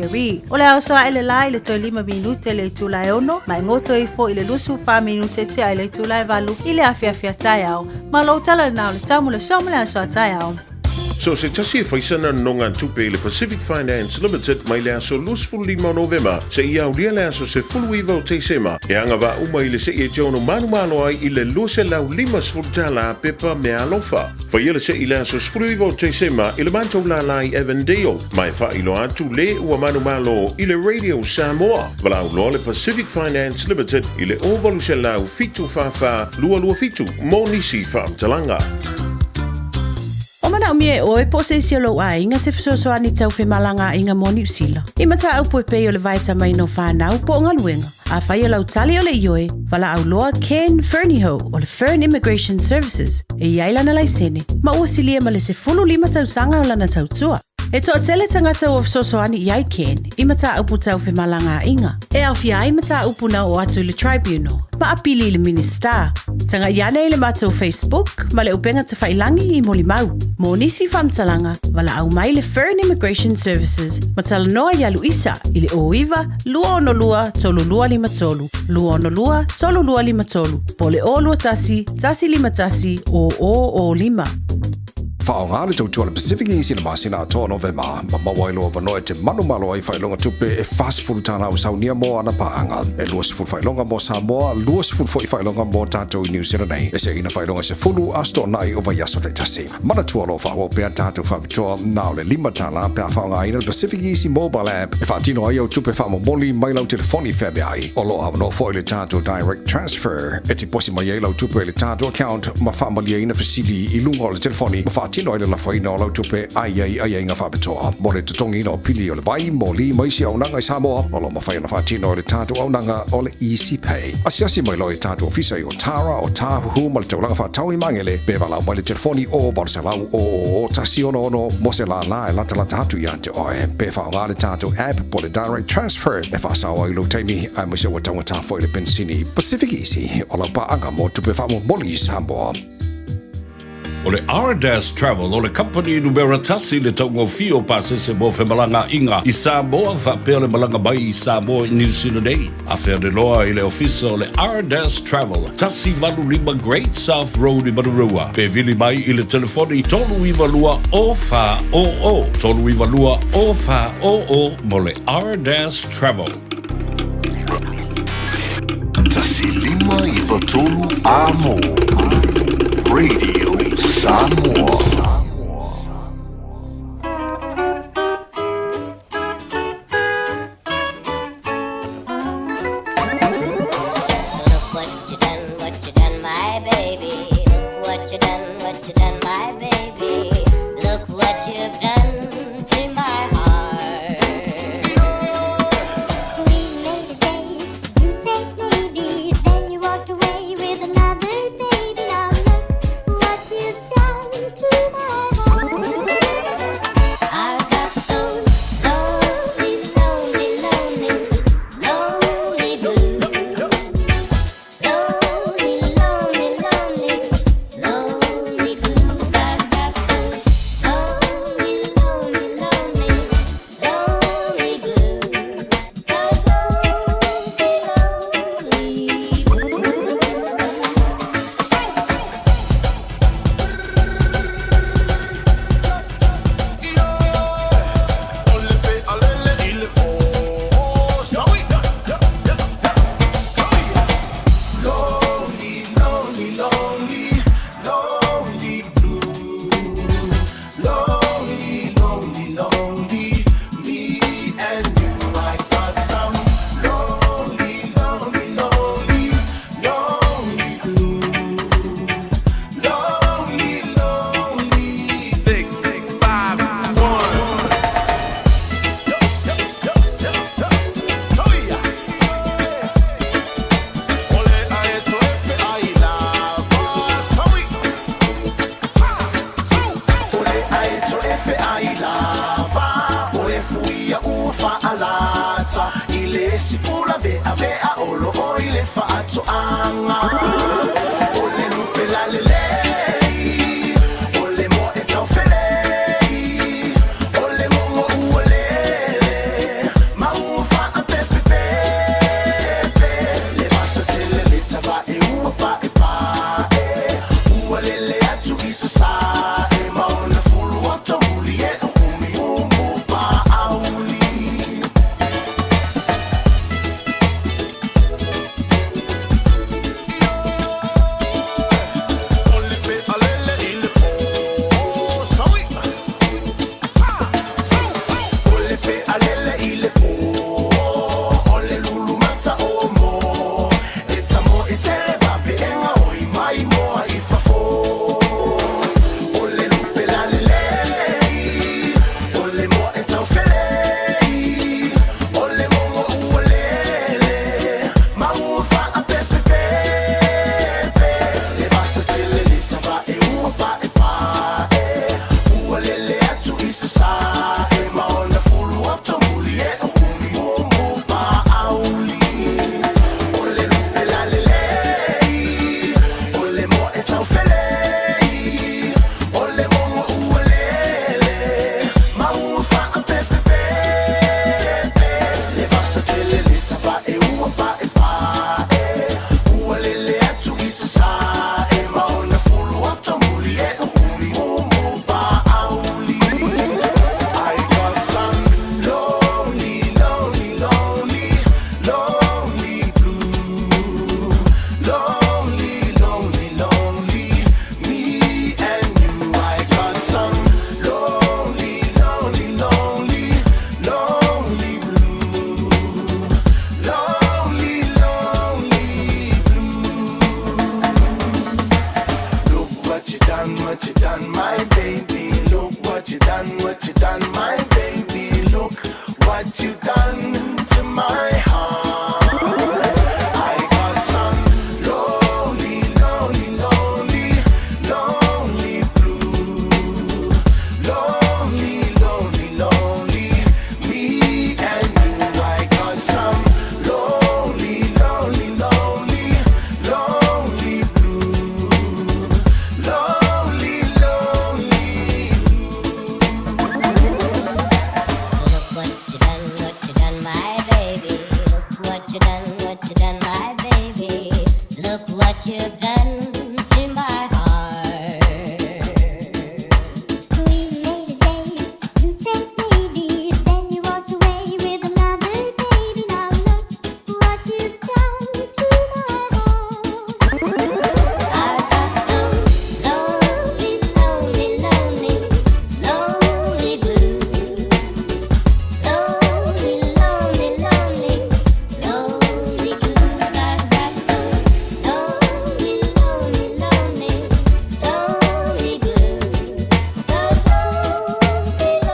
Jerry. O le aso ae le la i le toe 5 minute le itula e 6, ma e goto ifo i le 24 minute tea i le itula e 8 i le afiafi a taeao. Ma lou tala lena o le tau mo le so ma le aso a taeao. So se tasi e faisana nonogatupe i le Pacific Finance Limited mai le aso 25 o Novema seia aulia le aso 19 o Tesema, e agavaa uma i le se'i e te ono manumalo ai i le $250 pepa meaalofa. Faia le se'i i le aso 19 o Tesema i le matou lālā i Avondale, ma e faailoa atu le ua manumalo i le Radio Samoa. Valaau loa le Pacific Finance Limited i le 0800 744 227 mo nisi faamatalaga. O manaomia e oe po o se isi o lou aiga se fesoasoani tau femalagaaiga mo Niu Sila. I mataupu e pei o le vaetamaina o fanau po o galuega. Afai o lau tali o le ioe, valaau loa Ken Fernihough o le Fern Immigration Services e i ai lana laisene ma ua silia ma le 15 tausaga o lana tautua. E toatele tagata ua fesoasoani i ai Ken i mataupu tau femalagaaiga, e aofia ai mataupu na oo atu i le Tribunal ma apili i le Minisita. Tagai ane i le matou Facebook ma le upega tafailangi i molimau. Mo nisi faamatalaga, valaau mai le Fern Immigration Services ma talanoa iā Luisa i le 09 262 3253, 262 3253, po o le 021 151 0005. Faaaoga le tautua a le Pacific Easy i le masina atoa o Novema, ma maua ai lou avanoa e te manumalo ai faailoga tupe e $40 ua saunia mo ana paaga, e 20 faailoga mo Samoa, 20 foi faailoga mo tatou i New Zealand nei, e seina faailoga e 10 aso toonai o vaiaso taitasi. Manatua o lo o faaauau pea tatou faapitoa na o le $5 pe a faaaogaina le Pacific Easy Mobile App e faatino ai au tupe faamomoli mai lau telefoni feaveai. O lo o avanoa foi le tatou Direct Transfer e tiposi mai ai lau tupe i le tatou account ma faamalieina fesili i luga o le telefoni ma faatino ai le lafoina o lau tupe a i ai aiaiga faapitoa mo le totogiina o pili o le vai, moli ma isi auaunaga i Samoa. O lo o mafai ona faatino e le tatou auaunaga o le Easy Pay. Asiasi mai loa i tatou ofisa i Otara, Otāhuhu ma le taulaga faatau i Magele pe valaau mai le telefoni o 800 000 166 mo se lālā e latalata atu ia te oe. Pe faaaoga le tatou app po o le Direct Transfer e faasao ai lou taimi aemaise ua taugata foi le penisini. Pacific Easy, o lau paaga mo tupe faamomoli i Samoa. O le Ardas Travel o le kamupani numera tasi i le taugofie o pasese mo femalagaaiga i Samoa faapea le malaga mai i Samoa i New Zealand nei. Afea loa i le ofisa o le Ardas Travel, 185 Great South Road i Manurewa, pe vili mai i le telefoni 392 0400, 392 0400 mo le Ardas Travel. 1593 Amo Radio Samoa. Look what you done, what you done, my baby. Look what you done, what you done, my baby. Look what you've done to my heart. We made a date, you said maybe, then you walked away with another baby. Now look what you've done to my heart. I've got those lonely, lonely, lonely, lonely blues. Lonely, lonely, lonely, lonely blues. I've got those lonely, lonely, lonely, lonely blues. Those lonely, lonely blues. done to my heart. I got some lonely, lonely, lonely, lonely blue. Lonely, lonely, lonely, me and you. I got some lonely, lonely, lonely, lonely blue. Lonely, lonely Look what you done, what you done, my baby. Look what you done, what you done, my baby. Look what you've done to my heart. We made a day, you said maybe, then you walked away with another baby. Now look what you've done to my heart. I've got some lonely, lonely, lonely, lonely blues. Lonely, lonely, lonely, lonely blues. I've got some lonely, lonely, lonely, lonely blues. The lonely, lonely blues.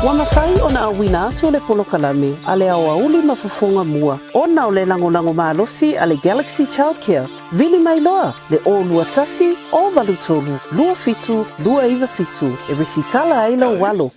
Ua mafai ona auina atu o le polokalame a le aoauli ma fofoga mua ona o le lagolago malosi a le Galaxy Childcare. Vili mai loa le 021 083 27 297 e resitala ai lou alo.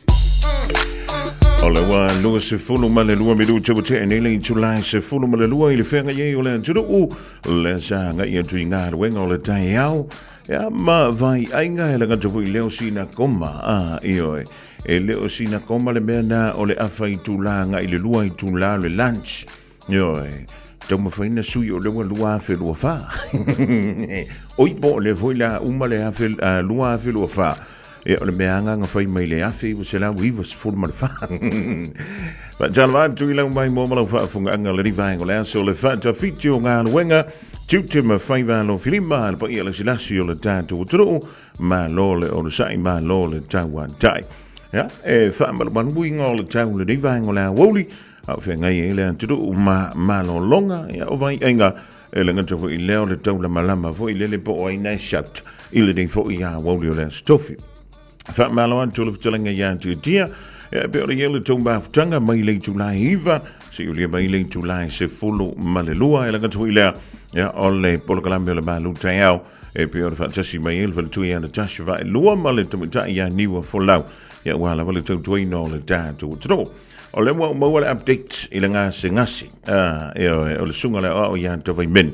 O le ua 22 minute ua tea nei le itula 12 i le feagai ai o le atunuu le sa agai atu i galuega o le taeao ia ma vaiaiga e lagata foi leo sina koma a ioe e le o sina koma le mea na o le afa itula agai le lua itula o le lunch ioe taumafaina sui o le ua 2024 oi po o le foi la uma le afe 2024 ia o le mea agaga fai mai le 1994. Faatalofa atu i lau mai mo ma lau faafofogaaga le vaega o le aso le faatafiti o galuega tiute ma faiva alofilima le paia lasilasi o le tatou atunuu malo le onosai malo le tauatai. Ia, e faamalumaluina o le tau lenei vaega o le aoauli a o feagai ai le atunuu ma malologa ia o vaiaiga e le gata foi i lea o le taulamalama foi lele po o ai nai shout i lenei foi aoauli o le Aso Tofi. Faamalo atu le fetalaiga ia Tiatia, e pe o le ia le tou mafutaga mai le itula e 9, seia ulia mai le itula e 12, e le gata foi lea, ia, o le polokalame o le malu taeao, e pei o le faatasi mai ai le faletua ia Natasha Vaelua ma le tamaitai ia Niua Folau, ia ua lava le tautuaina o le tatou atunuu. O lea ua ou maua le update i le gasegase, ioe, o le susuga le aoao ia Tavaimene.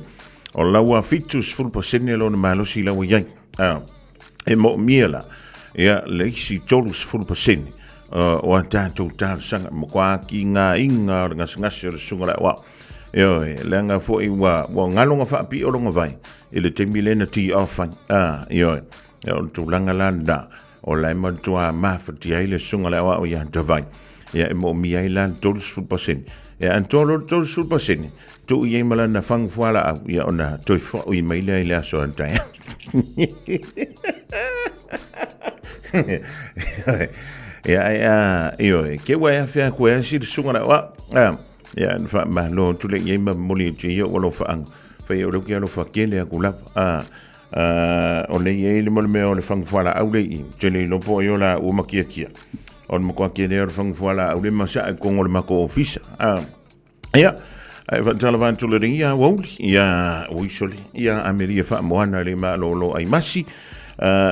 O la ua 70% lona malosi la ua i ai. E moomia la, ia, le isi 30% o a tatou talosaga, matua kigaina o le gasegase o le susuga le aoao. Ioe, leaga foi ua galo na faapio lona vai i le taimi lea na tee off ai. Ioe, o le tulaga la lena, o la e matua mafatia ai le susuga le aoao ia Tavai. Ia, e moomia ai la le 30%. Ia, atoa loa le 30%, tuu i ai ma lana fagu fualaau, ia ona toe foi mai lea i le aso a taeao. Ia, ai a, ioe, ke ua e afe aku e asi le susuga le aoao. Ia, na faamalo atu le i ai ma momoli atu i ai ou alofaaga. Fai o lea ke alofa tele aku lava. O le i ai le mo le mea o le fagu fualaau le i, tele iloa po o ai o la ua makiakia. O le matua tele o le fagu fualaau le masaa i totonu o le matou ofisa. Ia, ae faatalofa atu le ringi ia Uauli, ia Uisole, ia Amelia Faamoana le Malolo Aimasi,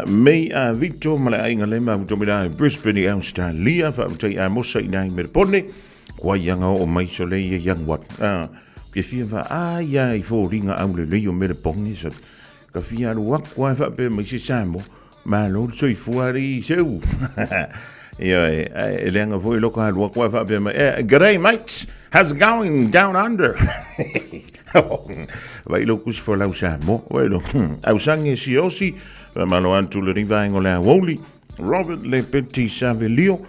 Mei a Victor ma le aiga le mafutomila i Brisbane i Australia, faafetai Amosa i nai Melbourne, kua ianga oo mai sole ia young one. Ke fia fa a ia i fōringa au lelei o Melbourne sole. Ka fia alu aku ae faapea mai se Samoa, Malo le soifua alii seu. Ioe, e leaga foi loko alu atu ae faapea mai, eh, g'day mates, how's it going down under? Vai lou kusi folau Samoa, vai lou ausangi e siosi, faamalo atu le rivaenga o le aoauli, Robert le Peti Savelio,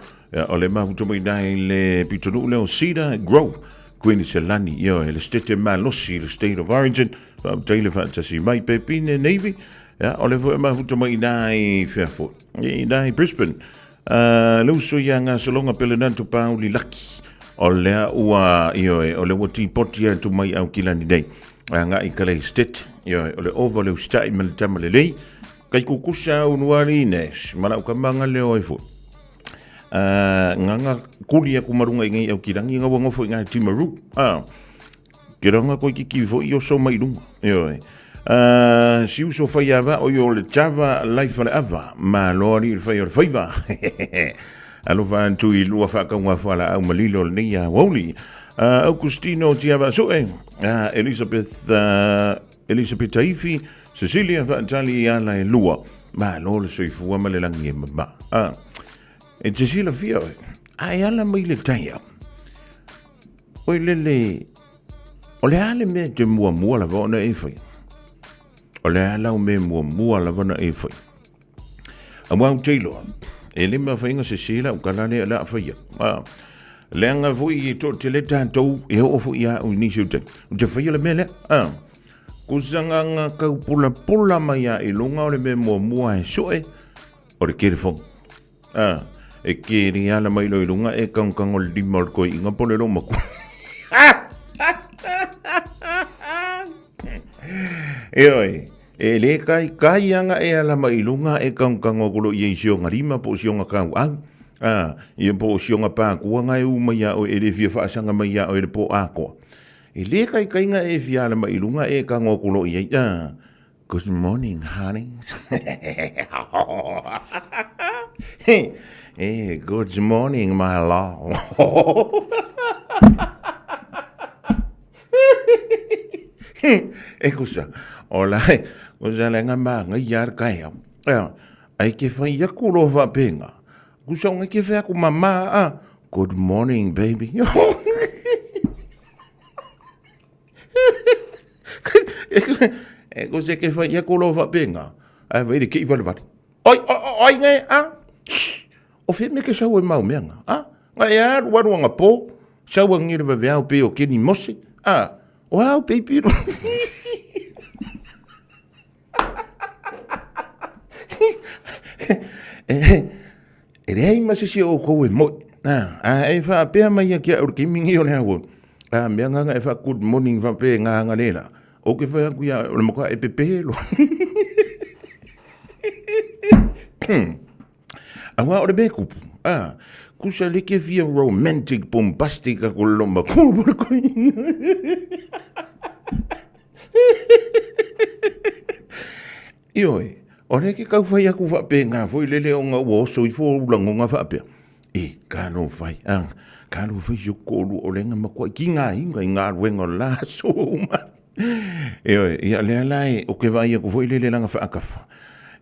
o le mafuta mai i le pitonuu lea o Cedar Grove, Kuiniselani, ioe, le stete malosi, le state of origin, faafetai le faatasi mai, Pepine Navy, Ia, o le foi e mafuta mai i nā i whea foi, i nā i Brisbane. Le uso ia ngā solonga pele nā tu pāuli laki. O lea ua, ioe, o lea ua tipoti atu mai au kilani nei. Agai i Kaleistet, ioe, o le ova o le usitai ma le tama lelei, kai kukusa au nuari Nash, ma lau kamaga leo ai foi. Nganga kuli aku marunga i ngai au kirangi, ngaua ngofo i ngai timaru. Ke ranga koe kiki foi o so mai lunga. Ioe. Si uso fai ava o i o le Java life o le ava. Ma loa li le fai o le faiva. Alofa atu i lua whaakaunga whala au malilo le nei a wauli. Augustino Tiava Sue, Elizabeth, Elizabeth Taifi, Cecilia Whaatali i ala e lua. Ma lo le soifua ma le langi e mama. E te sila fia oe. A e ala mai le taia. Oi lele, o le a le mea te muamua lava ona e whai. O le a lau mea muamua lava na e whai. Aua ou te iloa, e le mafai ona sese lau tala lea o le a faia. Leaga foi e toatele tatou e oo foi ia au i nisi o taimi. Ou te faia le mea lea. Kusagaga kau pulapula mai a i luga o le mea muamua e sue o le telefoni. E keri ala mai loa i luga e kagokago le lima o le toeaina po o le loomatua. Ioe, e le kaikai aga e ala mai i luga e kagokago atu loa i ai i si ona lima po o si ona kauau, ia po o si ona pākua na e u mai iā oe e le fia faasaga mai iā oe i le pō atoa. E le kaikai ga e fia ala mai i luga e kago atu loa i ai, Good morning, honey. Hey, good morning, my love. E kusa, o la, kusa le nga ma ngai ar kai au. Ai ke whai aku lo whapenga. Kusa o ngai ke whai aku mama a. Good morning, baby. E kusa ke whai aku lo whapenga. Ai whai le kei wale wale. Oi, oi, oi, ngai, a. Shh. O whai me ke sau e mau mea nga. A. Ngai e aru aru anga pō. Sau a ngira wawe au pe o Kenny Mose. A. O au baby. E leai ma se isi o outou e moi. A e faapea mai ia ki a au le taimi lenei o le au, a mea nga e faa good morning faapea e nga le la. Ou ke fai atu ia o le matua e pepe loa. Aua o le mea kupu, a, kusa le ke fia romantic bombastic a ko loma ku po le koi. Ioe, o le ke kau whai aku whape ngā foi lele o ngā ua oso i fo ula ngonga whapea. E, ka no whai, a, ka no whai si o kōlu o lenga makua ki ngā inga i ngā ruenga o la so uma. Ioe, ia lea la e, o ke vai aku foi lele langa whaakafa.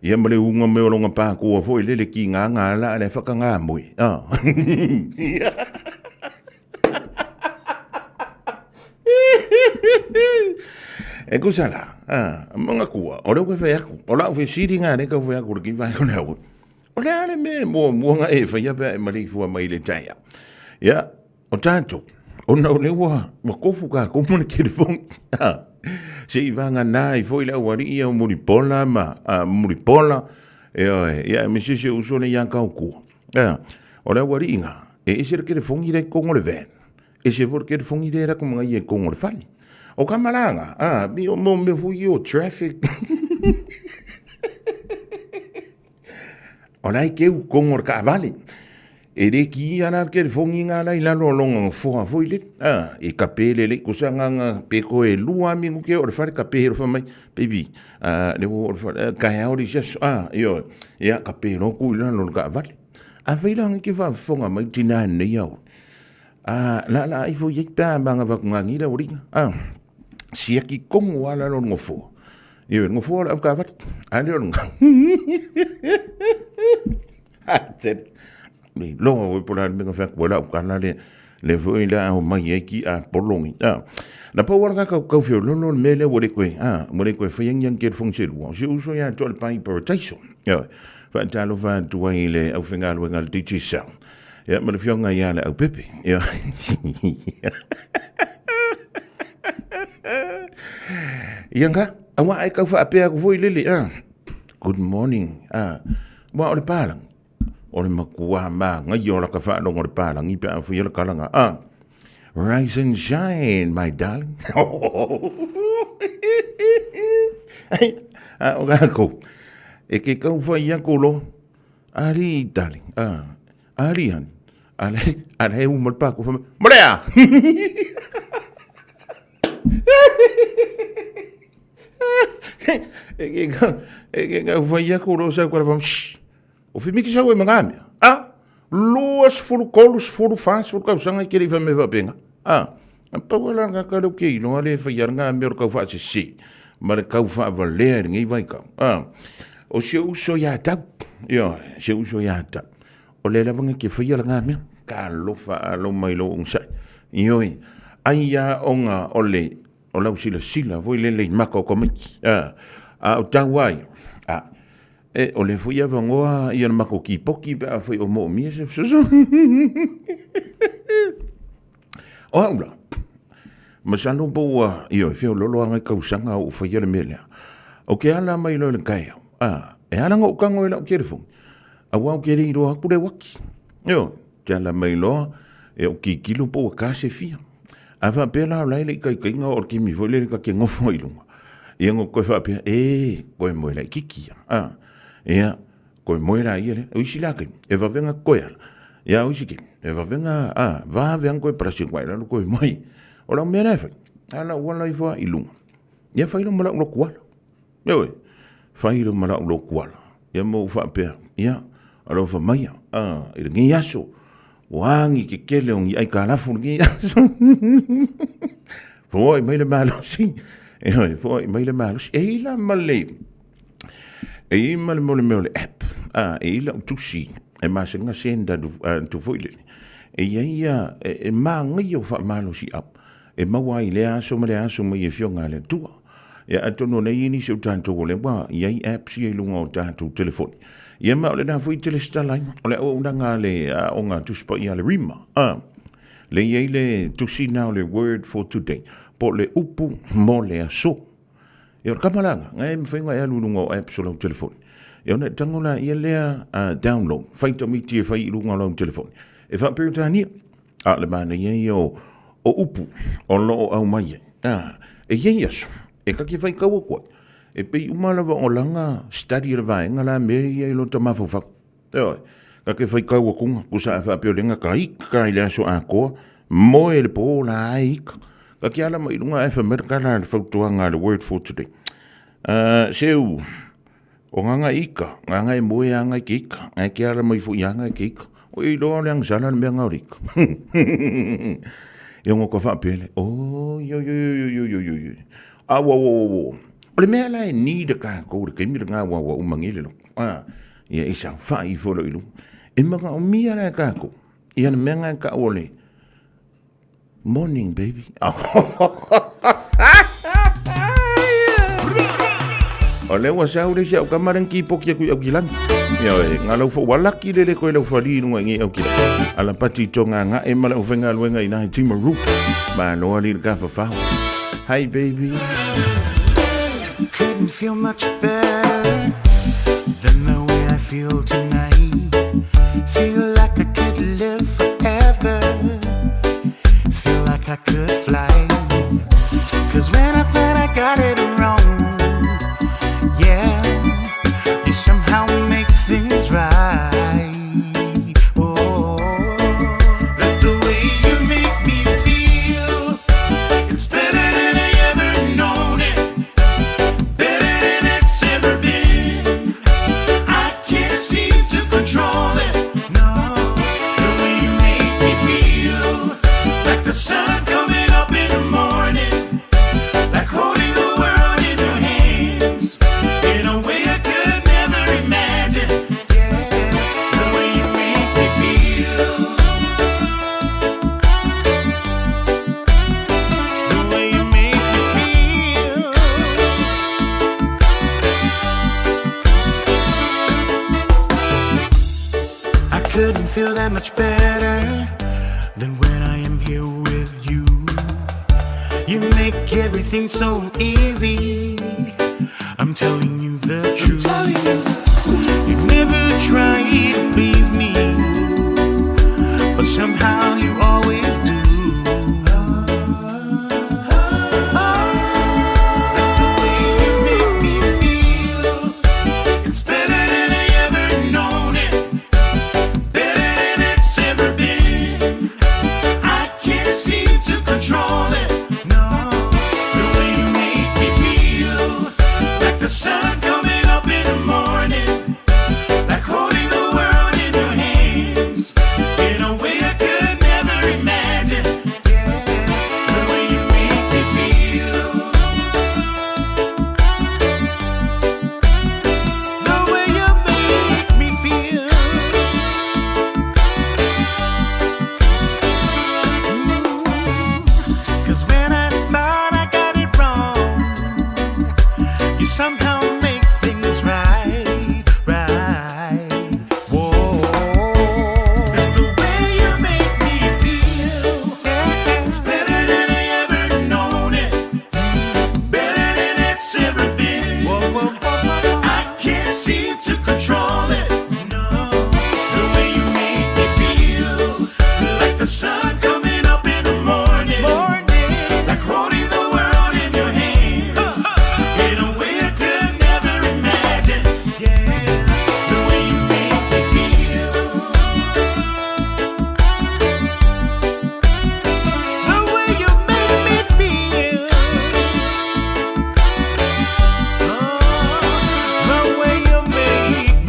Ia ma le unga me o longa pākua foi lele ki ngā ngā la le whakangā moe. Ah. E kusa la, ah, mga kua, o leo koe whai aku, o lau whai siri ngā reka whai aku le ki vai o leo. O lea le me mua mua ngā e whai apea e maleifua mai le taia. Ia, o tātou, ona o le ua, ua kofu kā komu le telefoni. Ah, se i vanga nā i foi le auari ia o Muripola ma, ah, Muripola, e oe, ia e mesese uso le ia kau kua. Ia, o le auari ngā, e ese le telefoni le kongo le van. Ese foi le telefoni le rako mga ia i kongo le fale. O ka malanga, ah, mi o mo mea foi o traffic. O lai ke u kongo le kaavale. E le ki ia la le telefoni ngā lai lalo o longa foa foi le. Ah, e ka pele le ko sa nganga pe ko e lua mi ke o le fale ka pe ro mai. Baby, ah, le o le fale ka hea o le sia ah, io. Ia ka pe ro ku i lalo le kaavale. A fai la ke fa fonga mai tina nei au. A la la ifo i pea manga vakungangi la uringa. A siaki kongo ala lo ngofo. Io ngofo la ka vat. A le nga. A te. Ni lo o pola me nga fa la ka la le le foi la o mai e ki a polongi. A na pa wala ka ka fio lo lo me le wole koe. A wole koe fa yang yang ke fong se lu. Se uso ya to le pai per taiso. Io fa talo fa tuai le au fengaluenga le Digicel. Ia, ma le fioga ia le aupepe. Ia. Ia nga, aua ai kau whaapea aku foi lele. Ah. Good morning. Ah. Wa o le pālangi. O le makua mā ngai o la ka whaalongo le pālangi pe a fui le kalanga. Ah. Rise and shine, my darling. A o kākou, e ke kau whai aku loa, ali darling, a, ali honey, ale, ale e uma le pāku, wha mai, Morea! E ke kau, e ke kau whai aku loa sau kala wha mai, shh, o whimiki sau e mga mea, a, 20, 30, 40 tausaga i ke le i wha me whapenga, a, a pau ala ngā ka leo ke iloa le whai ara ngā mea o le kau whaasese, ma le kau whaavalea i lenei vaitau, a, o si ou uso ia tau, ioe, si ou uso ia tau, o le lava nga ke whai ara ngā mea, ka alofa alo mai lou onosai, ioe, ai a onga o le, o lau silasila foi lele i maka o Komiti, a, a o tau ai, a, E, o le foi avanoa ia le matou kipoki pe afai o moomia se fesoasoani. O au la, masalo po ua, ioe, feoloolo lava nai tausaga a ou faia le mea lea. O ke ala mai loa i le taeao, a, e ala ona ou tago i lau telefoni, aua ou te le iloa atu le uaki. Ioe, te ala mai loa, e ou tilotilo po ua ta se fia. A faapea la o la e le i taitaiga o le taimi foi lele ta te nofo ai i luga, ia ona toe faapea, e, toe moe laitiiti ia, a, ia, toe moe laia lea. O isi la taimi, e vave ona toe ala, ia o isi taimi, e vave ona, a, vave lava ona toe palasi atu ai i lalo toe moe. O lau mea la e fai, a na ou ala ifo lava i luga, ia fai loa ma lau lotu ala. Ioe, fai loa ma lau lotu ala. Ia ma ou faapea, ia, alofa maia, a, i lenei aso, ua agi ke kele o ni aikalafu i lenei aso. Foai mai le malosi, ioe, foai mai le malosi. E i la ma le, e i ma le mo le mea o le app, a, e i lau tusi, e masani ona send atu foi lele, e i ai ia, e manaia o faamalosi au, e maua ai i lea aso ma lea aso mai e Afioga a le Atua. Ia, atonu o lea e i ai nisi o tatou o lea ua i ai apps ia i luga o tatou telefoni. Ia ma o lena foi te lesitala ai, o le auaunaga a le Aoga Tusi Paia a le Rima, a, lea e i ai le tusi lena o le Word for Today, po o le upu mo le aso. Ia, o le kama la lena, e mafai ona e alu i luga o apps o lau telefoni. Ia ona e tago laia lea, download, fai tamiti e fai i luga o lau telefoni. E faa-Peretania. A o le manaia ia o, o upu o lo o aumai ai. A, e i ai aso, e ta te faitau atu ai, e pei uma lava o lana study o le vaega la mea ia i lota mafaufau. Ioe, ta te faitau atuga, tusa a faapea o lea na ta ika i le aso atoa, moe i le po la e ika. Ta te ala mai i luga ae fai mai le tala a le fautuaga a le Word for Today. Seu, O ngā ika, ngā ngai moe a ngai ke ika, ngai ke ara mai fo i a ngai ke ika. O i loa o le angsala le mea ngā o le ika. Ia ngō ka whaapele, oh, yo, yo, yo, yo, yo, yo, yo. A, wa, wa, wa, wa. O le mea la e ni le kākou le kaimi le ngā wa wa umangi le lo. A, ia i sa wha i fo lo ilu. E manga o mia la e kākou. Ia le mea ngā ka o le, Morning, baby. O lea ua sau le isi au kama leng kipoki aku i Aukilani. Ia oe, ngā lau fo, ua laki lele koe lau whali i runga i ngei Aukilani. Ala pati tō ngā ngā e ma lau whainga luenga i nahi Timaru. Ma loa li le ka whawhao. Hi, baby. Couldn't feel much better than the way I feel tonight. Feel like I could live forever. Feel like I could fly. Cause when I thought I got it wrong, yeah, you somehow make things right. Oh, that's the way you make me feel. It's better than I ever known it. Better than it's ever been. I can't seem to control it. No, the way you make me feel, like the sun coming up in the morning, like holding the world in your hands, in a way I could never imagine. Yeah, the way you make me feel. The way you make me feel. I couldn't feel that much better than when I am here with you. You make everything so easy. I'm telling you the truth. You never try to please me, but somehow you always do.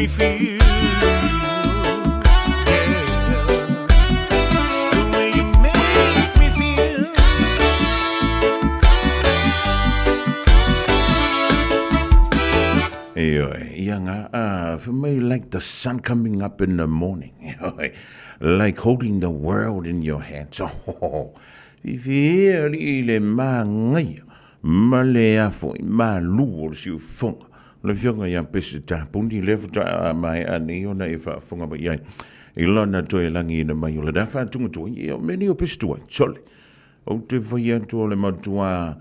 me feel. Yeah. The way you make me feel. Ioe, ia ngā, for me, like the sun coming up in the morning. Ioe, like holding the world in your hands. Oh, whiwhi e alii le māngaia ma le afo i mālū o le siufoga. O le afioga ia Peseta Puni lea faatoa maea nei ona e faafofoga mai ai i lana toe lagiina mai o lena faatugatuai. Ia, o mea nei o Peseta, sole, ou te fai atu o le matua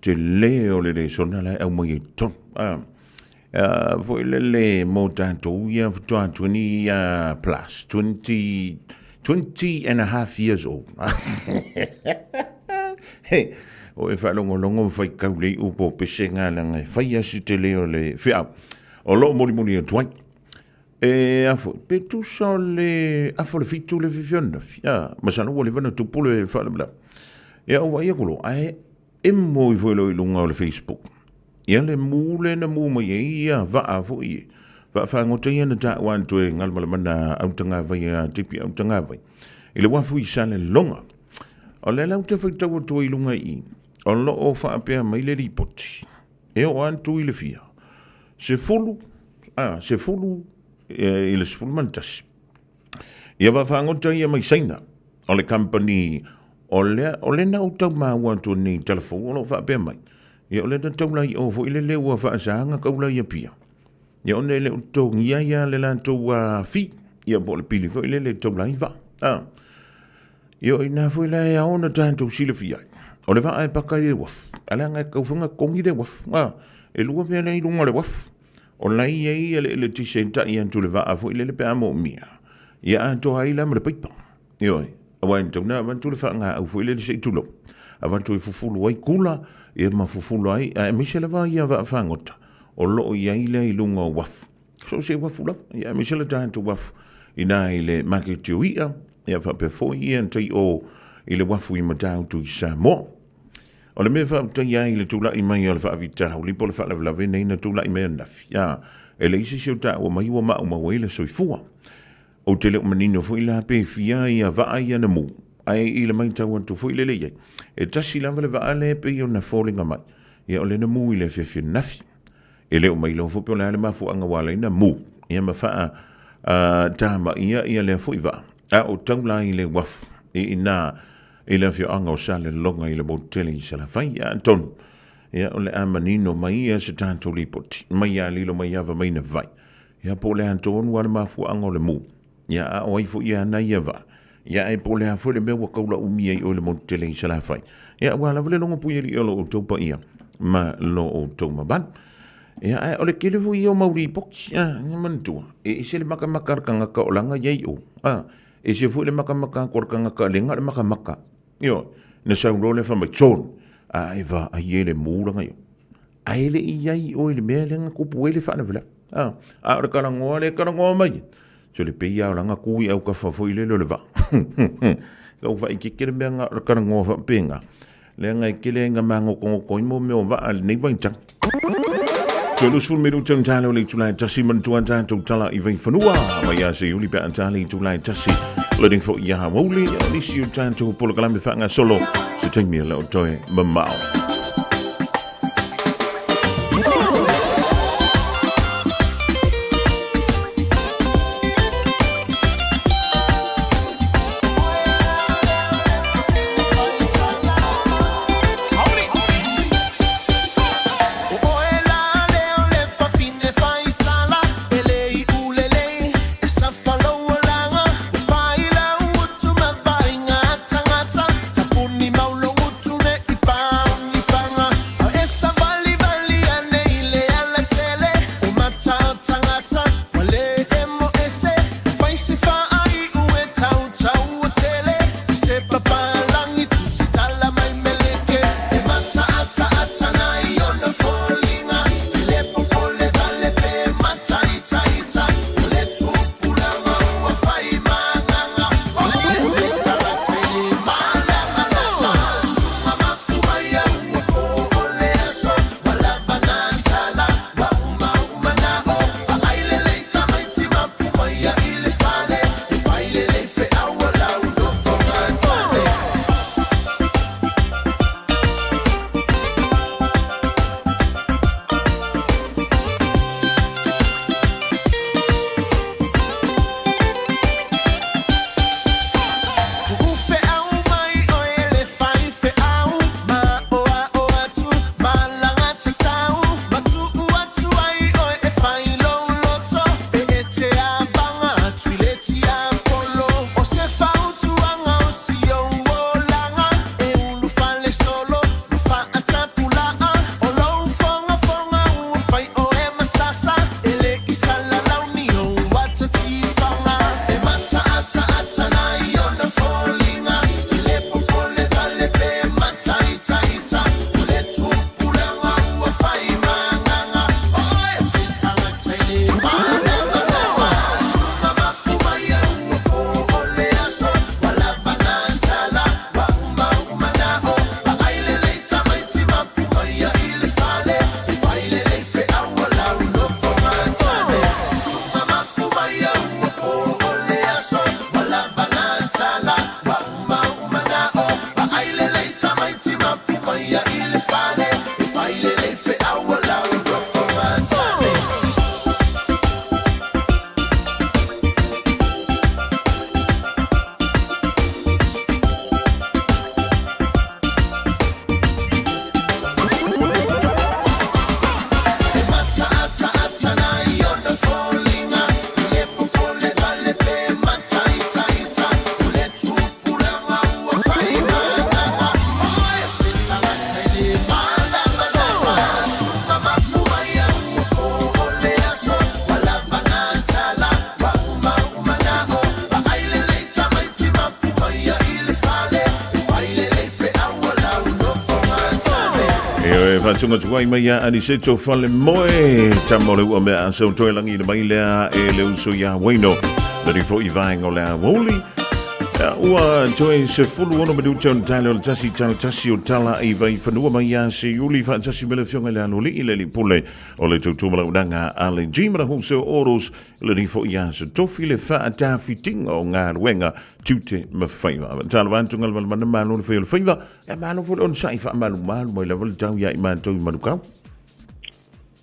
tele o le lesona la e aumai ai totonu. A, a, foi lele mo tatou ia faatoa 20 plus, 20, 20 and a half years old. He, o e faalogologo ma faitau le iu po o pesega leaga e fai lava si tele o le feau o lo o molimoli atu ai. E a foi, pe tusa o le afa o le fitu le fifi ananafi, a, masalo ua leva ona tupu le faalavelave. Ia ou vaai atu loa, ae emo ifo loa i luga o le Facebook. Ia le mu lea na mu mai ai ia vaa foi e vaafagota ia na taua atu e Galumalemana Autagavai a Tipi Autagavai i le uafu i Salelologa. O lea la ou te faitau atu ai i luga i i, o lo o faapea mai le lipoti, e oo atu i le fia, 10, a, 10 i le 11. Ia vaafagota ia mai Saina, o le kamupani o lea, o lea na ou tau maua atu nei i tala fou o lo o faapea mai, ia o lea na taula i o foi lele ua faasaga kaula i Apia. Ia ona e le o totogia ia le latou fee, ia po o le pili foi lele e taula ai vaa. A, ia o ina foi la e ao ona tatou silafia ai, o le vaa e paka i le uafu, a leaga e tatau foi ona totogi le uafu. A, e lua mea la i luga o le uafu. O la e i ai le eletise e ta'i atu i le vaa foi lele pe a moomia, ia atoa ai la ma le paipa. Ioe, aua e tatau ona avatu le faagaau foi lele se i tulou, avatu e fufulu ai kula, ia ma fufulu ai, aemaise lava ia vaa fagota o lo o i ai lea i luga o uafu. So o se uafu lava, ia aemaise le tatou uafu ina i le maketi o i'a, ia faapea foi ia tai o i le uafu i Matautu i Samoa. O le mea e faafetaia ai i le tulai mai o le faafitauli po o le faalavelave nei na tulai mai ananafi, a, e leai se isi o taua mai ua maumau ai le soifua. Ou te le o manino foi la pe fia ia vaa ia na mu, ae i le matau atu foi lele i ai, e tasi lava le vaa lea e pei ona foliga mai, ia o lea na mu i le afiafi ananafi. E le o mailoa foi pe o le a le mafuaaga ua ala ai na mu, ia ma faa tamaia ia lea foi vaa, a o tau la i le uafu i ina i le afioaga o Salelologa i le motu tele i Salafai. Ia atonu, ia o le a manino mai ia se tatou lipoti, mai ia lilo mai ava mai na vai, ia po o le a tonu lava le mafuaaga o le mu, ia a o ai foi e ana ia vaa, ia ae po o le a foi le mea ua kaulaumi ai oe i le motu tele i Salafai, ia aua lava le logo puialii o lo outou paia ma lo outou mamalu. Ia ae o le tele foi ia o mau lipoti, a, ia manatua, e ese le makamaka a le tagata o laga i ai o, a, ese foi le makamaka atu a le tagata le na o le makamaka. Ioe, na sau loa lea fai mai, John, a e vaai e le mu laga i o. Ae le i ai oe i le mea lea na tupu ai le faalavelave. A, a o le talanoa lea e talanoa mai, so le pei lava o lana tu i autafa foi lele o le vaa. Tau faaeteete le mea na o le talanoa faapena, leaga e tele ai na magotogoto ai mea o vaa i lenei vaitau. 30 minuta na tala o le itula e tasi manatua tatou tala i Vaifanua mai ia Seiuli pe a tala i itula e tasi lenei foi ia Hawauli o nisi o tatou polokalame faagasolo se taimi e le o toe mamao. Faatungatuai mai ia Aniseto Falemoe, tama o le ua mea a sau toe lagi le mai lea e le uso ia Waino. Le rifo i vaenga o le aoauli. Ua toe 16 minuta o le tale o le tasi tala tasi o tala i vai fanua mai ia Siuli faatasi me le afioga i le Aloalii le Alii Pule o le tautua malaunaga a le G ma le Wholesale Autos le rifo i aso tofi le faatafitiga o galuega tiute ma faiva. Talo atu galemalemana malo le fai o le faiva, e malo foi le onosai faamalumalu mai lava le tau ia i matou i Manukau.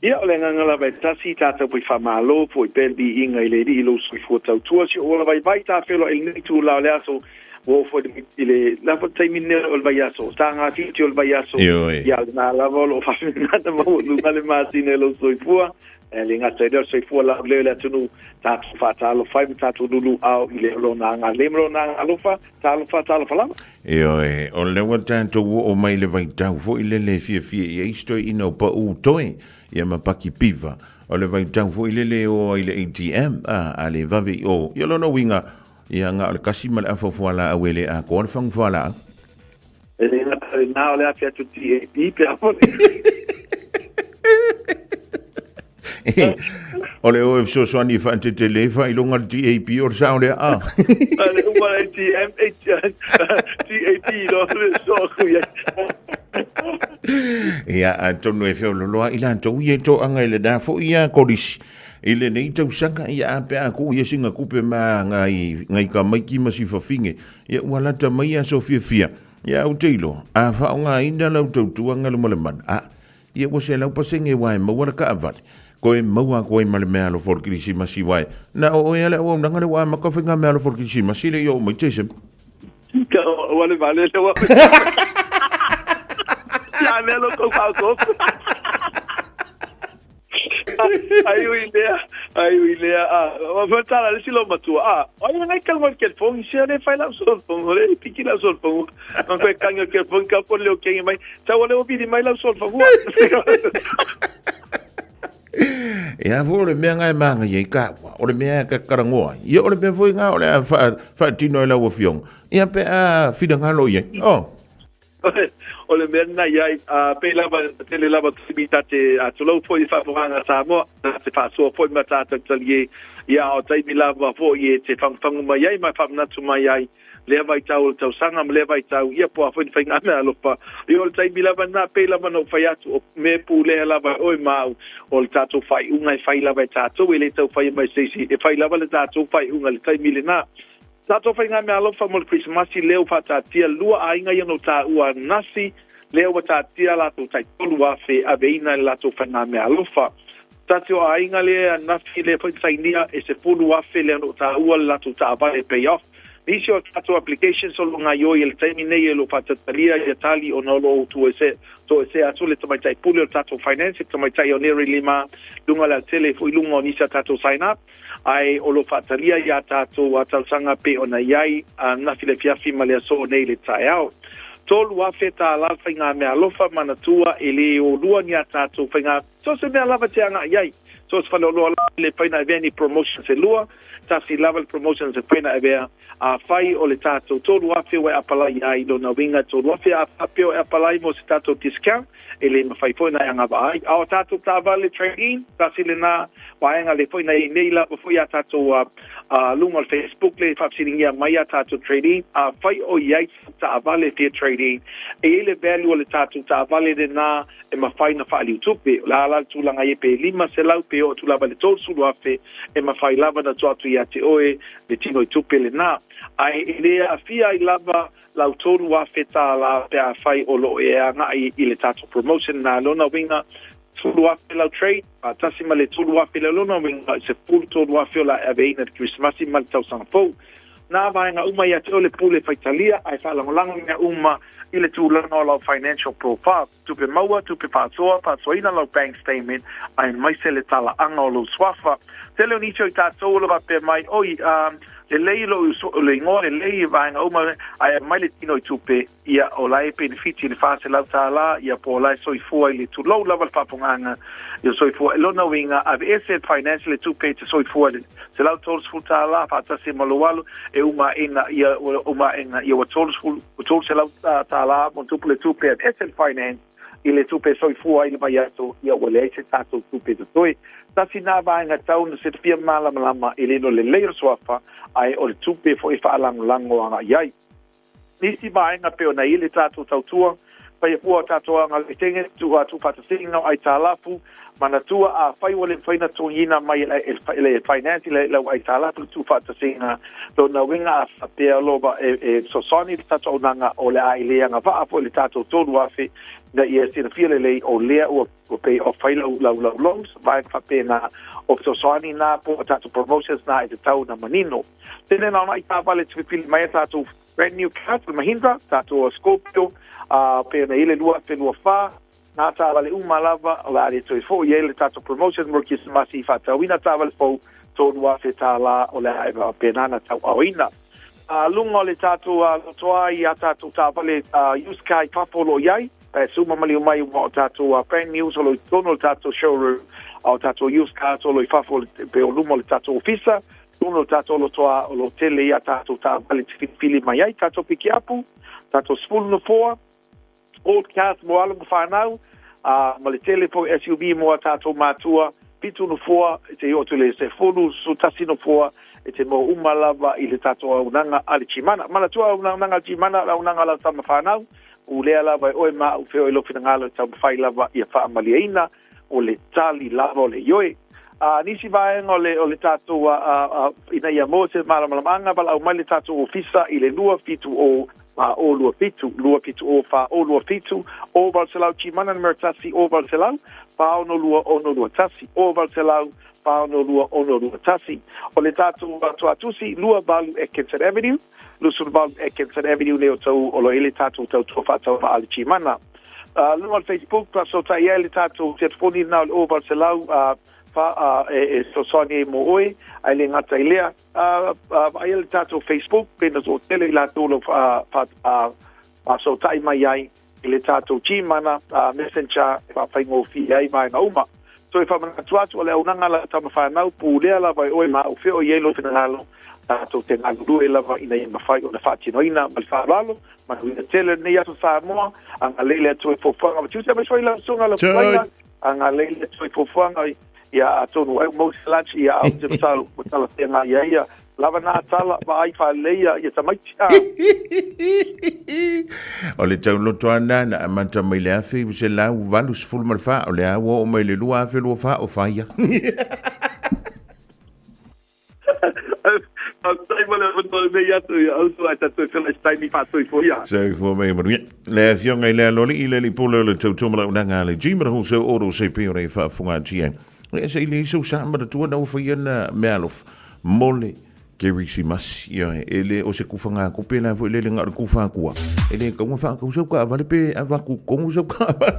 Ia, o le agaga lava e tasi, tatou pei faamalo foi pea le viiga i le Alii i lou soifua tautua, si ou ola vaivai ta feiloai i lenei itula o le aso, ua oo foi i le lava taimi lenei o le vaiaso, o taga fitu o le vaiaso, Ioe. ia lena lava o lo o faapena ona maualuga le masina i lou soifua. E le gata i lea o le soifua laulelei o le atunuu, tatou faatalofa ai ma tatou luluau i le lona agalelei ma lona agalofa, talofa, talofa lava. Ioe, o lea ua tatou oo mai le vaitau foi lele e fiafia i ai si toeaina o Paʻu Toe, ia ma Paki Piva. O le vaitau foi lele e o ai i le ATM, a, a le vave i o. Ia lona uiga, ia na o le kasi ma le afa o fualaau e le atoa le fagu fualaau. E le gata i lena, o le afe atu TAP pe a foi. O le o e fesoasoani e faatetele ai faailoga le TAP o le sao lea a. Le uma le ATM, TAP no le soku ia. Ia, atonu e feololoa i latou ia i toaga i lena foi ia kolisi. I lenei tausaga, ia a pe a kuu ia singa kupe ma ngai, ngai tamaiti ma si fafine. Ia ua lata mai aso fiafia. Ia ou te iloa, a faaaogaina lau tautuaga le malemana, a, Ia ua 100% aua e maua le taavale, koe maua atu ai ma le meaalofa o le Kerisimasi aua e na o oe lava le auaunaga lea ua amata faiga meaalofa o le Kerisimasi le i oo mai Tesema. Ka ua le vale le ua. Ia mea lo kou faaososo. Ai ui lea, ai ui lea, a, o tala le silo matua, a, o ai ngai kalma ke fongi se le fai lau sol fongo le piki lau sol fongo. Ma koe kangi o ke fongi ka ko le o kengi mai. Tau le o vili mai lau sol fongo. E a foi o le mea nga e māngai ai ka ua, o le mea e ka karangoa ai. Ia o le mea foi nga o le a whaatino e lau afioga. Ia pe a whirangalo i ai. Oh. O le mea lena i ai, a, pei lava, tele lava taimi ta te a, tulou foi i faafofogaaga Samoa, ta te faasoa foi ma tātou taliē, ia o taimi lava foi e te whanguwhangu mai ai ma e whaamanatu mai ai lea vaitau o le tausaga ma lea vaitau, ia po a foi ni faiga mea alofa. Ia o le taimi lava lena, pei lava na ou fai atu, o mea pulea lava e oe ma au, o le tātou faaiuga e fai lava e tātou, e le tau faia mai e se isi, e fai lava le tātou faaiuga i le taimi lena. Tatou faigameaalofa mo le Kerisimasi lea ua faataatia lua aiga ia no tāua ananafi lea ua taatia latou tai 3,000 aveina i le latou faigameaalofa. Tasi o aiga lea ananafi lea foi na sainia e 10,000 lea no tāua le latou taavale pay off. Nisi o tatou applications o lo o gaioi i le taimi nei e lo o faatatalia ia tali ona o lo o toesea atu le tamaitai pule o le tatou finance, le tamaitai o Neri Lima luga le autele foi luga o nisi a tatou sign up. Ae o lo o faatalia i a tātou a tausaga pei ona i ai ananafi le afiafi ma le aso nei le taeao. $3,000 le faigameaalofa manatua e lē o lua ni a tātou faiga so se mea lava te agaʻi ai. So se faleoloa lava e le mafai ona avea ni promotions e lua, tasi lava le promotions e mafai ona avea. Afai o le tātou 3,000 ua e apalai ai, lona uiga 3,000 a faapea o e apalai mo se tātou discount, e le mafai foi ona e agavaa ai. A o tātou taavale trade-in, tasi lena vaega le foi na i nei lava foi a tātou luga o le Facebook le faafesiligia mai a tātou trade-in, afai o i ai sau taavale fia trade-in, e i ai le value o le tātou taavale lena e mafai ona faaliu tupe. O le a la le tulaga i ai pe 500 pe oo atu lava i le 30,000 e mafai lava ona tuu atu ia te oe le tino i tupe lena. Ae e le aafia ai lava lau $3,000 pe afai o lo o e agai i le tatou promotion na. Lona uiga, $10,000 lau trade, faatasi ma le $3,000 lea lona uiga, $13,000 o le a e aveina i le Kerisimasi ma le tausaga fou. Nā vaega uma ia te oe le pule faitalia ae faalagolago mea uma i le tulaga o lau financial profile, tupe maua, tupe faasoa, faasoaina lau bank statement aemaise le talaaga o lou suafa. Tele o nisi o i tatou o lo faapea mai, oi, lelei lou le igoa, lelei vaega uma, ae aumai le tino i tupe, ia, o la e penefiti i le $400, ia, po o la e soifua i le tulou lava le faafogaaga i le soifua. I lona uiga, aveese le finance le tupe i te soifua i le $130 faatasi ma lou alu, e uma aʻena, ia, ua uma aʻena, ia ua $300 ma tupu le tupe, aveese le finance. i le tupe soifua i le vaiaso, ia ua leai se tatou tupe totoe. Tasi na vaega tau na silafia malamalama e le no lelei o le suafa, ae o le tupe foi e faalagolago agai ai. Nisi vaega pei ona i ai le tatou tautua, faia fua o tatou agaletege, tuufaatasiga o aitalafu, manatua afai ua le mafai ona totogiina mai e le finance i lau aitalafu le tuufaatasiga, lona uiga a faapea lova e fesoasoani le tatou auaunaga o le a e le agavaa foi le tatou 3,000 ina ia silafia lelei o lea ua pay off ai lau loans, vaega faapena o fesoasoani na po o tatou promotions na e tatau ona manino. Tele na ona i taavale e filifili mai a tatou brand new cars, le Mahindra, tatou Scorpio, pei ona i ai le 2024, nā taavale uma lava o le a le toe foi ai le tatou promotion mo le Kerisimasi i faatauina taavale fou $3,000 o le a e faapena ona tauaoina. A luga o le tatou lotoa i a tatou taavale used car i fafo o lo o i ai, e suma maliu mai ua o tatou brand news o lo o i totonu o le tatou showroom, a o tatou used cars o lo o i fafo pe o luma o le tatou ofisa, totonu o le tatou lotoa o lo o tele i a tatou taavale te filifili mai ai, tatou pikiapu, tatou 10 nofoa, old cars mo alo ma fanau, ma le tele foi SUV mo a tatou matua, 7 nofoa, e te oo atu i le 11 nofoa, e te maua uma lava i le tatou auaunaga a le Gmana. Manatua auaunaga a le Gmana, o le auaunaga a lau tama fanau, pulea lava e oe ma au feoi lou finagalo e taumafai lava ia faamalieina o le tali lava o le ioe. A nisi vaega o le, o le tatou ina ia maua se malamalamaaga, valaau mai le tatou ofisa i le 270 4027, 270 4027, o 800 Gmana numera 1, o 800 462 621, o 800 462 621. O le tatou tuatusi, 28 Atkinson Avenue, 28 Atkinson Avenue nei o tau o lo o i ai le tatou tautua faatauvaa a le Gmana. Luga o le Facebook, faafesootai ai le tatou telefoni lena o le 0800 e fesoasoani ai mo oe, ae le gata i lea, vaaia le tatou Facebook, pei ona toatele i latou o lo o faafesootai mai ai i le tatou Gmana Messenger e faafaigofie ai vaega uma. Toe faamanatu atu, o le auaunaga a lau tama fanau, pulea lava e oe ma au fea o i ai lou finagalo, tatou te galulue lava ina ia mafai ona faatinoina ma le faaaloalo. Manuia tele lenei aso Samoa, agalelei le Atua i fuafuaga ma tiute, aemaise foi lau susuga lau fetalaiga, agalelei le Atua i fuafuaga ia atonu ai ua maua se lunch ia au te masalo ua talafeagai ai ia lava na tala vaai faaleleia ia tamaiti a. O le tauloto lava lena na amata mai le 1984, o lea ua oo mai le 2024 o faia. Faafetai mo le avanoa lenei aso ia uso ae tatou feola i se taimi faasoifua ia. Soifua mai manuia. Le afioga i le Aloalii le alii pule o le tautua malaunaga a le G ma le Wholesale Auto se pei ona e faafofoga atu i ai. E se i leai sou sa manatua na ua faia na meaalofa mo le Kerisimasi. Ioe, e le o se kufaga tupe la foi le le na o le kufa atua. E le tatau ona faatau sau taavale pe avatu i totonu sau taavale.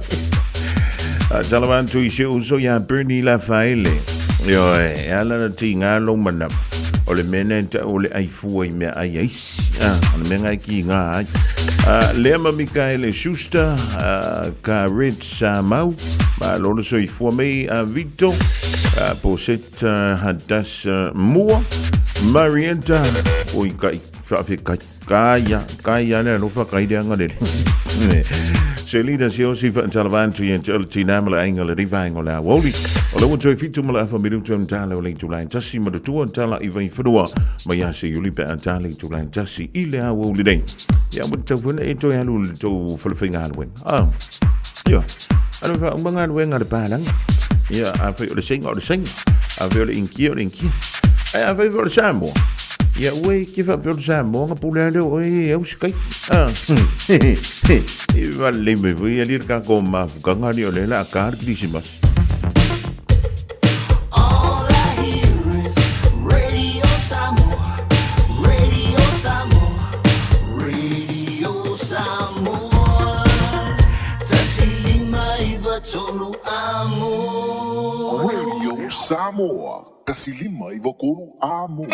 Tala atu i si ou uso ia Bernie Lafaele. Ioe, e ala na tiga lou manava. O le mea lea e tau o le ai fua i mea ai a isi. Ah, o le mea lena e tiga ai. Ah, Lea ma Mikaele Schuster, ah, ka Red Samau, malo le soifua mai a Vito, ah, Poseta Hadassa Mua, Marietta, oi kai, faafetai. Kaia, kaia le alofa kai le agalele. Selina Siosi whaatalawa atu i te tina ma le ainga le riva o le awauli. O le ua fitu ma le afa minutu em tale o le itulai tasi ma le tua tala i vai whanua. Mai a se yuli pe a tale itulai tasi i le awauli nei. Ia ua tau whana e toi alu le tau whalawhinga aluenga. Ah, ia. Alo wha umanga aluenga le pālanga. Ia, a whai o le senga o le senga. A whai o le inkia o le inkia. Ai a whai o le Samoa. Ia ue ke wha o le Samoa nga pule ale o e au sikai. Ah, i wa le me vui ali ka ko mafukanga ni o le la ka Christmas. All I hear is Radio Samoa, Radio Samoa, Radio Samoa. Tasi lima iva tolu amo. Radio Samoa, tasi lima iva tolu amo.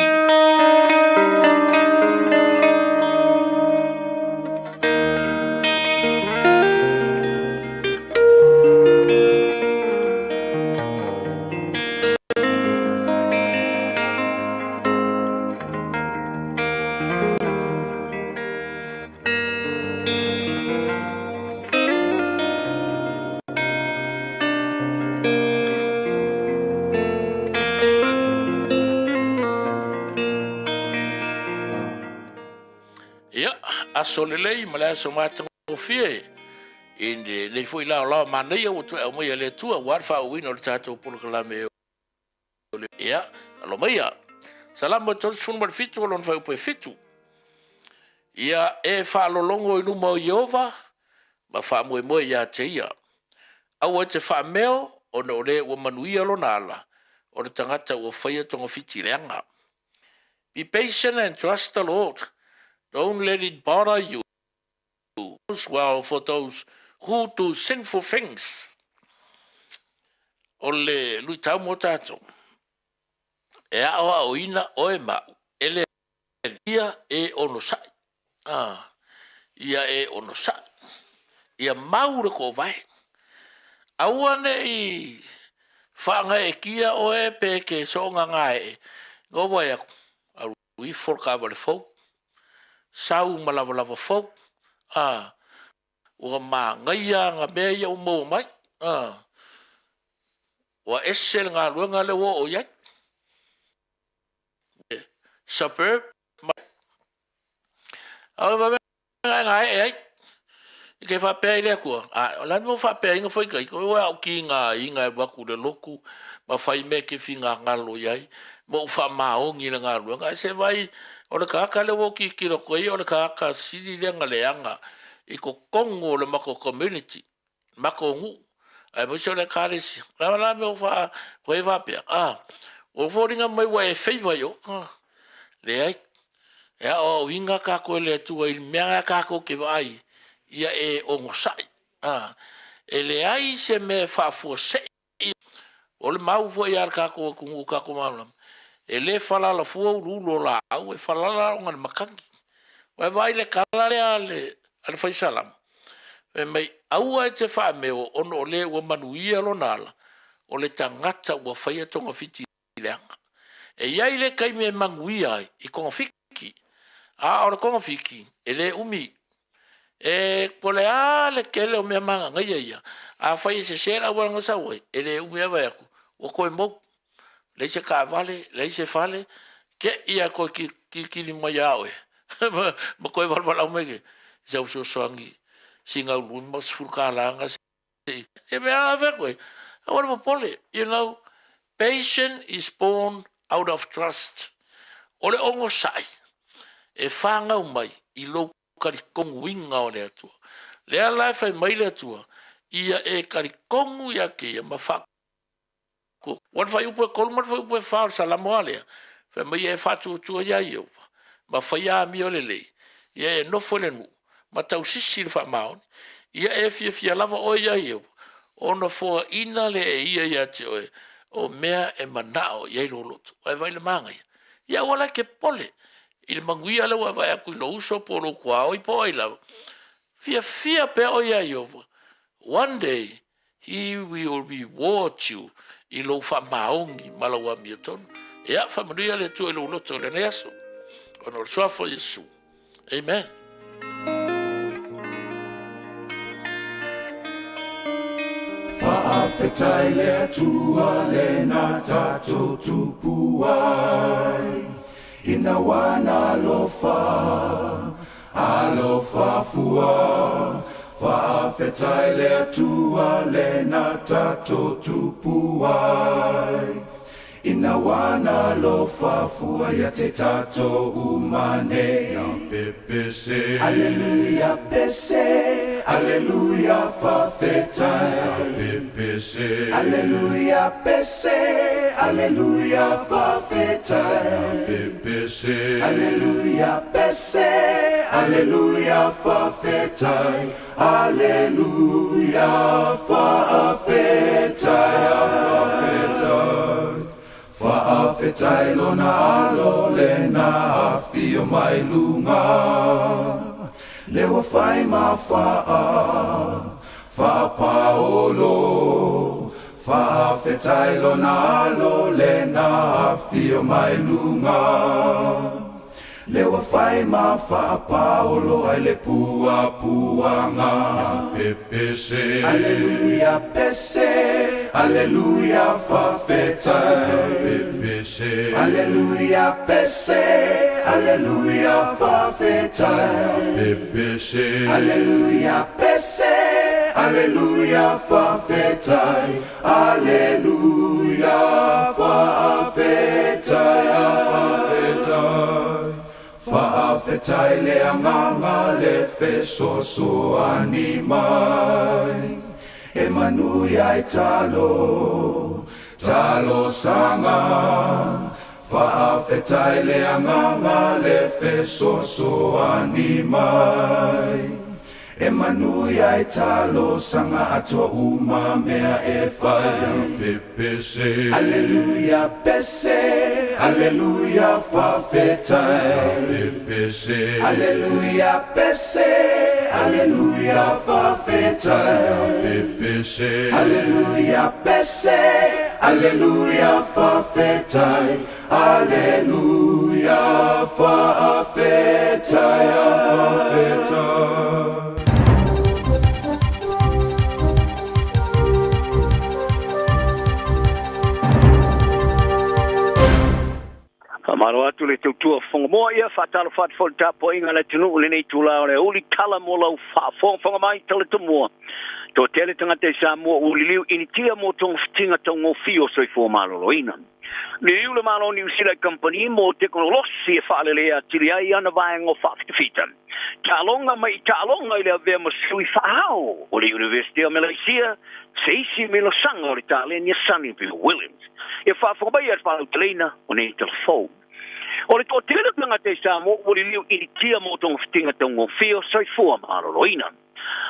aso lelei ma le aso matagofie i lenei foi laolao manaia ua toe aumaia e le Atua aua le faaauauina o le tatou polokalame o le Ia, alo maia. Salamo 37 o lona fuaiupu e 7. Ia e faalologo i luma o Ieova ma faamoemoe ia te ia. Aua e te faameo ona o le ua manuia lona ala, o le tagata ua faia togafiti leaga. Be patient and trust the Lord. Don't let it bother you. Well for those who do sinful things. O le luitau mo tatou, e aoaoina oe ma au, e le Ia e onosai. Ah, ia e onosai. Ia mau le toovae. Aua ne i faagaeetia oe pe te soona gaee, na ou vaai atu, alu ifo le taavale fou, sau ma lavalava fou, ah, ua manaia ana mea ia ua maua mai, ah, ua ese le galuega lea ua oo i ai. Suburb ma Aua vave gaegaee ai. I ke faapea i le Atua, a o le a le mea ua faapeaina foi taito, ua au tigaina e alu atu i le lotu ma fai mea e te finagalo i ai, ma ou faamaoni i le galuega. Ae se vaai, o le tagata lea ua ou tilotilo atu ai, o le tagata sili lea ona leaga i totonu o le matou community. matou nuu, aemaise o le Ekalesia. O le a la le mea ua fai ai faapea? A, ua foliga mai ua e favour i o. A, leai. E aoaoina tatou e le Atua i le mea lena tatou te vaai, ia e onosai. A, e leai se mea e faafuasei. O le mau foi a le tatou atunuu, tatou malamalama, e le falala fua uluulu o laau, e falala ona o le matagi. Ua e vaai i le tala lea a le fai salamo, fai mai, aua e te faameo ona o le ua manuia lona ala, o le tagata ua faia togafiti leaga. E i ai le taimi e manuia ai i togafiti, a o le togafiti e le umi. E po o le a le tele o mea magagaia ia, afai e sese le auala na sau ai, e le umi lava e atu, ua toe mou. Leai se taavale, leai se fale, te i lava e toe kilikili mai ia oe ma toe valavalau mai i sau fesoasoani sina $50 na se i. E mea a fai atu ai, aua le popole, you know, patient is born out of trust. O le onosai e fanau mai i lou talitonuina o le Atua. Lea la e fai mai le Atua, ia e talitonu ia te ia ma faa Ua le fuaiupu e 3 ma le fuaiupu e 4 o le Salamo a lea, fai mai ia e faatuatua iā Ieova, ma faia amio lelei, ia e nofo i le nuu, ma tausisi i le faamaoni, ia e fiafia lava oe iā Ieova, ona foaina lea e ia ia te oe o mea e manao i ai lou loto. Ua e vaai i le manaia? Ia aua la e te popole i le manuia lea ua e vaai atu i lou uso po o lou tuaoi po o ai lava. Fiafia pea oe iā Ieova. One day He will reward you i lou faamaoni ma lau amiotonu. Ia, faamanuia le Atua i lou loto i lenei aso, ona o le Suafa o Iesu. Amen. Faafetai le Atua lena tatou tupu ai Ina ua alofa Alofa fua, faafetai le Atua lena tatou tupu ai. Ina ua alofa fua ia te tatou uma nei. Ia pepese. Aleluia pese, aleluia faafetai. Ia pepese. Aleluia pese, aleluia faafetai. Ia pepese. Aleluia pese, aleluia faafetai, aleluia faafetai, faafetai. Faafetai lona alo lena afio mai luga, le ua fai ma faa, faapaolo. Faafetai lona alo lena afio mai luga, Le ua fai ma faapaolo ai le puapuaga. Pepese. Aleluia pese, aleluia faafetai. Pepese. Aleluia pese, Aleluia faafetai. Pepese, Aleluia pese, Aleluia faafetai, Aleluia faafetai, faafetai. Faafetai le Agaga le fesoasoani mai, e manuia ai talo, talosaga. Faafetai le Agaga le fesoasoani mai, e manuia ai talosaga atoa uma mea e fai. Pepese, Aleluia pese, Aleluia faafetai. Pepese, Aleluia pese, Aleluia faafetai. Pepese, Aleluia pese, Aleluia faafetai, Aleluia faafetai, faafetai. Faamalo atu le tautua fofoga moa ia faatalofa atu foi i le tapuaiga a le atunuu i lenei itula o le aoauli tala mo lau faafogafoga mai tala tomua. Toatele tagata i Samoa ua liliu initia mo togafitiga taugofie o soifua maloloina. Liliu le Malo o Niu Sila i kamupani mo tekonolosi e faaleleia atili ai ana vaega o faafitafita. Taaloga mai i taaloga i le avea ma sui faaao o le Iunivesite o Malaisia se isi milosaga o le taleni a Sonny Bill Williams. Ia faafofoga mai a le faalauteleina o nei tala fou. O le toatele o tagata i Samoa ua liliu initia mo togafitiga taugofie o soifua maloloina.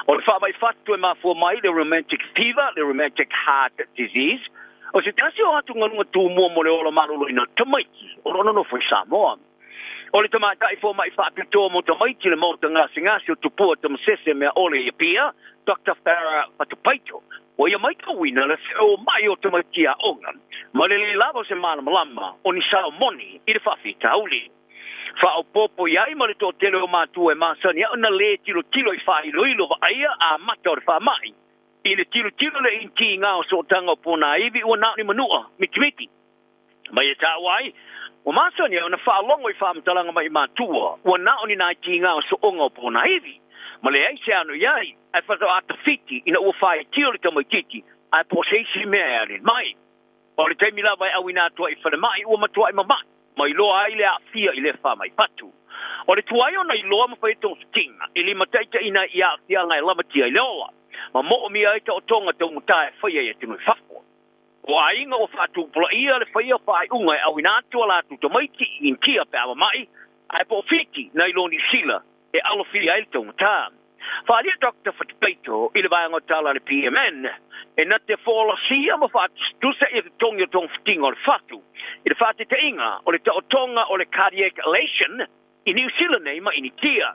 O le faamai fatu e mafua mai le rheumatic fever, le rheumatic heart disease, o se tasi o atugaluga tumua mo le ola maloloina o tamaiti o lo o nonofo i Samoa. O le tamaitai fomai faapitoa mo tamaiti i le Maota Gasegase o Tupua Tamasese Meaole i Apia, Doctor Farah Fatupaito, ua ia maitauina le feomai o tamaiti aoga ma le le lava o se malamalama o ni sao moni i le faafitauli. Faaopoopo i ai ma le toatele o matua e masani ai ona le tilotilo i faailoilo vaaia amata o le faamai, i le tilotilo le initīgā o sootaga o ponaivi ua na o ni manua mitimiti. Mai e taua ai, ua masani ai ona faalogo i faamatalaga mai matua ua na o ni nai tiga o sooga o ponaivi, ma leai se ano i ai, ae faatoa tafiti ina ua faitio le tamaitiiti ae po o se isi mea e aliali mai. O le taimi lava e auina atu ai i falemai ua matuai mama'i ma iloa ai le aafia i lea faamai fatu. O le tuai ona iloa ma fai togafitiga e limataitaiina ai i aafiaga e lamatia i le ola, ma moomia ai taotoga taugata e faia i atunuu i fafo. O aiga ua faatupulaia le faia faaiuga e auina atu a latou tamaiti i Initia pe a mama'i, ae po o Fiti nai lo Niu Sila e alofia ai le taugata. Faaalia Doctor Fatupaito i le vaega o tala a le PMN e na te folasia ma faatusatusa ia totogi o togafitiga o le fatu i le faataitaiga o le taotoga o le cardiac ablation i Niu Sila nei ma Initia.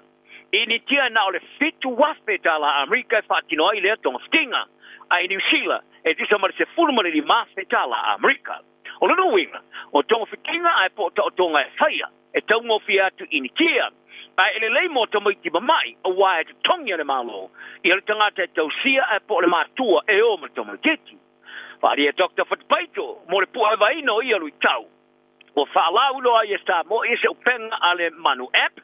I Initia e na o le $7,000 tala Amerika e faatino ai lea togafitiga, a i Niu Sila e tusa ma le $15,000 tala Amerika. O lona uiga, o togafitiga ae po o taotoga e faia e taugofie atu i Initia, ae e lelei mo tamaiti mama'i auā e totogi a le Malo ia le tagata e tausia ae po o le matua e o ma le tamaitiiti. Faaalia Doctor Fatupaito mo le puaevaina o ia luitau. Ua faalauiloa ai e Samoa ia se upega a le Manu App,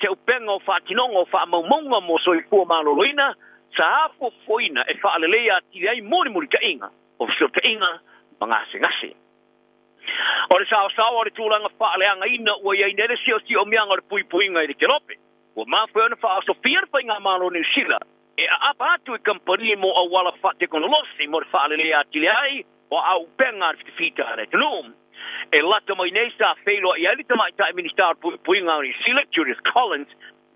se upega o faatinoga o faamaumauga mo soifua maloloina sa fuafuaina e faaleleia atili ai mulimulitaʻiga o fesootaiga ma gasegase. O le saosaoa o le tulaga faaleagaina ua i ai nei le siosiomiaga o le puipuiga i le kelope, ua mafua ai ona faaosofia le Faigamalo Niu Sila e aapa atu i kamupani mo auala faatekonolosi mo le faaleleia atili ai o aupega a le fitafita a le atunuu. E lata mai nei sa feiloai ai le Tamaitai Minisita o le Puipuiga o Niu Sila, Judith Collins,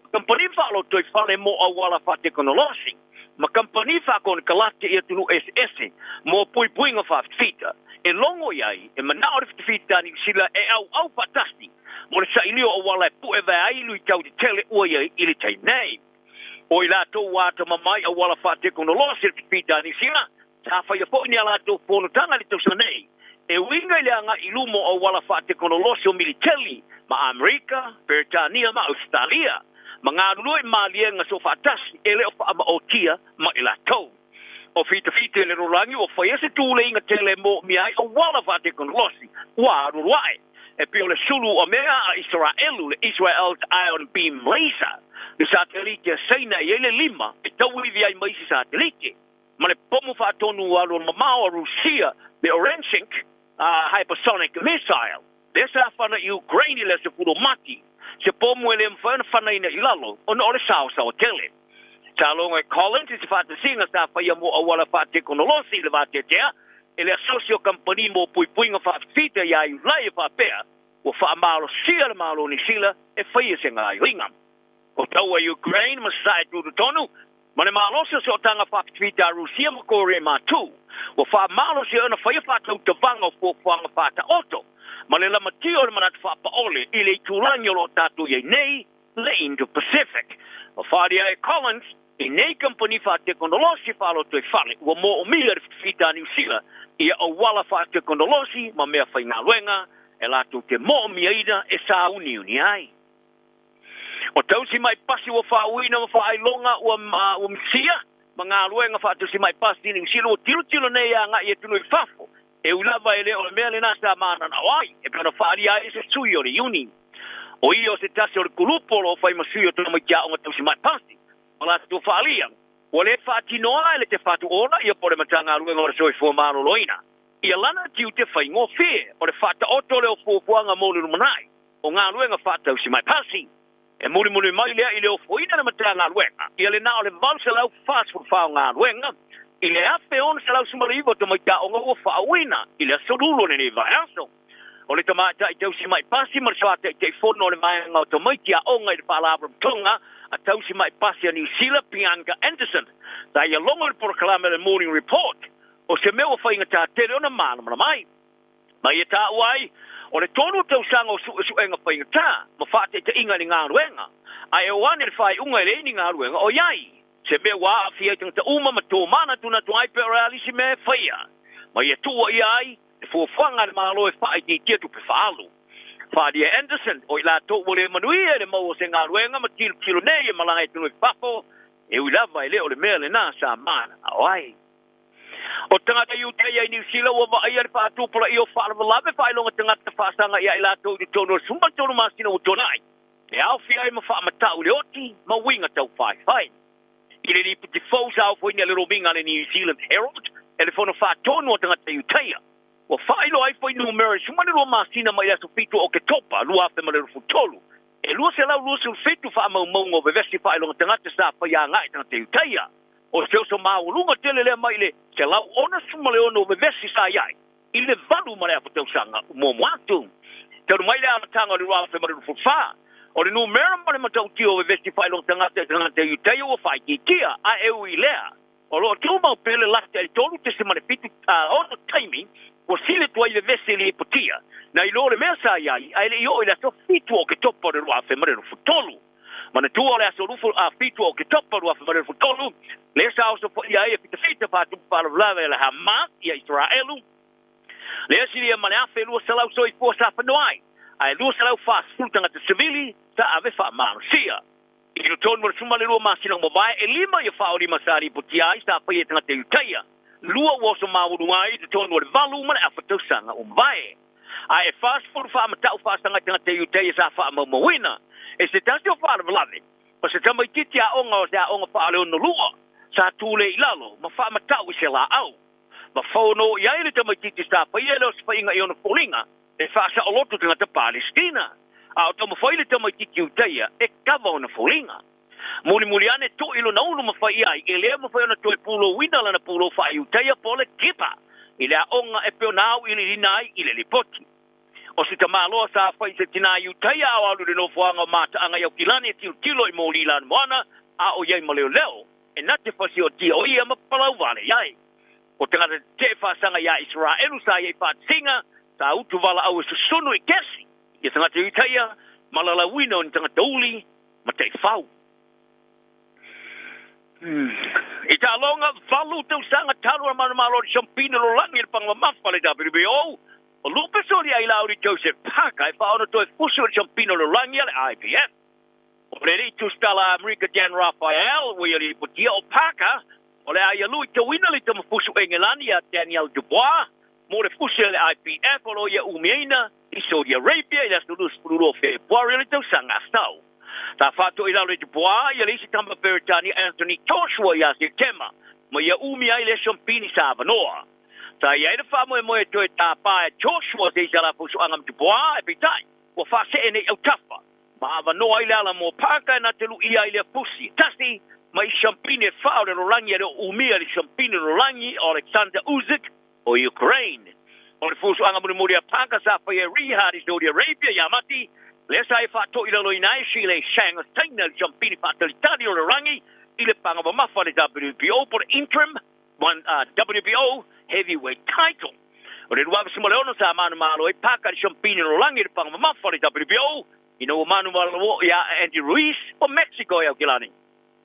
ma kamupani faalotoifale mo auala faatekonolosi ma kamupani faakonekalate i atunuu eseese mo puipuiga faafitafita. E logo i ai, e manao le fitafita a Niu Sila e auau faatasi mo le sailia o auala e puevae ai luitau tetele ua i ai i le taimi nei. O i latou ua atamamai auala faatekonolosi le fitafita a Niu Sila, sa faia foi ni a latou fonotaga i le tausaga nei, e uiga i le agai i luma o auala faatekonolosi o Militeli ma Amerika, Peretania ma Ausetalia, ma galulue i maliega soofaatasi e le o faamaotia ma i latou. O fitafita i le lalolagi ua faia se tuleiga tele e moomia ai auala faatekonolosi ua alualu ae. E pei o le sulu o mea a Isaraelu, le Israel's Ion Beam Laser, le satelite a Saina e i ai le lima e tauivi ai ma isi satelite, ma le pomu faatonu alualumamao a Rusia, le Oreshnik Hypersonic Missile, lea sa fana i Ukraine i le aso 10 o Mati, se pomu e le mafai ona fanaina i lalo ona o le saosaoa tele. Sa logo e Collins i se faatasiga sa faia mo auala faatekonolosi i le vateatea e le Asosi o Kamupani mo Puipuiga Faafifita iā Iulai e faapea ua faamalosia le Malo o Niu Sila e faia se gaoioiga. O taua i Ukraine ma Sasae Tutotonu ma le malosi o sootaga faafifita a Rusia ma Korea Matu ua faamalosia ona faia faatautavaga o fuafuaga faataoto ma le lamatia o le manatu faapaole i le itulagi o lo o tatou i ai nei, le Indo-Pacific. Ua faaalia e Collins i nei kamupani faatekonolosi faalotoifale ua moomia le fifita a Niu Sila ia auala faatekonolosi ma mea faigaluega e latou te moomiaina e sāuniuni ai. O tausi mai pasi ua faauuina ma faailoga ua ua misia ma galuega faatausi mai pasi i Niu Sila ua tilotilo nei agai i atunuu i fafo e ui lava e le o le mea lena sa mananao ai e pei ona faaalia ai se sui o le Iuni. O ia o se tasi o le kulupu o lo o fai ma sui o tamaiti aoga tausi mai pasi ma latou faaalia ua le faatinoa e le Te Whatu Ora ia po o le Matagaluega o le Soifua Maloloina ia lana tiute faigofie o le faataoto lea o fuafuaga mo le lumanai o galuega faatausi mai pasi. E mulimuli mai lea i le ofoina le Matagaluega ia le na o le 844 o galuega i le 1619 o tamaiti aoga ua faauuina i le aso Lulu o lenei vaiaso. O le tamaitai tausi mai pasi ma le soa-taitaifono o le vaega o tamaiti aoga i le Faalapotopotoga a Tausi Mai Pasi a Niu Sila, Bianca Anderson, sa ia logo i le polokalame a le Morning Report, o se mea ua faigata tele ona malamalama ai. Ma ia taua ai, o le tolu o tausaga o suesuega faigata ma faataitaiga i le galuega, ae o ane le faaiuga e leai ni galuega o i ai, se mea ua aafia ai tagata uma ma tōmanatunatu ai pea o le a le isi mea e faia, ma ia tuuaia ai le fuafuaga a le Malo e faaitiitia tupe faaalu. Faaalia Anderson, o i latou ua le manuia i le maua o se galuega ma tilotilo nei e malaga i atunuu i fafo, e ui lava e le o le mea lena sa mananao ai. O tagata Iutaia i Niu Sila ua vaaia le faatupulaia o faalavelave faailoga tagata faasaga ia i latou i totonu o le 13 masina ua tuanai, e aofia ai ma faamatau i le oti ma uiga taufaifai. I le lipoti fou sa ofoina e le lomiga a le New Zealand Herald e le Fono Faatonu a Tagata Iutaia, ua faailoa ai fuainumera e 12 masina mai le aso 7 o Oketopa 2023, e 227 faamaumauga o vevesi faailoga tagata sa faia agai tagata Iutaia. O se oso maualuga tele lea mai le 166 o vevesi sa i ai i le 8 ma le afa tausaga muamua atu. Talu mai le amataga o le 2024, o le numera ma le matautia o vevesi faailoga tagata i tagata Iutaia ua faaitiitia, ae ui i lea, o lo o tumau pea le lata i le 3.76 taimi ua sili atu ai vevesi i le lipotia nai lo le mea sa i ai ae le i oo i le aso 7 o Oketopa o le 2023. Manatua o le aso 7 o Oketopa 2023 lea sa osofaia ai e fitafita faatupu faalavelave a le Hamas ia Isaraelu, lea silia ma le 1,200 soifua sa fanoa ai, ae 240 tagata sivili sa ave faamalosia. I totonu o le 12 masina ua mavae, e lima ia faaolima sa lipotia ai sa faia e tagata Iutaia, lua ua oso maualuga ai i totonu o le 8 ma le afa tausaga ua mavae. Ae e 40 faamatau faasaga i tagata Iutaia sa faamaumauina. E se tasi o faalavelave, o se tamaitiiti aoga o se aoga faaleonolua sa tule i lalo ma faamatau i se laau. Ma fono i ai le tamaitiiti sa faia le osofaiga i ona foliga e faasaoloto tagata Palestina. A o taumafai le tamaitiiti Iutaia e kava ona foliga. Mulimuli ane to'i lona ulu ma fai ai e le mafai ona toe pulouina lana pulou faaiutaia po o le kippah i le aoga e pei ona auiliiliina ai i le lipoti. O se tamaloa sa fai se tinā Iutaia a o alu i le nofoaga o mataaga i Aukilani e tilotilo i moli lanumoana a o i ai ma leoleo e na te fasiotia o ia ma palau vale i ai. O tagata tetee faasaga iā Isaraelu sa i ai faatasiga sa utu valaau e susunu i kesi ia tagata Iutaia ma lalauina o ni tagata uli ma taifau. I taaloga valu tausaga talu ona manumalo le siampina lalolagi i le paga mamafa a le WBO, o lupe soli ai lauli Joseph Parker e faaono toe fusu i le siampina lalolagi a le IBF. O le alii tusitala a Amerika Dan Rafael ua ia lipotia o Parker o le a ia luitauina le tamafusu Engelani ia Daniel Dubois. mo le fusi a le IBF o lo o ia umiaina i Saudi Arabia i le aso 22 o Fepuari o le tausaga sau. Sa faatoa i lalo e Dubois ia le isi tama Peretania Anthony Joshua ia Setema ma ia umi ai lea siampini sa avanoa. Sa i ai le faamoemoe e toe tapa e Joshua se isi alafausuaga ma Dubois ae peitai ua faasee nei autafa ma avanoa ai le ala mo Parker e na te luʻia ai lea pusi e tasi ma isi siampini e fa o le lolagi e le o umia i le siampini lolagi o Alexander Usyk o Ukraine. O le fuafuaga mulimuli a Parker sa faia e Riyadh i Saudi Arabia ia Mati, lea sa e faatoilaloina ai Shilei Shang o China i le siampini faatalitali o le lolagi i le paga mamafa a le WBO po o le Interim WBO Heavyweight Title. O le 2006 sa manumalo ai Parker i le siampini lolagi i le paga mamafa a le WBO ina ua manumalo ia Andy Ruiz o Mexico e Aukilani.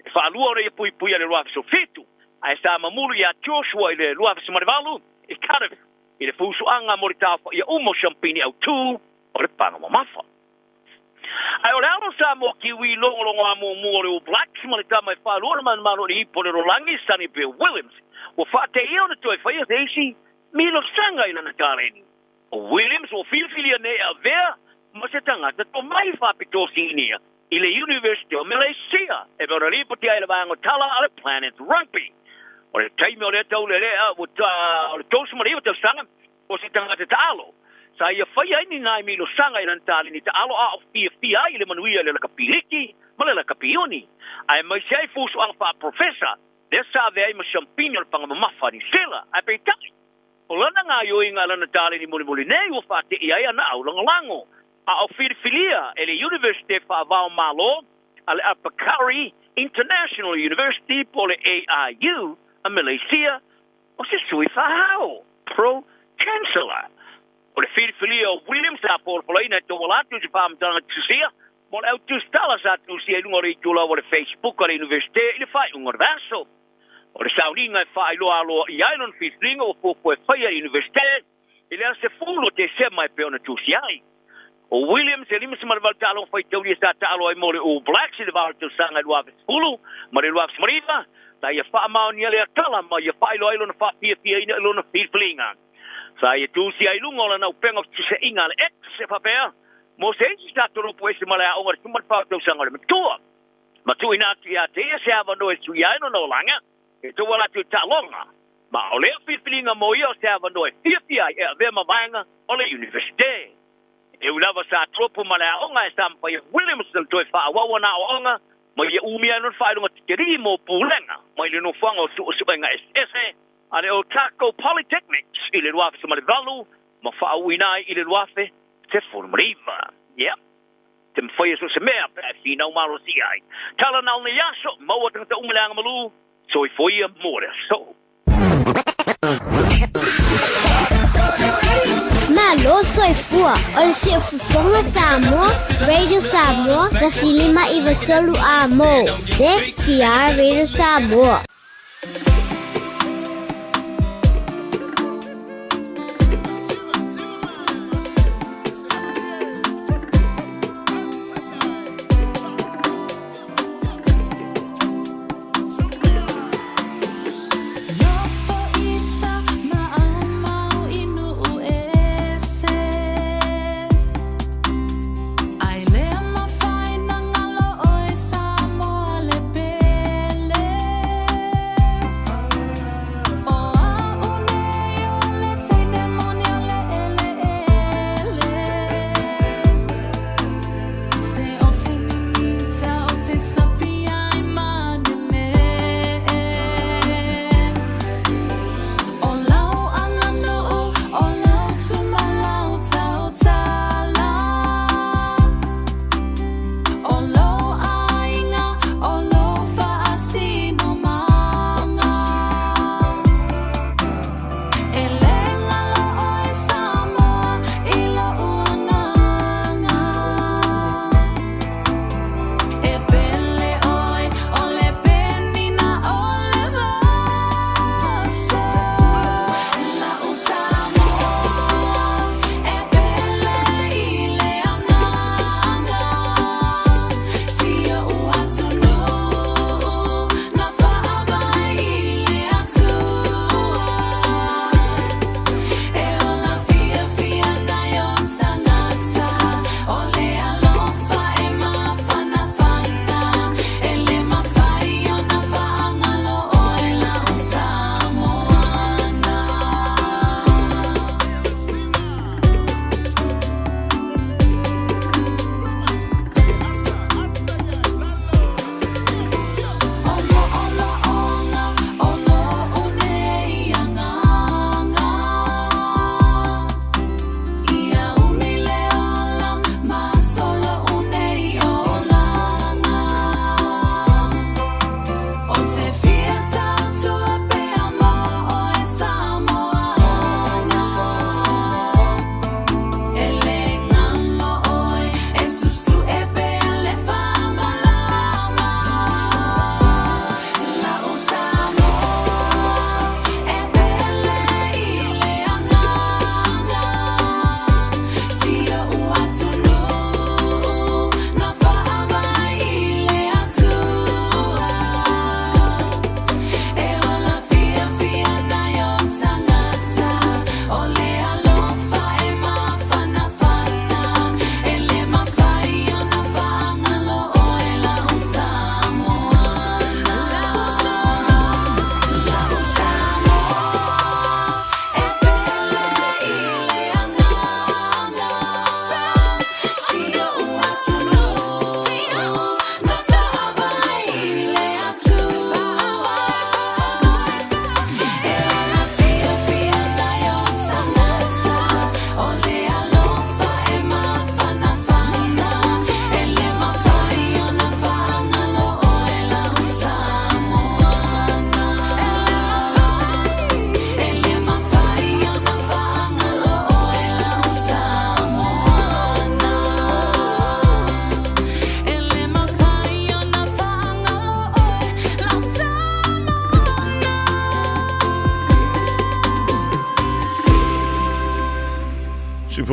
E faalua ona ia puipuia i le 2007, ae sa mamulu iā Joshua i le 2008 i Cardiff i le fusuaga mo le taofaia uma o siampini autū o le paga mamafa. Ae o le alo Samoa Kiwi logologo muamua o le All Blacks ma le tama e faalua ona manumanu o le ipu o le lolagi Sonny Bill Williams ua faateia ona toe faia se isi milosaga i lana taleni. O Williams ua filifilia nei e avea ma se tagata tomai faapitoa sinia i le University o Malaysia e pei ona lipoti ai le vaega o tala a le Planet Rugby. O le taimi o lea taulelea ua o le 39 tausaga o se tagata taalo sa ia faia ai ni nai milosaga i lana taleni taalo a o fiafia ai i le manuia i le lakapi liki ma le lakapi uni aemaise ai fusuaga faaprofesa lea sa avea ai ma siampini o le paga mamafa a Niu Sila. Ae peitai, o lana gaoioiga a lana taleni mulimuli nei ua faateia ai ana aulagolago a o filifilia e le Universite Faavaomalo a le Upper Curry International University po o le AIU a Malaysia o se sui faahao, Pro Chancellor. O le filifilia o Williams sa polapolaina e tauala atu i se faamatalaga tusia mo le au tusitala sa tusia i luga o le itulau o le Facebook a le Universite i le faaiuga o le vaiaso. O le sauniga e faailoa aloaia ai lona filifiliga ua fuafua e faia e le Universite i le aso 10 o Tesema e pei ona tusia ai. O Williams e 58 taaloga faitaulia sa taalo ai mo le All Blacks i le va o le tausaga e 2010 ma le 2019, sa ia faamaonia lea tala ma ia faailoa ai lona faafiafiaina i lona filifiliga. Sa ia tusia ai i luga o lana upega o fetuseaiga a le X e faapea, Mo se isi sa tolopo ese ma le aoga i le 14 tausaga o le matua, ma tuuina atu ia te ia se avanoa e suia ai lona olaga, e tauala atu i taaloga, ma o lea filifiliga mo ia o se avanoa e fiafia ai e avea ma vaega o le Universite. E ui lava sa tolopo ma le aoga e sa mafai e Williamson toe faaauau ana aoaoga ma ia umia ai lona faailoga tikeri mo pulega mai le nofoaga o suesuega eseese a le Otago Polytechnics i le 2008 ma faauuina ai i le 2019. Yeah. Te mafai e so se mea pe a e finau malosi ai. Tala na o nei aso, maua tagata uma le agamalu, soifua ia mo le aso. Malo soifua, o le siufofoga Samoa, Radio Samoa, 105 93 amo. CTR Radio Samoa.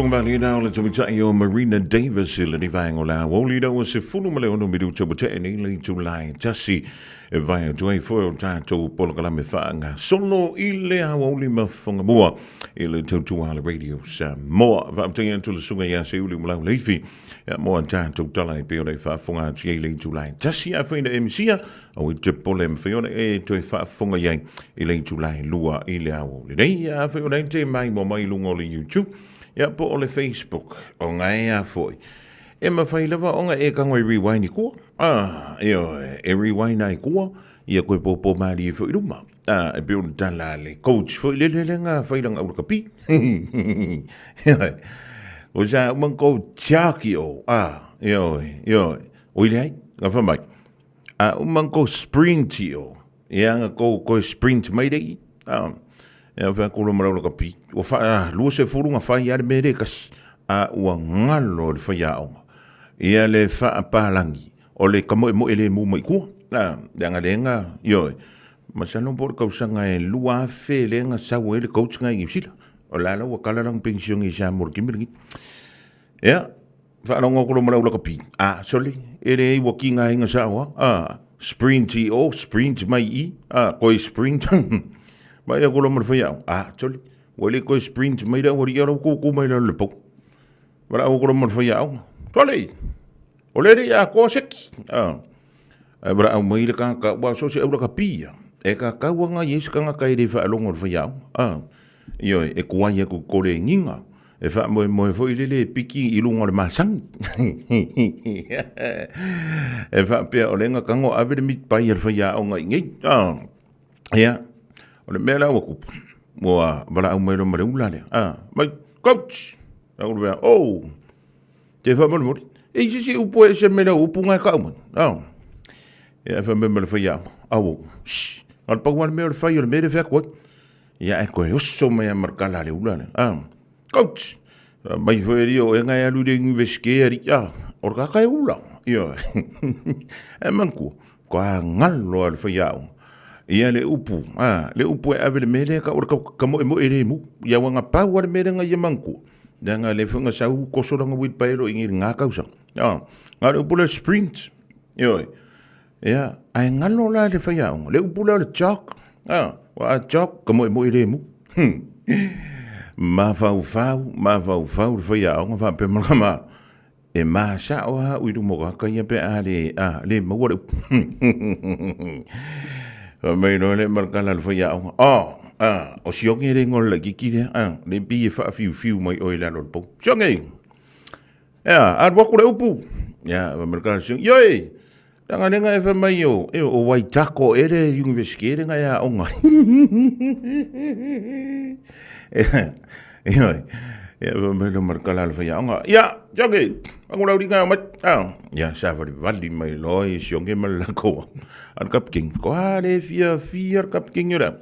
Faafofoga malie o le tauitai o Marina Davis i lenei vaega o le aoauli ina ua 16 minuta ua tea nei le itula e tasi e vae atu ai foi o tatou polokalame faagasolo i le aoauli ma Fagamua i le tautua a le Radio Samoa. Faafetai atu le susuga ia Seiuli Malau Leifi ia mo a tatou tala e pei ona e faafofoga atu ai i le itula e tasi. Afai na e misia, aua e te popole e mafai ona e toe faafofoga i ai i le itula e lua i le aoauli nei. Afai o lea e te maimoa mai i luga o le YouTube ia po o le Facebook, o gae a foi e mafai lava ona e tago e rewind i kua. Ah, ioe, e rewind ai kua, ia koe pōpō mālie foi i luma. Ah, e pei o le tala a le coach foi lele le nga fai langa ula kapi. Ioe. O sa uma kou tiaki o. Ah, ioe, ioe. O ile ai, nga fa mai. A uma kou sprint o. Ia nga kou koe sprint mai rei. Ah, ia fa ku lo marau kapi. O fa ah, lua se furu nga fai ale mere kasi. A ua ngalo le fai aonga. Ia le fa palangi. O le kamoemoe lemu mai kua. A, leaga le ga, ioe. Masalo po o le tausaga e 2000 lea na sau ai le coach na i Niu Sila. O la la ua kala lana penisione i Samoa i le taimi lenei. Ia, faalogo atu loa ma lau lakapi, a, sole, e leai ua tigaina sao lava, a, sprint i o, sprint mai i i, a, toe sprint mai atu loa ma le faiaoga, a, sole, ua le toe sprint mai le aualii a o la ua tutu mai lalo i le pou. Valaau atu loa ma le faiaoga, sole, O le alii atoa seki. A, ae valaau mai le tagata, aua so o se aulakapi ia, e tatau ana i ai se tagata e le faalogo i le faiaoga. A, ioe, e tuai atu i kolegiga, e faamoemoe foi lele e piki i luga o le masani. E faapea o lea na tago ave le meat pie a le faiaoga i inei. A, ia, o le mea la ua tupu, ua valaau mai loa ma le ula lea, a, mai, coach! Au le mea, oh! Te faamolemole, e i se isi upu e ese mai lau upu nga e kau mai. Ao. Ia e fai mai le faiaoga. Au, shh, na o le pau lava le mea o le fai o le mea lea e fai atu ai. Ia e toe oso mai lava ma le kala a le ula lea. Ao. Coach! Mai foi alii o oe nga e alu i le Universite alii. A, o le tagata e ula. Ioe. Ae manatua, Kua galo a le faiaoga. Ia le upu, a, le upu e ave le mea lea ka o le ka moemoe lemu. Ia ua pau a le mea lea ia manatua. Leaga le foi nga sau koso langa wheelbarrow i ngi ngā kausa. A, nga le upu le sprint. Ioe. Ia, ae galo la le faiaoga. Le upu lea o le jog. A, ua a jog ka moemoe lemu. Mafaufau, mafaufau le faiaoga faapea ma lama. E masao a au i luma o kaka ia pe a le, a, le maua le upu. Fai mai loa le malakala le faiaoga, oh, a, o Sioge le igoa o le laitiiti lea, a, le pei e faafiufiu mai oe i lalo o le pou. Sioge! Ea, alu atu le upu. Ia, fai mai le kala Sioge, ioe! Leaga lea na e fai mai o, e, o Waitako e le University e le na e aoga ai. Ioe, ia fai mai loa ma le kala a le faiaoga, ia, Sioge, agu lau liga e omai. Ah, ia, savalivali mai loa i Sioge ma le lakou a le kapikeni. Koa le fiafia le kapikeni o le au.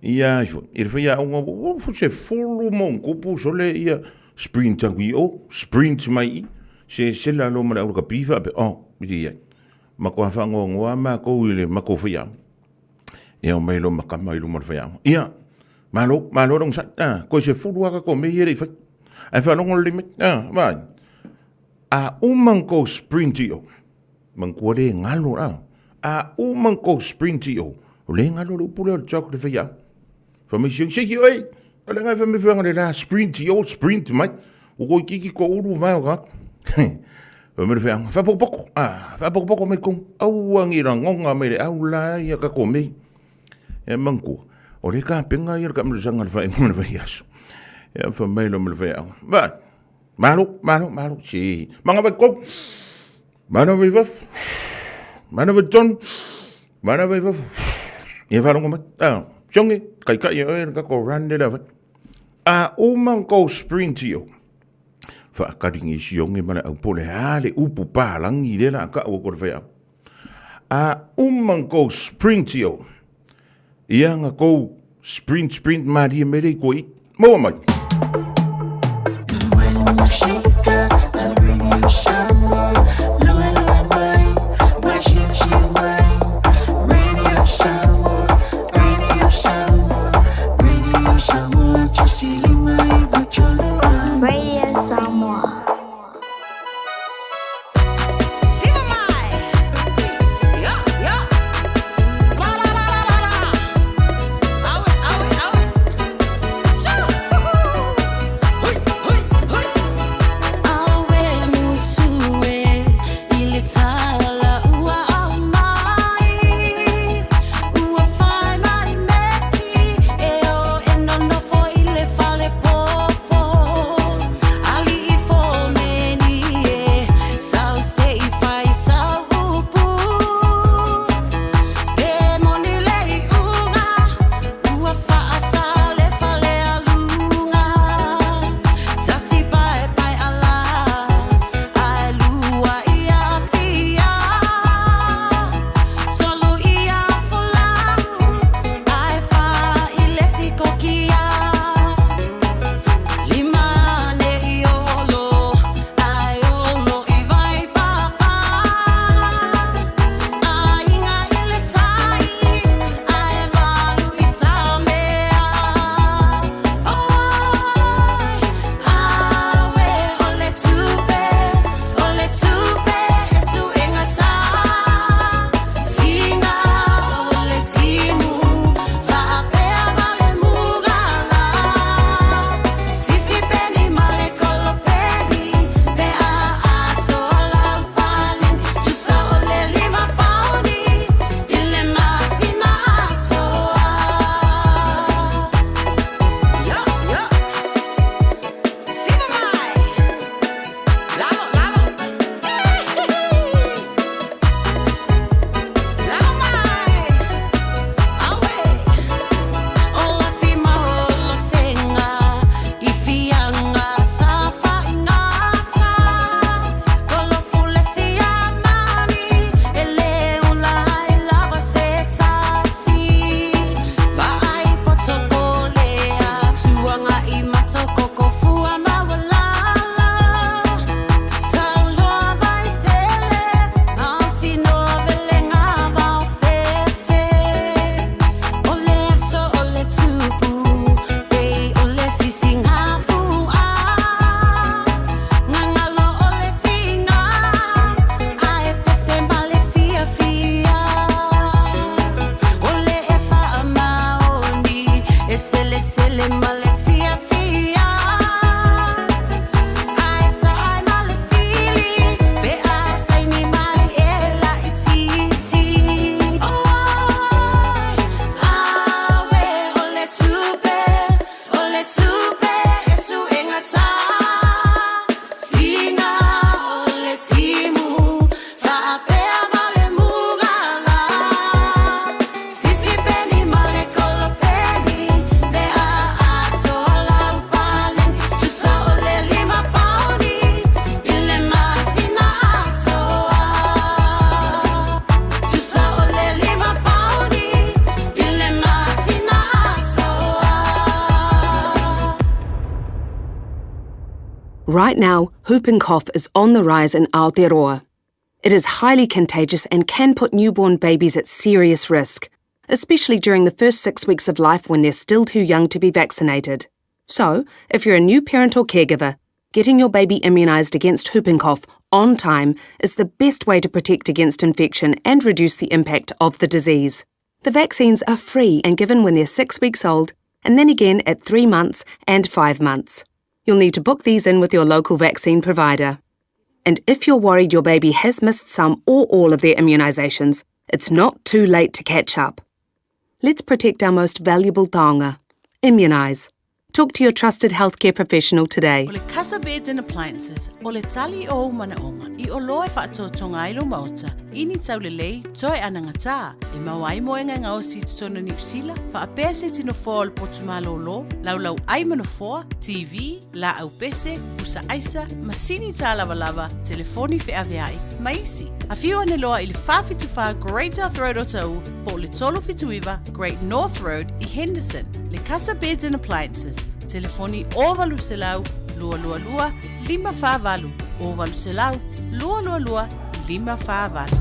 Ia ifo, i le faiaoga, ua se fulu ma ona tupu sole ia sprint atu i o, sprint mai i, se sela loa ma le aulakapi faapea, oh, i le iai. Matua faanoanoa matou i le matou faiaoga. Ia omai loa ma tama i luma o le faiaoga. Ia, malo, malo le onosai. Ah, toe sefulu lava tatou mea ia e le i fai. Ae faalogo lelei mai. Ah, vaai. A uma ona tou sprint i o, manatua le galo la. A uma ona tou sprint i o, o le galo le upu lea o le jog le faiaoga. Fai mai si si oi, o le ngai fai mai fai le la sprint i o, sprint mai. Ua toeitiiti toaulu vae o tagata. Fai mai le faiaoga, faapokopoko, ah, faapokopoko mai totonu. Aua ne i lagona mai le au la ia tatou mei. E manatua, o le tapena ia le taamilosaga i le faaiuga o le vaiaso. Ia fai mai loa ma le faiaoga, vaai, malo, malo, malo, si, manava i totonu, manava i fafo, manava i totonu, manava i fafo. Ia faalogo mai, ah, Sioge, taitai e oe le tatou run lea le a fai. A uma ona tou sprint i o, faatali nei Sioge ma le au po o le a le upu palagi lea o le a tau atu e le faiaoga. A uma ona tou sprint i o, ia na tou sprint sprint malie mai lea i tua i, maua mai. Radio Right now, whooping cough is on the rise in Aotearoa. It is highly contagious and can put newborn babies at serious risk, especially during the first six weeks of life when they're still too young to be vaccinated. So, if you're a new parent or caregiver, getting your baby immunised against whooping cough on time is the best way to protect against infection and reduce the impact of the disease. The vaccines are free and given when they're six weeks old, and then again at three months and five months. You'll need to book these in with your local vaccine provider. And if you're worried your baby has missed some or all of their immunisations, it's not too late to catch up. Let's protect our most valuable taonga. Immunise. Talk to your trusted healthcare professional today. O le Casa Beds and Appliances, o le tali o ou manaʻoga, i oloa e faatoatoga ai lou maota, i ni taulelei, toe anagatā, e maua ai moega e gaosi i totonu o Niu Sila, faapea se iti nofoa o le potu malōlō, laulau ʻai ma nofoa, TV, laau pese, pusa aisa, masini tālavalava, telefoni feaveai, ma isi. Afio ane loa i le 474 Great South Road Otahuhu po o le 379 Great North Road i Henderson. Le Casa Beds and Appliances, telefoni 0800 222 548, 0800 222 548.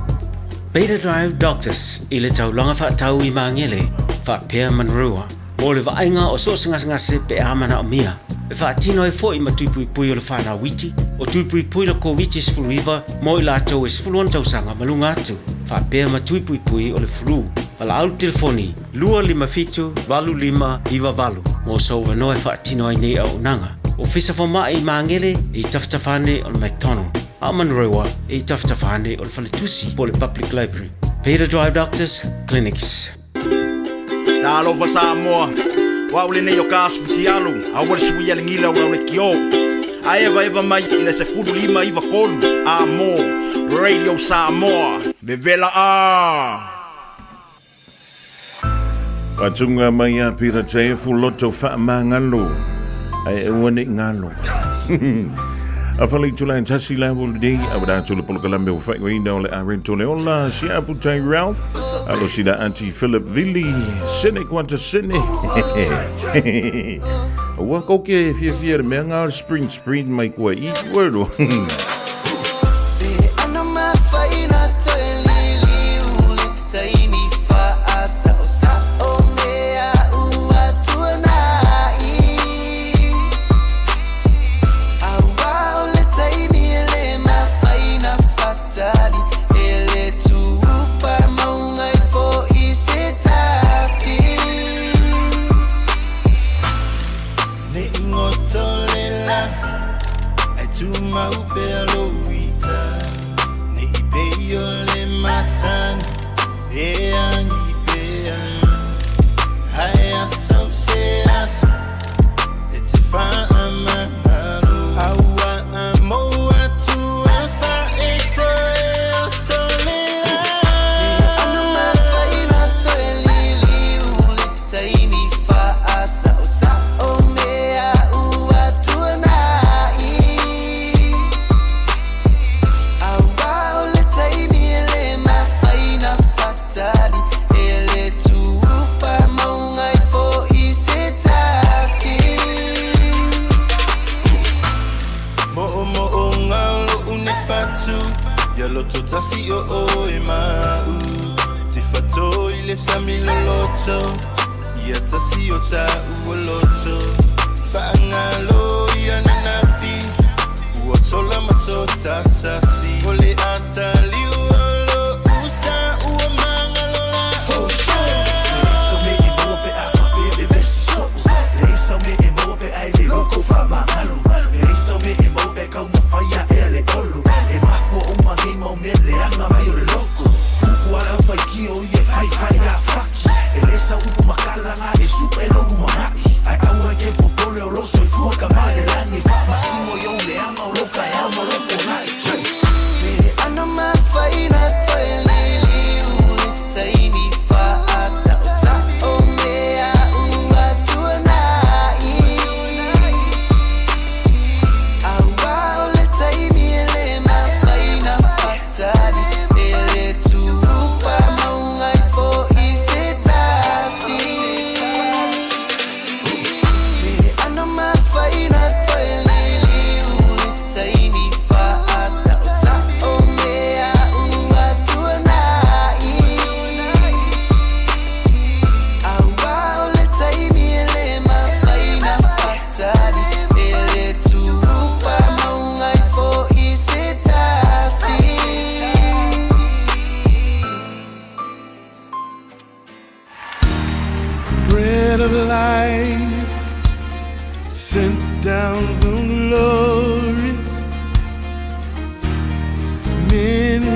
Beta Drive Doctors i le taulaga faatau i Magele faapea Manurewa mo le vaaiga o so o se gasegase pe a manaomia e faatino ai foi ma tui puipui o le fanau iti, o tui puipui le Koviti-19 mo i latou e 16 tausaga ma luga atu, faapea ma tui puipui o le flu. Valaau le telefoni 257 8598 mo sou avanoa e faatino ai nei auaunaga. Ofisa Fomai i Magele e i tafatafa ane o le McDonald, a o Manurewa e i tafatafa ane o le Faletusi po o le Public Library. Beta Drive Doctors Clinics. Talofa Samoa, o au lenei o ka asu futialu, aua le suia le gila o lau lekiō. A evaeva mai i le 15 93 a mo Radio Samoa, vevela a! Faatuga mai a Pita Tefu loto faamagalo ae aua ne i galo. A fale i tulae tasi la ua lenei a ua atu le polokalame ua faaigoaina o le Arento le Ola Siapu Tyrell alo sila ati Philip Vili Sene Kuata Sene Ua koke fiafia le mea ngā o le spring spring mai kua i kua ro.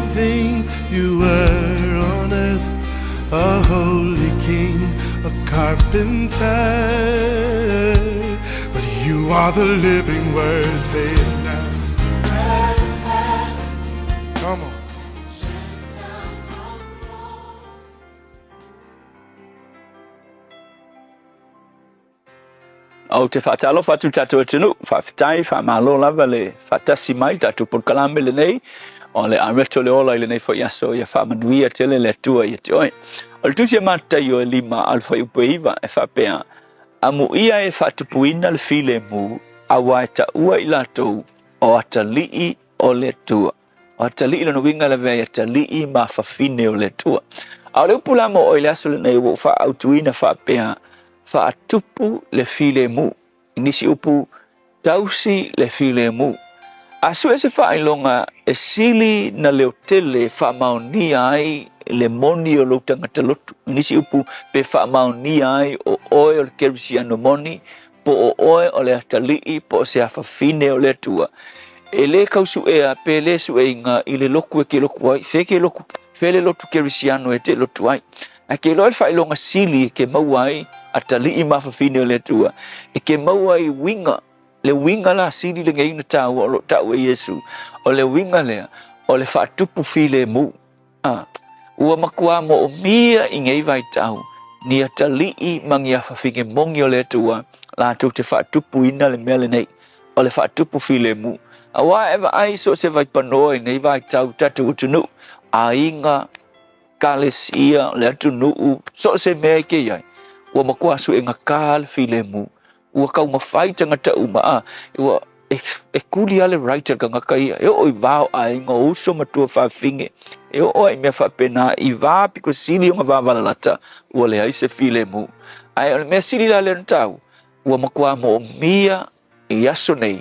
living things. You were on earth, a holy king, a carpenter. But you are the living word, say it now. Come on. Ou te faatalofa atu tatou atunuu, faafetai, faamalo lava le faatasi mai tatou polokalame lenei o le Areto le Ola i lenei foi aso ia faamanuia tele le Atua ia te oe. O le tusi a Mataio e 5 a o le fuaiupu e 9 e faapea, Amuia e faatupuina le filemu, auā e taua i latou o atalii o le Atua. O atalii lona uiga e lavea ai atalii ma fafine o le Atua. A o le upu la mo oe i le aso lenei ua ou faaautuina faapea, faatupu le filemu. I nisi upu, tausi le filemu. A sue se faailoga e sili na leotele e faamaonia ai le moni o lou tagata lotu. I nisi upu, pe faamaonia ai o oe o le kerisiano moni, po o oe o le atalii po o se afafine o le Atua. E lē kausuʻea pe lē suʻeiga i le lotu e ke lotu ai, fe ke lotu, fe le lotu kerisiano e te lotu ai. Ae ke iloa le faailoga sili e ke maua ai atalii ma afafine o le Atua, e ke maua ai uiga, le uiga la sili lenei na taua o lo o tau e Iesu, o le uiga lea, o le faatupu filemu. A, ua matua moomia i nei vaitau ni atalii ma ni afafine moni o le Atua latou te faatupuina le mea lenei, o le faatupu filemu. Auā e vaai so o se vaipanoa i nei vaitau i tatou atunuu, aiga, ekalesia, le atunuu, so o se mea e ke i ai, ua matua suegatā le filemu. Ua taumafai tagata uma, a, ua, e, e kuli lava le right a le tagata ia, e oo i va o aiga, o uso ma tuafafine, e oo lava i mea faapena, i va pito sili ona vavalalata, ua leai se filemu. Ae o le mea sili la lea ona taua, ua matua moomia i aso nei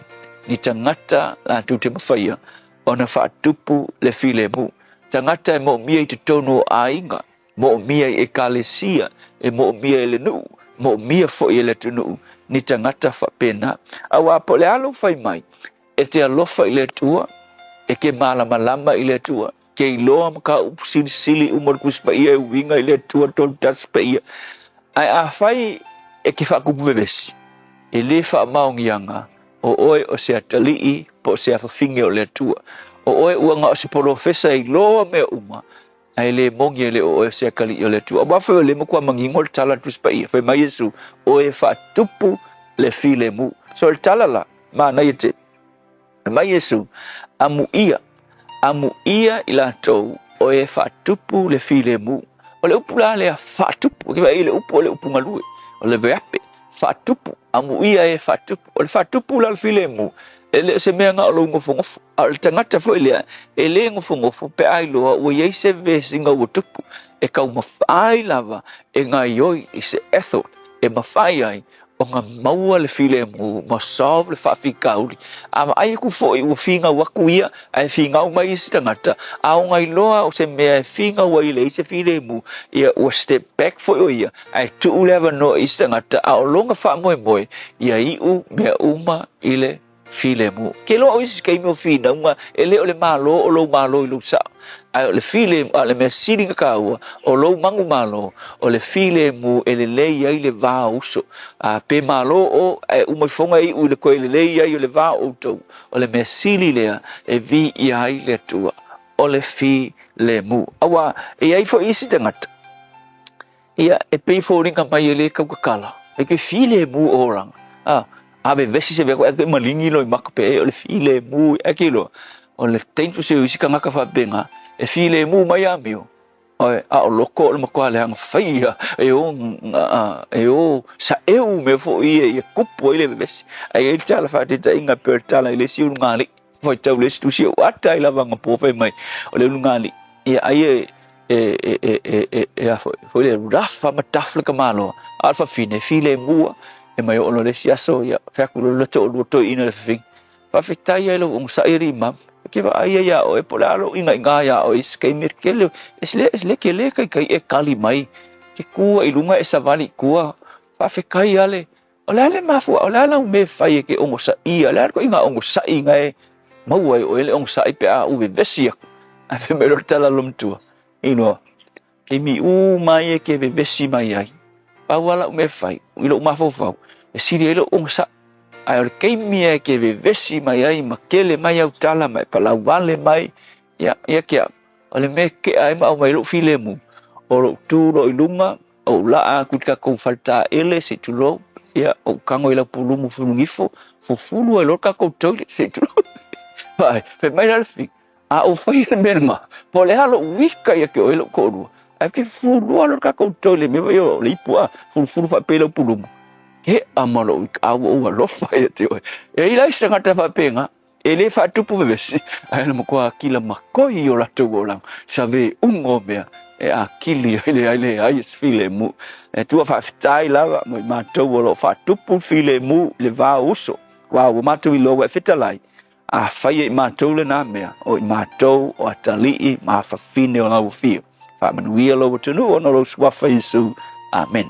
ni tagata latou te mafaia ona faatupu le filemu. Tagata e moomia i totonu o aiga, Moomia i Ekalesia, e moomia e le nuu, moomia foi e le atunuu, ni tagata faapena. Auā po o le a lou fai mai, e te alofa i le Atua, e ke malamalama i le Atua, ke iloa ma ka upu silisili uma o le Tusi Paia e uiga i le Atua 31 Paia. Ae afai e ke faakupu vevesi, e lē faamaoniaga o oe o se atalii po o se afafine o le Atua. O oe ua na o se polofesa e iloa mea uma, Ae le moni e le o oe o se atalii o le Atua. Aua foi o lea e matua manino le tala a le Tusi Paia, fai mai Iesu, oe e faatupu le filemu. So le tala la, manaia tele. Fai mai Iesu, amuia, amuia i latou o e faatupu le filemu. O le upu la lea faatupu, e vaai i le upu o le upu galue, o le veape, faatupu, amuia e faatupu. O le faatupu la o le filemu, e le o se mea na o lou nofonofo. A o le tagata foi lea, e lē nofonofo pe a iloa ua i ai se vesiga ua tupu, e taumafai lava e gaoioi i se effort e mafai ai ona maua le filemu ma solve le faafitauli. A vaai atu foi ua finau atu ia ae finau mai isi tagata, a ona iloa o se mea e finau ai e leai se filemu, ia ua step back foi o ia ae tuu le avanoa i isi tagata, a o lona faamoemoe ia iu mea uma i le filemu. Ke loa o isi taimi o finauga, e le o le Malo o lou Malo i lou sao, ae o le filemu, a o le mea sili na taua, o lou manumalo, o le filemu e lelei ai le va o uso. A pe Malo o, ae uma ifoga e iu i le toe lelei ai o le va o outou, o le mea sili lea e viia ai le Atua, o le filemu. Aua e i ai foi isi tagata, Ia, e pei e foliga mai e lē tautatala, e ke filemu o olaga. A, a vevesi se mea ae maligi loa i maka pe e o le filemu, ae ke iloa, o le dangerous ia o isi tagata faapena, e filemu mai amio, oe, a o loko o le matua leaga faia e o, e o saeu mea foi ia ia tupu ai le vevesi. Ae i ai le tala faataitaiga e pei o le tala i le isi ulugalii, faitau le isi tusi e uata ai lava ana po fai mai o le ulugalii, ia ai e, e, e, e, e, e, e a foi, foi le rough ma tough le tamaloa, a o le fafine, e filemu e mai oo loa le isi aso, ia, fai atu loa le toalua toeaina le fafine, faafetai ai lou onosai alii mama, e ke vaai ai iā oe, po o le a lou ināinā iā oe i se taimi e tele, e le, le tele taitai e kali mai, ke kū ai i luga e savali i tua, faafetai lava le, O le a le mafua, o le a lau mea e fai e ke onosaia, o le a le ituaiga onosai na e maua ai oe le onosai pe a ou vevesi atu. Ae fai mai loa le tala a le loomatua, Iloa, taimi uma ia e te vevesi mai ai, pau lava lau mea e fai i lou mafaufau, e sili ai lou ogasai. Ae o le taimi lava e te vevesi mai ai ma tele mai au tala ma e palauvale mai, ia, ia te au, o le mea e tea ai ma aumai ai lou filemu, o lou tu loa i luga, ou laa atu i le tatou faletaele se i tulou, ia, ou tago i lau pulumu fulugifo, fufulu ai loa le tatou toilet se i tulou. Vaai, fai mai la le Fika, A ou faia le mea lena, po o le a lou wika ia te oe lou toalua, ae ou te fulua loa le tatou toilet i mea foi o le ipu a, fulufulu faapea i lau pulumu, ea ma lou wika, a ua ou alofa ia te oe. E i ai la isi tagata faapena, e le faatupu vevesi, ae na matua akila makoi i o latou olaga, save uga o mea e akili ai le ai leai o se filemu. Le Atua faafetai lava mo i matou o lo o faatupu le filemu i le va o uso, aua ua matou iloa ua e fetalai, Afai e i matou lena mea, o i matou o atalii ma afafine o lau afio. Faamanuia lou atunuu ona o lou suafa Iesu. Amen.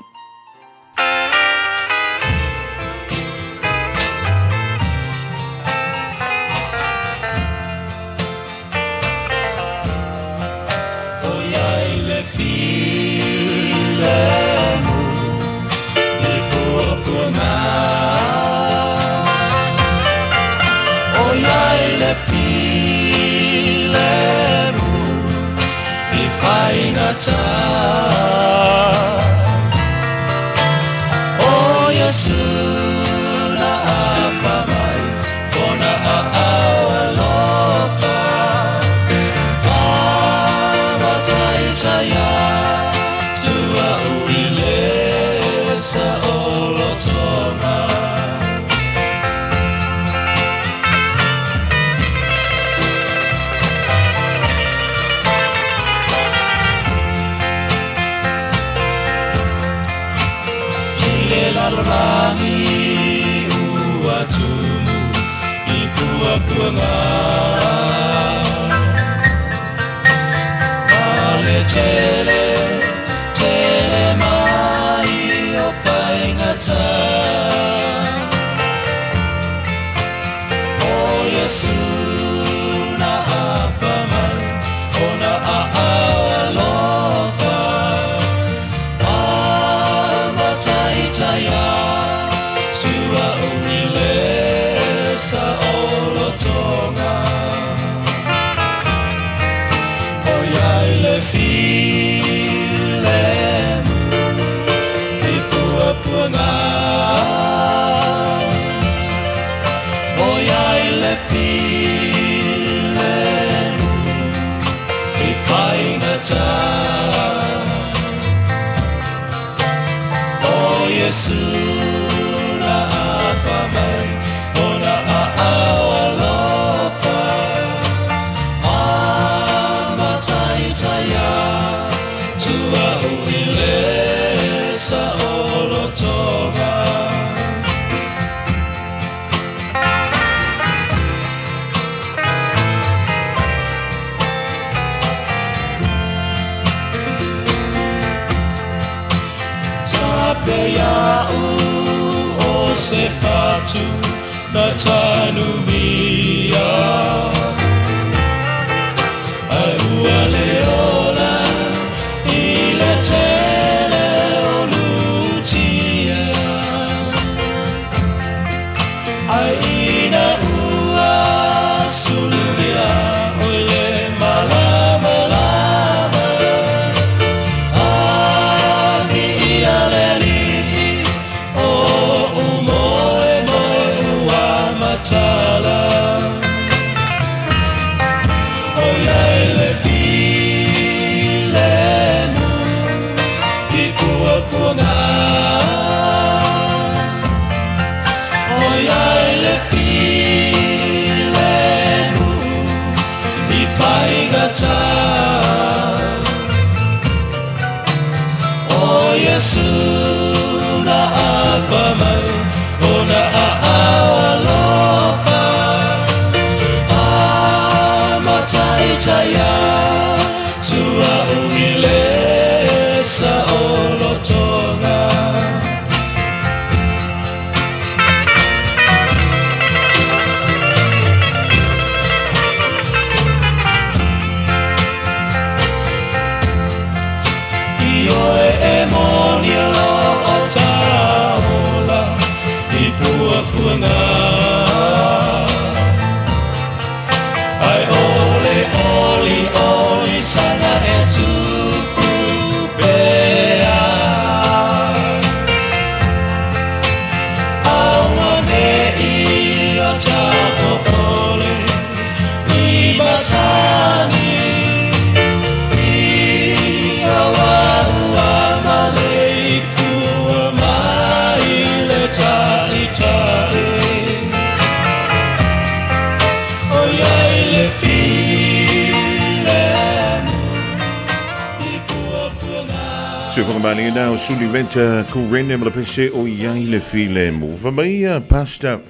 Soifua na o Suli Venta Kurene ma le pese o iai le filemu. Fa mai ia Pastor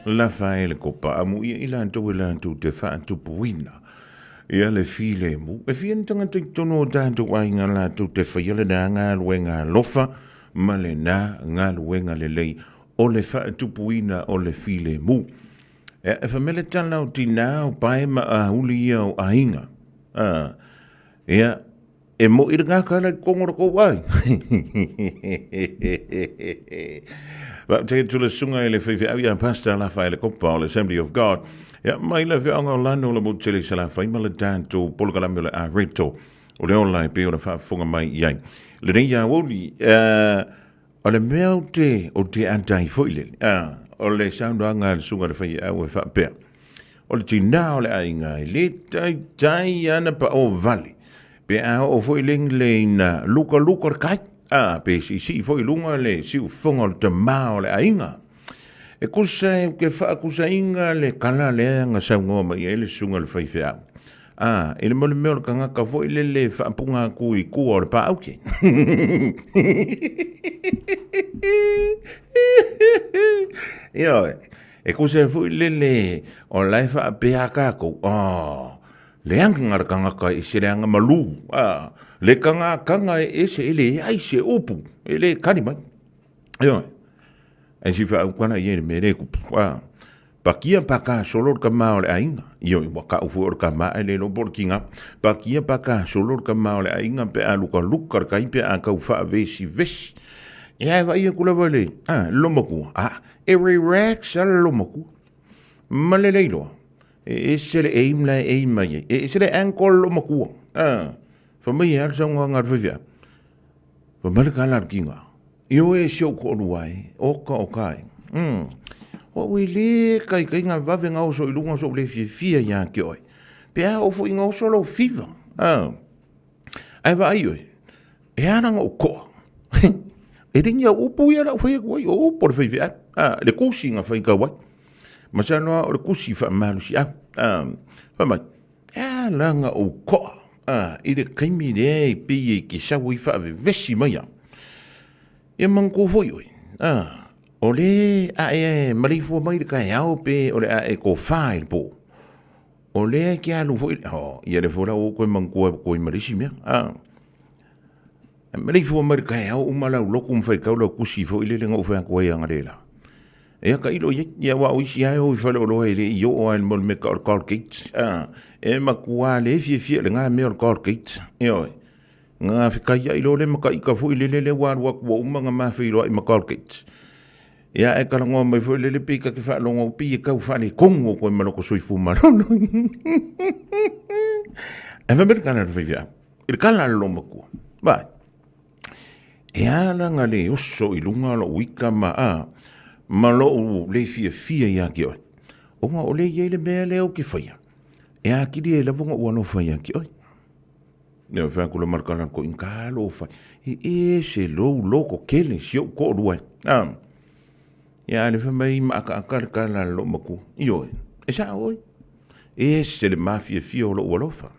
Lafaele Kopa amu ia i latou e latou te faatupuina ia le filemu. E fia ni tagata i totonu o tatou aiga latou te faia lena galuega alofa ma lena galuega lelei o le faatupuina o le filemu. E, e fa mai le tala o tinā o pae ma auli ia o aiga. A, ia, E moʻi le gaka la i kongo le kou ai. Faafetai atu le susuga i le faifeau ia Pastor Lafaele Kopa o le Assembly of God. Ia mai le afioaga o Lano le motu tele i Salafai ma le tatou polokalame o le Areto o le ola e pei ona faafofoga mai i ai. Lenei aoauli, o le mea ou te, ou te ata ai foi lele, o le saunoaga a le susuga i le faifeau e faapea, O le tinā o le aiga e le taitai ana pa o vale pe a oo foi le le ina lukaluka le kai, a pe siisii foi i luga le siufofoga o le tamā o le aiga. E kusa e ke faakusaina le kala lea na saunoa mai ai le susuga i le faifeau. A, i le mo le mea o le kangaka foi lele e faapuga atu i tua o le paauke. Ioe, E kusa foi lele o la e faapea kākou, oh, leaga le kangaka e ese leaga malū, ah, le kangakanga e ese e leai se upu, e le kali mai. Ioe, ai si whaaukana i e le mere kupu, ah, pakia paka solo le kama o le aiga, ioe, ua kau foi o le kama e le lopo le kinga, pakia paka solo le kama o le aiga pe a luka luka le kai pe a kau whaavesi vesi. Ia e vai aku lava le, ah, lomakua, ah, E relax a le lomakua. Ma le leiloa. E ese le aim la e aim mai ai. E ese le angle o le lomakua. Ah. Fa mai e a le saunoaga a le faifeau. Fa mai le kala a le kinga. Ioe e si ou toalua e, oka oka e. Mm. O au e le kaikai ngā vave ngā oso i lunga o sou le fiafia ia te oe. Pe a o foi ngā oso lou fiva. Ah. Ae vaai oe, e ala na ou koa. E le ni au upu ia lau fai atu ai, o upu o le faifeau. Ah, le kusi na fai kau ai. Ma sanoa o le kusi faamalosiau. Ah, fai mai, e ala na ou koa. Ah, i le taimi lea e pei e ke sau ai faavevesi mai au. Ia manatua foi oe, ah, o le a e maleifua mai le taeao pe o le a e tofa i le po. O lea e ke alu foi, oh, ia le fola o koe manatua e koe ma le isi mea. Ah. E maleifua mai le taeao uma lau loku ma faitau lau kusi foi lele na ou fai atu ai analeila. Ia ka ilo iai, ia aua o isi lava e o i faleoloa e le i oo lava i le mo le mea o le Colgate. Ah, e matua le fiafia i lena mea o le Colgate. Ioe. Na fekaiai loa le makaika foi lele lea ua alu atu ua uma ona ma feiloai ma Colgate. Ia e talanoa mai foi lele pei ta te faalogo pei e tau faaletonu o koe ma loko soifua malolo. Ae fai mai le tala a le faifeau, i le tala a le loomatua, vaai, e ala na le oso i luga lou ita ma, a, ma lou le fiafia ia te oe, ona o lea e i ai le mea lea ou te faia, e atili ai lava ona ou alofa ia te oe. Ia fai atu le malakala ko in ka lo fai. E ese lou loko kele si ou toalua e. A. Ia le fai mai maakaaka le tala a lou matua. Ioe, e sao oe. E ese le mafiafia o lou alofa.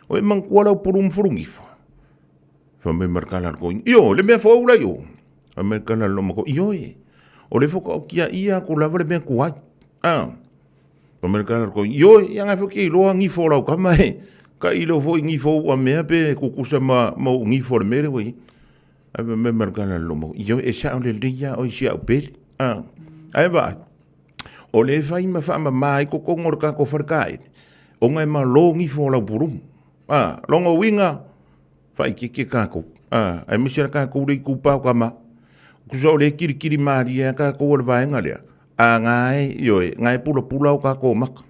O e manatua lau pulu ma fulugifo. Fai mai malakala le toeaina. Ioe, le mea fou la i o. Fai mai le tala a lou matua. Ioe, o le whakaokia ia aku lava le mea tuai. A. Fai mai le tala a le toeaina. Ioe, ia ngai foi ke iloa gifo o lau tama e. Ka ilo foi gifo ua mea pe kukusa ma, ma ou gifo o le mea lea ua i ai. Ae fai mai ma le tala a le loma, ioe, e sao lelei lava oe i si au pele. A, ae vaai, o le fai ma faamama ai totonu o le tatou faletaele, ona e malo gifo o lau pulumu. A, lona uiga, faaeteete tatou, a, aemaise lava tatou le itupa o tama. Tusa o lea e kilikili malie lava tatou e le vaega lea, a na e, ioe, na e pulapula o tatou maka.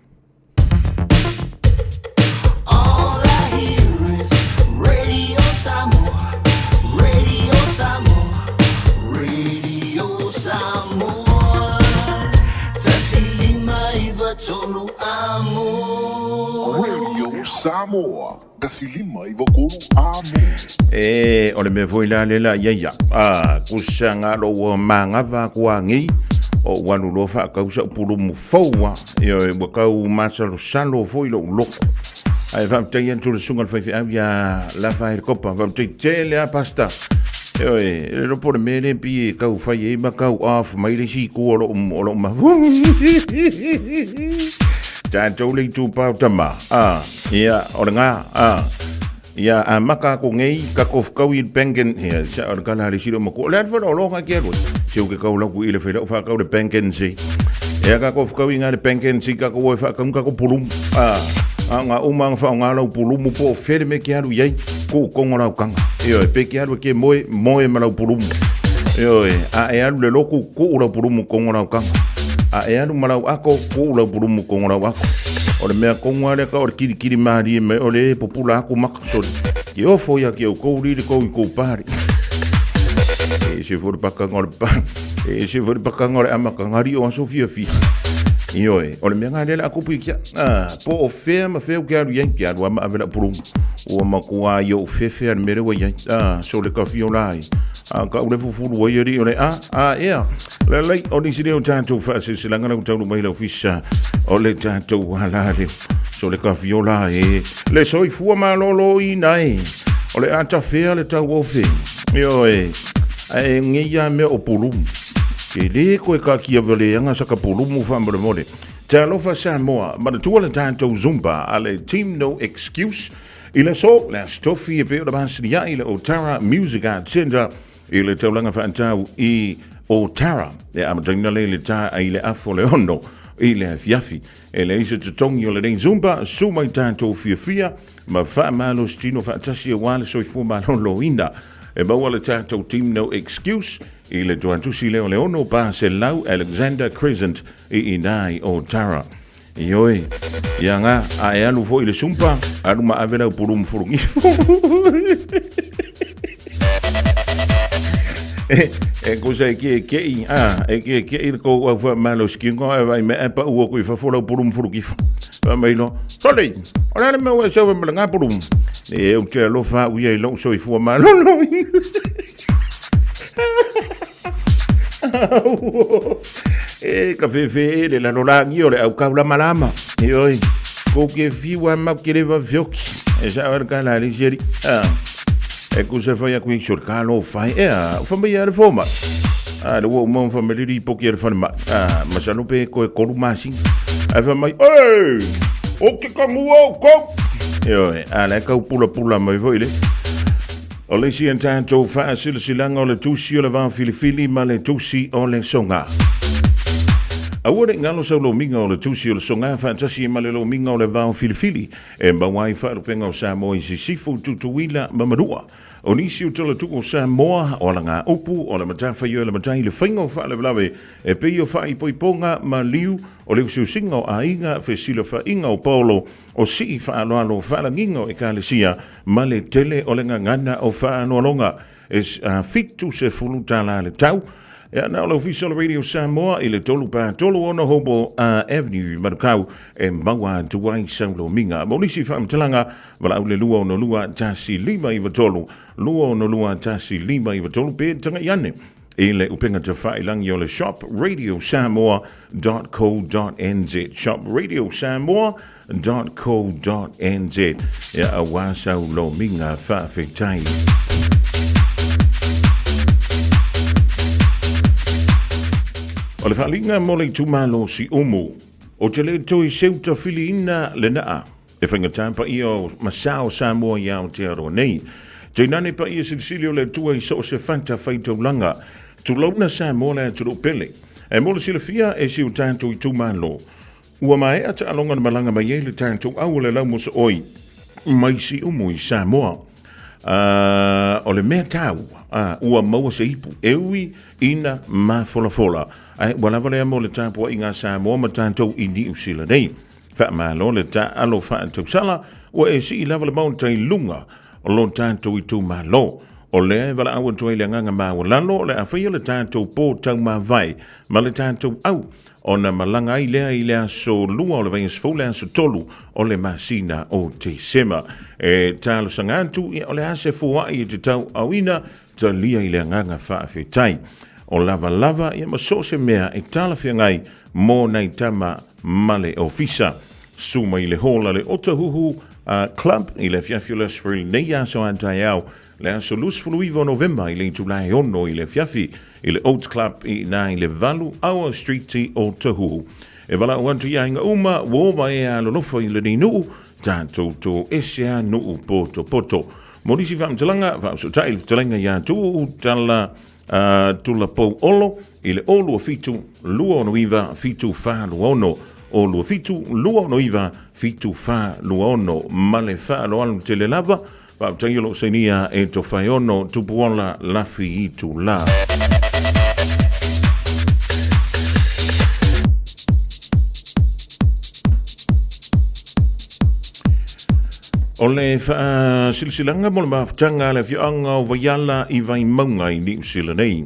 All I hear is Radio Samoa, Radio Samoa, Radio Samoa. Tasi lima iva tolu amo. Radio Samoa, tasi lima iva tolu amo. E, o le mea foi la le la ia ia. A, kusa nga lo ua mangava kua ngei, o ua alu loa whaakau sa upulumu fou a. Ioe, ua kau masalosalo foi lou loko. Ae faafetai atu le susuga i le faifeau ia Lafaele Kopa. Faafetai tele lava Pastor. Ioe, e le lopo le mea le pi e kau fai e ma kau off mai le si ku o lo o lo mafu. Tātou le itu pau tama. Ah, ia, o le ngā, ah. Ia, a maka ko ngei, ka kof kau i penken, ia, sa o le kala le siro mako. O le alfa o longa ki alua. Se u ke kau lau ku i le whaila o whakau le penken si. Ia ka kof kau i ngā le penken si, ka ko e whakau ka ko pulum. Ah, a ngā uma nga whao ngā lau pulumu po o where me ki alu iai, ko kongo lau kanga. Ioe, pe ki alu e ke moe, moe ma lau pulumu. Ioe, a e alu le loku, ko u lau pulumu kongo lau kanga. A e alu ma lau ako, ko u lau pulumu kongo lau ako. O le mea kongo ale ka o le kiri kiri mārie me o le e popula aku maka. Sorry. Ki ofo ia ki au kou riri kou i kou pāri. E se fori pakanga o le pa. E se fori pakanga o le ama ka ngari o aso fia fia. Ioe, o le mea ngā lele aku pui kia. Ah, po o fea ma fea u ke alu iai, ke alu ama avela pulumu. Ua makua ai o fefe a le mere ua iai. Ah, so le ka fio lai. Ah, ka ule fufulu ai ari o le a, a ea. Le lei, o nisi leo tātou whaasisilaga lau taulu mai lau fisa. O le tātou halale. So le ka fio lai e. Le soifua malolo ina e. O le ata fea le tau ofe. Ioe. Ae ngeia mea o pulumu. Ke le koe ka kia vele anga sa ka pulumu wha more. Talofa Samoa, manatua le tātou Zumba a le Team No Excuse i le so, le astofi e peo le masini ai le Otara Music Arts Centre i le taulaga whaatau i Otara. E amataina le le tā ai le afo le ono i le afiafi. E le isa totongi o le nei Zumba, su mai tātou fiafia, ma whaamalo stino whaatasi e wale soifua malolo ina. E maua le tātou Team No Excuse i le tuatusi leo le ono pa se lau Alexander Crescent i inā i Otara. Ioe, ia ngā, a e alu foi le sumpa, alu ma ave lau pulumu furungifo. E, e kusa e ki e kei, a, e ki e kei le kou au wha malo skingo, e vai me e pa ua kui fafo lau pulumu furungifo. Fa mai lo, sole, o le ale mea ua sau e mala ngā pulumu. E au te alofa uia i lou soifua malolo. E ka fefe e le lalolagi o le au kaulamalama. Ioe, ko ke fiwa mau ke leva fioki. E sa le ka la le seri. Ah. E ku se fai aku i sur ka lo fai. E a, fa mai le foma. A le wo mo fa meliri po ki le fa ma. A, ma sa no pe ko e koru masi. A fa mai, "Ei, o ke ka ngua o ko." Ioe, a le ka pula pula mai foi le. O le isi tatou faasilasilaga o le tusi o le vafilifili ma le tusi o le soga. Aua ne i galo sau lomiga o le tusi o le soga faatasi ma le lomiga o le vaofilifili e maua ai faalupega o Samoa i Sisifo, Tutuila ma Manua. O nisi o talatuu o Samoa, o alagaupu, o le matafaioi le matai le faiga o faalavelave e pei o faaipoipoga ma liu, o le usiusiga o aiga, fesilafaiga o paolo, o sii faaaloalo faalagiga o ekalesia ma le tele o le gagana o faaloaloga e 70 tala le tau. Ia na o le ofisa o le Radio Samoa i le 3 pa 3 ono Hobo Avenue Manukau e maua atu ai sau lomiga. Mo nisi faamatalaga, valaau le 262 1593, 262 1593 pe tagai ane i le upega tafailangi o le shop radiosamoa.co.nz shop radiosamoa.co.nz Ia auā sau lomiga faafetai. O le faaliga mo le itumalo Siumu, o te le toe seu tafiliina le naa e faigata paia o ma sa o Samoa i Aotearoa nei. Tainane paia silisili o le Atua i so o se fata faitaulaga. Tulouna Samoa le atunuu pele. E mo le silafia e si o tatou itumalo. Ua maea taaloga na malaga mai ai le tatou au o le laumosooi mai Siumu i Samoa. O le mea taua, ua maua se ipu e ui ina mafolafola. Ae ua lava lea mo le tapuaiga a Samoa ma tatou i Niu Sila nei. Faamalo le taalo faatausala, ua e sii lava le maota i luga o lo tatou itumalo. O lea e valaau atu ai le agaga maualalo o le a faia le tatou pō taumavae ma le tatou au ona malaga ai lea i le aso 2 o le vaiaso fou le aso 3 o le masina o Tesema. E talosaga atu, ia, o le a se foai e te tauauina, talia i le agaga faafetai. O lavalava ia ma so o se mea e talafeagai mō nai tama ma le ofisa. Su mai le hall a le Otahuhu Club i le afiafi o le Aso Faraile nei aso a taeao, le aso 29 o Novema i le itula e 6 i le afiafi i le Oats Club i ina i le 8 Aua Street o Tahuhu. E valaau atu i aiga uma ua ova e alolofa i lenei nuu, tatou toese a nuu potopoto. Mo nisi faamatalaga, faaosootai le fetalaiga ia Tuuu Tala Tulapou Olo i le 027 269 7426, 027 269 7426. Ma le faaaloalo tele lava, faafetai o lo o sainia e Tofaeono Tupuola Lafi Itula. O le faasilasilaga mo le mafutaga a le afioaga o Vaiala i Vaimauga i Niu Sila nei.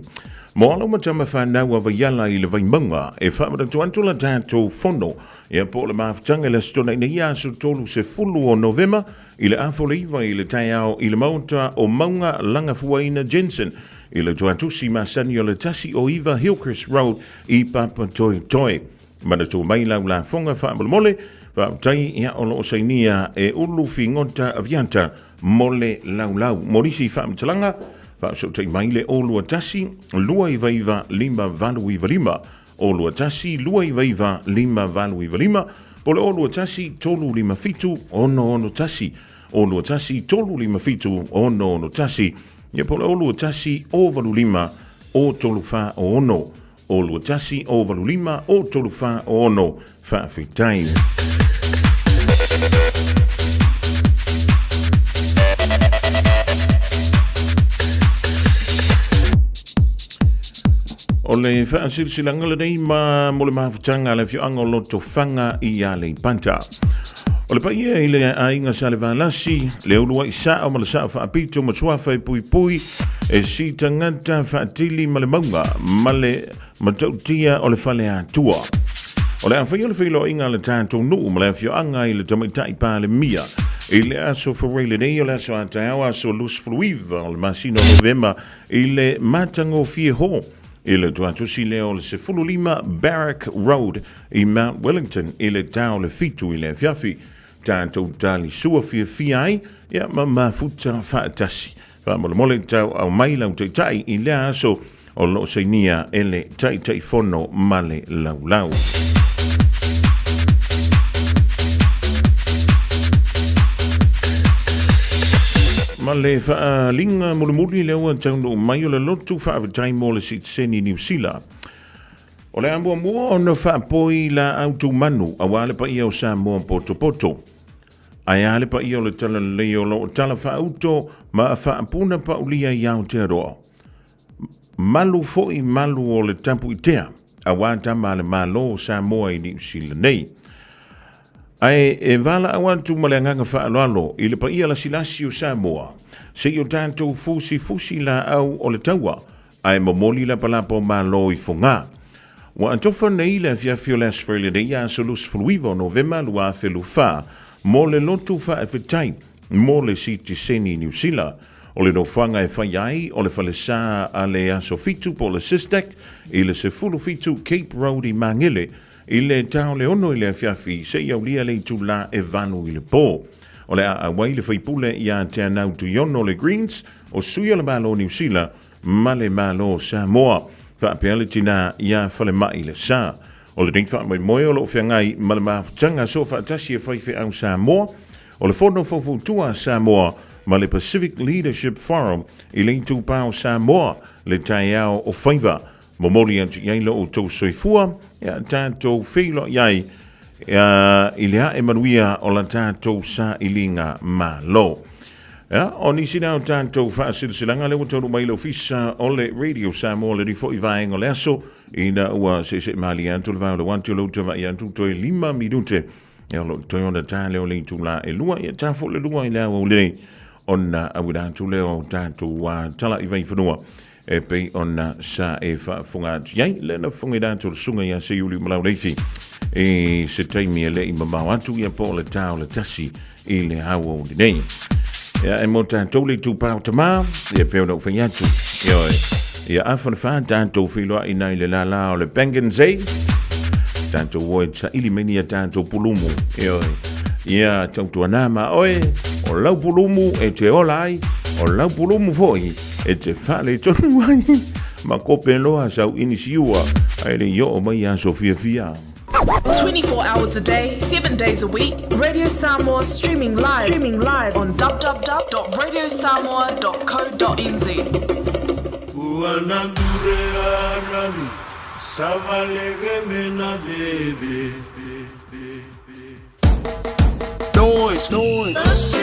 Mo alo ma tama fanau a Vaiala i le Vaimauga, e faamanatu atu la tatou fono ia po o le mafutaga i le Aso Toonai nei aso 30 o Novema i le 8:30 i le taeao i le maota o Mauga Lagafuaina Jensen i le tuatusi masani o le 109 Hillcrest Road i Papatoetoe. Manatua mai lau lafoga faamolemole, faafetai ia o lo o sainia e Ulu Figota Aviata mo le laulau. Mo nisi faamatalaga, faasootai mai le 021 299 5895, 021 299 5895, po o le 021 357 661, 021 357 661, ia po o le 021 085 0346. O 21 o 85 o 34 o 6. Faafetai. O le faasilasilaga lenei ma mo le mafutaga a le afioaga o Lotofaga i Aleipata. O le paia i le aiga Salevalasi, le uluai sao ma le sao faapito ma suafa e puipui, e si tagata faatili ma le mauga ma le matautia o le fale Atua. O le a faia le feiloaiga a le tatou nuu ma le afioaga i le Tamaitai Palemia i le aso Faraile nei o le aso a taeao aso 29 o le masina o Novema i le matagofie ho i le tuatusi lea o le 15 Barrack Road i Mount Wellington i le ta o le 7 i le afiafi. Tatou talisua fiafia ai ia ma mafuta faatasi. Faamolemole tau aumai lau taitai i lea aso o lo o sainia e le Taitaifono ma le Laulau. Ma le faaaliga mulimuli lea ua taunuu mai o le lotu faafetai mo le sitiseni Niu Sila. O le a muamua ona faapoi laau tumanu aua le paia o Samoa potopoto. Ae a le paia o le Talalelei o lo o tala faauto ma faapuna paulia i Aotearoa. Malu foi malu o le tapuitea aua tama a le Malo o Samoa i Niu Sila nei. Ae e valaau atu ma le agaga faaaloalo i le paia lasilasi o Samoa, se i o tatou fusifusi laau o le taua ae momoli lapalapa o Malo i Fogaa. Ua atofa nei le afiafi o le Aso Faraile nei aso 29 o Novema 2024 mo le lotu faafetai mo le sitiseni Niu Sila. O le nofoaga e fai ai o le falesa a le Aso Fitu po o le SISTAC i le 17 Cape Road i Magele i le ta o le 6 i le afiafi seia aulia le itula e 8 i le po. O le a auai le faipule ia Teanau Tuiono le Greens o sui o le Malo o Niu Sila ma le Malo o Samoa, faapea le tinā iā Falemai le Sa. O lenei faamoemoe o lo o feagai ma le mafutaga soofaatasi a faifeau Samoa, o le Fono Faufautua a Samoa ma le Pacific Leadership Forum i le Itupa o Samoa le taeao o faiva. Momoli atu i ai lo outou soifua, ia tatou feiloai ai i le ae manuia o la tatou sailiga malo. Ia, o nisi na o tatou faasilasilaga lea ua taunuu mai i le ofisa o le Radio Samoa lenei foi vaega o le aso, ina ua seesee malie atu le va o le uati o le uta vaai atu toe 5 minute. Ia, o lo o toe ona ta lea o le itula e 2, ia ta foi le 2 i le aoauli nei ona auina atu lea o tatou tala i vaifanua e pei ona sa e faafofoga atu i ai. Lea na fofoga i latou le susuga ia Seiuli Malauleifi i se taimi e le i mamao atu ia po o le ta o le 1 i le aoauli nei. Ia, e mo tatou le itupa o tamā, ia pei ona ou fai atu, ioe, ia afa le whā tatou feiloai nai le lālā o le Bangensay, tatou o e saili mai ni a tatou pulumu, ioe. Ia tautuana ma oe, o lau pulumu e te ola ai, o lau pulumu foi e te faaletonu ai, ma kope loa sau inisiua ae le i oo mai aso fiafia. 24 hours a day, 7 days a week, Radio Samoa streaming live, streaming live on www.radiosamoa.co.nz. Ua nandure arani savalege mena veve. Noise, noise.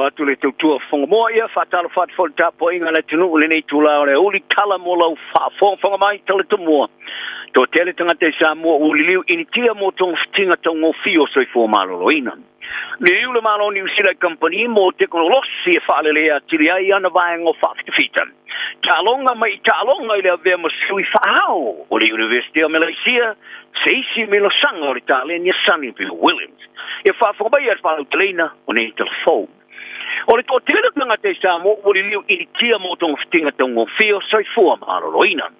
Faamalo atu le tautua fofoga moa ia faatalofa atu foi i le tapuaiga a le atunuu i lenei itula o le aoauli tala mo lau faafogafoga mai Talatomua. Toatele tagata i Samoa ua liliu initia mo togafitiga taugofie o soifua maloloina. Liliu le Malo o Niu Sila i kamupani mo tekonolosi e faaleleia atili ai ana vaega o faafitafita. Taaloga mai i taaloga i le avea ma sui faaao o le Iunivesite o Melaisia, se isi milosaga o le taleni a Sonny Bill Williams. Ia faafofoga mai le faalauteleina o nei tala fou. O le toatele o tagata i Samoa ua liliu initia mo togafitiga taugofie o soifua maloloina.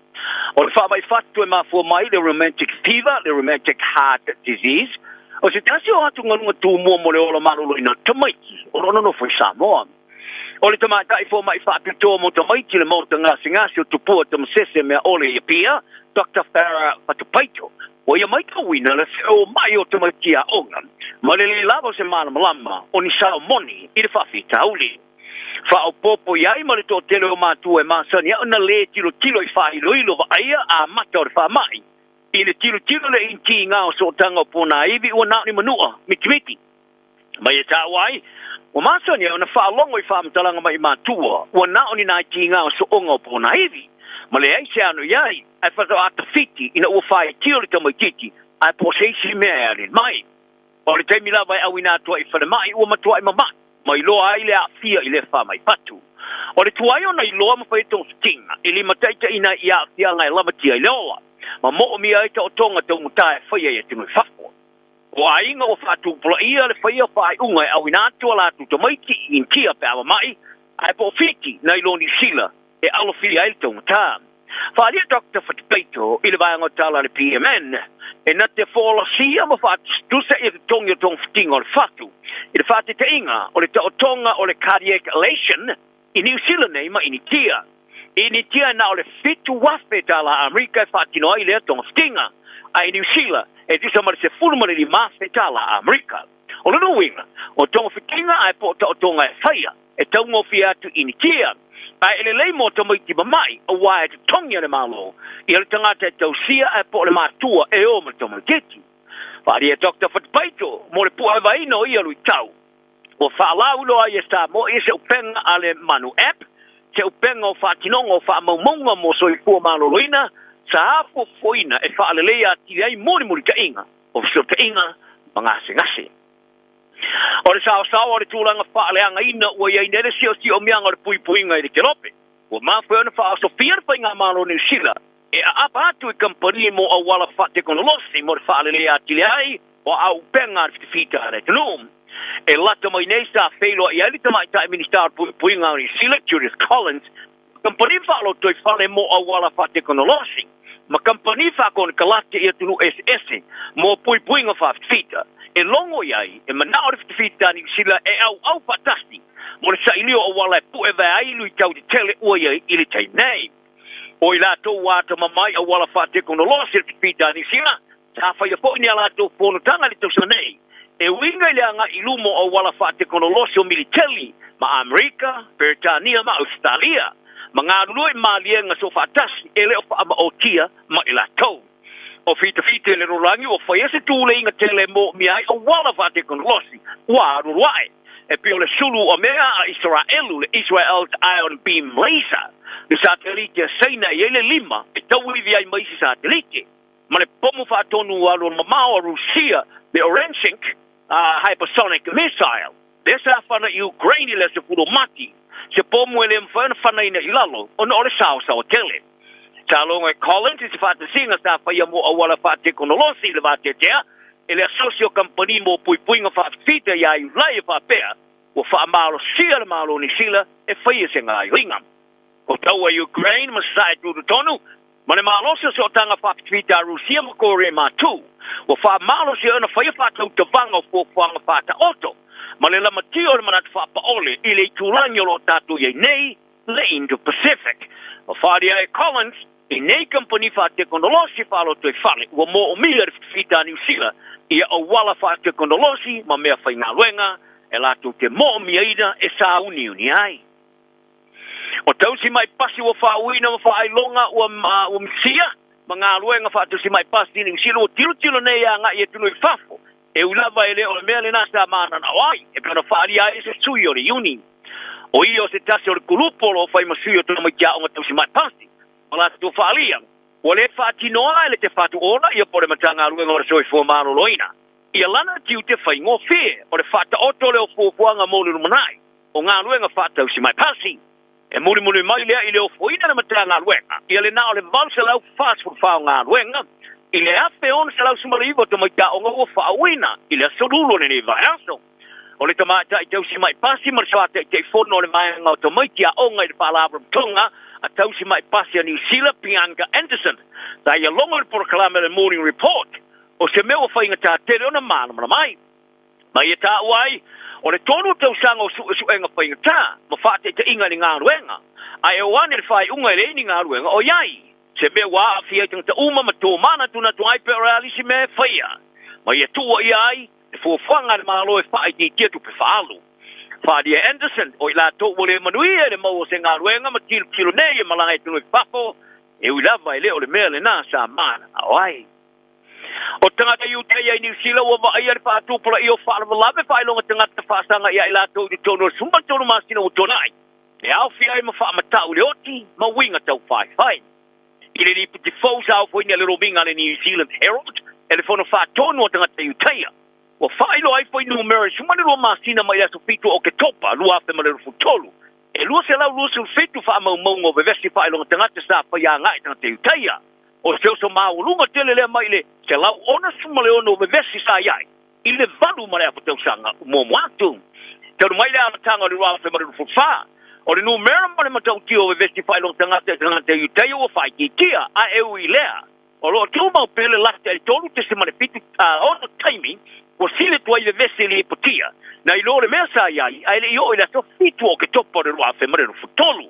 O le faamai fatu e mafua mai le rheumatic fever, le rheumatic heart disease, o se tasi o atugaluga tumua mo le ola maloloina o tamaiti o lo o nonofo i Samoa. O le tamaitai fomai faapitoa mo tamaiti i le Maota Gasegase o Tupua Tamasese Meaole i Apia, Doctor Farah Fatupaito, ua ia maitauina le feomai o tamaiti aoga ma le le lava o se malamalama o ni sao moni i le faafitauli. Faaopoopo i ai ma le toatele o matua e masani ai ona le tilotilo i faailoilo vaaia amata o le faamai, i le tilotilo i le initīgā o sootaga o ponaivi ua na o ni manua mitimiti. Mai e taua ai, ua masani ai ona faalogo i faamatalaga mai matua ua na o ni nai tiga o sooga o ponaivi, ma leai se ano i ai, ae faatoa tafiti ina ua faitio le tamaititi ae po o se isi mea e aliali mai. O le taimi lava e auina atu ai i falemai ua matuai mama'i ma iloa ai le aafia i le faamai fatu. O le tuai ona iloa ma fai togafitiga e limataitaiina ai i aafiaga e lamatia i le ola, ma moomia ai taotoga taugata e faia i atunuu i fafo. O aiga ua faatupulaia le faia faaiuga e auina atu a latou tamaiti i Initia pe a mama'i, ae po o Fiti nai lo Niu Sila e alofia ai le taugata. Faaalia Doctor Fatupeito i le vaega o tala a le PMN e na te folasia ma faatusatusa ia totogi o togafitiga o le fatu i le faataitaiga o le taotoga o le cardiac ablation i Niu Sila nei ma Initia. I Initia e na o le $7,000 tala Amerika e faatino ai lea togafitiga, a i Niu Sila e tusa ma le $15,000 tala Amerika. O lona uiga, o togafitiga ae po o taotoga e faia e taugofie atu i Initia, ae e lelei mo tamaiti mama'i auā e totogi a le Malo ia le tagata e tausia ae po o le matua e o ma le tamaitiiti. Faaalia Doctor Fatupaito mo le puaevaina o ia luitau. Ua faalauiloa ai e Samoa ia se upega a le Manu App, se upega o faatinoga o faamaumauga mo soifua maloloina sa fuafuaina e faaleleia atili ai mulimulitaʻiga o fesootaiga ma gasegase. O le saosaoa o le tulaga faaleagaina ua i ai nei le siosiomiaga o le puipuiga i le kelope, ua mafua ai ona faaosofia le Faigamalo Niu Sila e aapa atu i kamupani mo auala faatekonolosi mo le faaleleia atili ai o aupega a le fitafita a le atunuu. E lata mai nei sa feiloai ai le Tamaitai Minisita o le Puipuiga o Niu Sila, Judith Collins, ma kamupani faalotoifale mo auala faatekonolosi ma kamupani faakonekalate i atunuu eseese mo puipuiga faafitafita. E logo i ai, e manao le fitafita a Niu Sila e auau faatasi mo le sailia o auala e puevae ai luitau tetele ua i ai i le taimi nei. O i latou ua atamamai auala faatekonolosi le fitafita a Niu Sila, Sa faia foi ni a latou fonotaga i le tausaga nei e uiga i le agai i luma o auala faatekonolosi o militeli ma Amerika, Peretania ma Ausetalia, ma galulue i maliega soofaatasi e le o faamaotia ma i latou. O fitafita i le lalolagi ua faia se tuleiga tele e moomia ai auala faatekonolosi ua alualu ae, e pei o le sulu o mea a Isaraelu, le Israel's Iron Beam Laser, le satelite a Saina e i ai le lima e tauivi ai ma isi satelite. ma le pomu faatonu alualumamao a Rusia, le Oreshnik hypersonic missile, lea sa fana i Ukraine i le aso 10 o Mati, se pomu e le mafai ona fanaina i lalo ona o le saosaoa tele. Sa logo e Collins i se faatasiga sa faia mo auala faatekonolosi i le vateatea e le Asosi o Kamupani mo Puipuiga Faafifita ia Iulai e faapea ua faamalosia le Malo o Niu Sila e faia se gaoioiga. O taua i Ukraine ma Sasae Tutotonu Ma le malosi o sootaga faafitafita a Rusia ma Korea Matu, ua faamalosi ai ona faia faatautavaga o fuafuaga faataoto ma le lamatia o le manatu faapaole i le itulagi o lo o tatou i ai nei, le Indo-Pacific. Ua faaalia e Collins i nei kamupani faatekonolosi faalotoifale ua moomia le fitafita a Niu Sila ia auala faatekonolosi ma mea faigaluega e latou te moomiaina e sauniuni ai. O tausi mai pasi ua faauuina ma faailoga ua ua misia ma galuega faatausi mai pasi i Niu Sila ua tilotilo nei e agai i atunuu i fafo. E ui lava e le o le mea lena sa mananao ai, e pei ona faaalia ai e se sui o le Iuni. O ia o se tasi o le kulupu o lo o fai ma sui o tamaiti aoga tausi-mai pasi, ma latou faaalia, ua le faatinoa e le Te Whatu Ora ia po o le Matagaluega o le Soifua Maloloina ia lana tiute faigofie o le faataoto lea o fuafuaga mo le lumanai o galuega faatausi-mai pasi. E mulimuli mai lea i le ofoina le Matagaluega ia le na o le 844 o galuega i le 1,619 o tamaiti aoga ua faauuina i le aso Lulu o lenei vaiaso. O le tamaitai tausi mai pasi ma le soa Taitaifono o le Vaega o Tamaiti Aoga i le Faalapotopotoga a Tausi Mai Pasi a Niu Sila, Bianca Anderson, sa ia logo i le polokalame a le Morning Report, o se mea ua faigata tele ona malamalama ai. Ma ia taua ai, o le tolu tausaga o suesuega faigata ma faataitaiga i le galuega, ae oo ane le faaiuga e leai ni galuega o i ai. Se mea ua aafia ai tagata uma ma tōmanatunatu ai pea o le a le isi mea e faia, ma ia tuua ia ai le fuafuaga a le Malo e faaitiitia tupe faaalu. Faaalia e Anderson, o i latou ua le manuia i le maua o se galuega ma tilotilo nei e malaga i atunuu i fafo, e ui lava e le o le mea lena sa mananao ai. O tagata Iutaia i Niu Sila ua vaaia le faatupulaia o faalavelave faailoga tagata faasaga ia i latou i totonu o le 13 masina ua tuanai, e aofia ai ma faamatau i le oti ma uiga taufaifai. I le lipoti fou sa ofoina e le lomiga a le New Zealand Herald e le Fono Faatonu a Tagata Iutaia, ua faailoa ai fuainumera e 12 masina mai le aso 7 o Oketopa 2023, e 227 faamaumauga o vevesi faailoga tagata sa faia agai i tagata Iutaia. O se oso maualuga tele lea mai le 166 o vevesi sa i ai i le valu ma le afa tausaga muamua atu. Talu mai le amataga o le 2024, o le numera ma le matautia o vevesi faailoga tagata i tagata Iutaia ua faaitiitia, a e ui i lea, o lo o tumau pea le lata i le 3.76 taimi ua sili atu ai vevesi lipotia nai lo le mea sa i ai ae le i oo i le aso 7 o Oketopa o le 2023.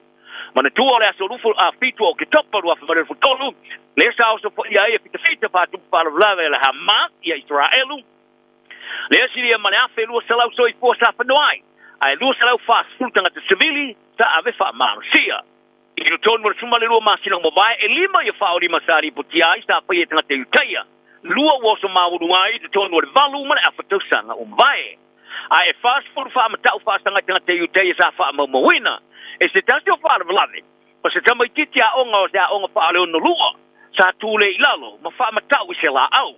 Manatua o le aso 7 o Oketopa 2023, lea sa osofaia ai e fitafita faatupu faalavelave a le Hamas ia Isaraelu, lea silia ma le 1,200 soifua sa fanoa ai, ae 240 tagata sivili sa ave faamalosia. I totonu o le 12 masina ua mavae, e lima ia faaolima sa lipotia ai sa faia e tagata Iutaia, lua ua oso maualuga ai i totonu o le valu ma le afa tausaga ua mavae. Ae e 40 faamatau faasaga i tagata Iutaia sa faamaumauina e se tasi o faalavelave, o se tamaitiiti aoga o se aoga faaleonolua sa tule i lalo ma faamatau i se laau.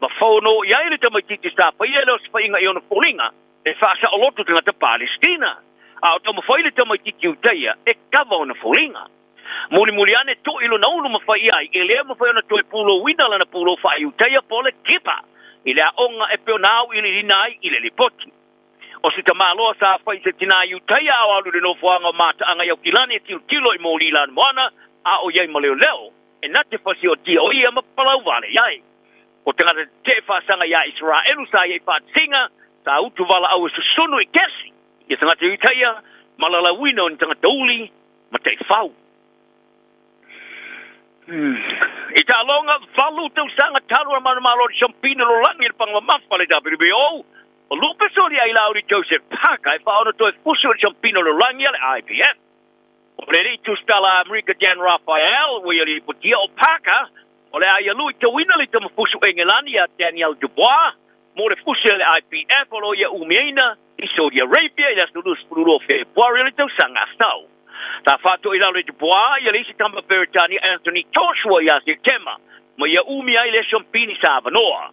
Ma fono i ai le tamaitiiti sa faia le osofaiga i ona foliga e faasaoloto tagata Palesitina, a o taumafai le tamaitiiti Iutaia e kava ona foliga. Mulimuli ane toʻi lona ulu ma fai i ai, e le mafai ona toe pulouina lana pulou faa-Iutaia po o le kipa i le aoga e pei ona auiliiliina ai i le lipoti. O se tamaloa sa fai i se tinā Iutaia a o alu i le nofoaga o Mataaga i Aukilani e tilotilo i moli lanumoana a o i ai ma leoleo e na te fasiotia o ia ma palau vale i ai. O tagata tetee faasaga iā Isaraelu sa i ai faatasiga sa utu valaau e susunu i kesi ia tagata Iutaia ma lalauina o ni tagata uli ma taifau. I taaloga valu tausaga talu a manumalo le Siampina Lolagi le panga mamafa le WBO, o Lupe Soli ai Lauli Joseph Parker e faaono toe fusu le Siampina Lolagi a le IBF. O le alii tusitala a Amerika Dan Rafael ua ia lipotia o Parker o le a ia luitauina le tamafusu Engelani ia Daniel Dubois mo le fusi a le IBF o lo o ia umiaina i Saudi Arabia i le aso 22 o Fepuari o le tausaga sau. Sa faatoilalo e Dubois ia le isi tama Peretania Anthony Joshua ia Setema ma ia umi ai le siampini sa avanoa.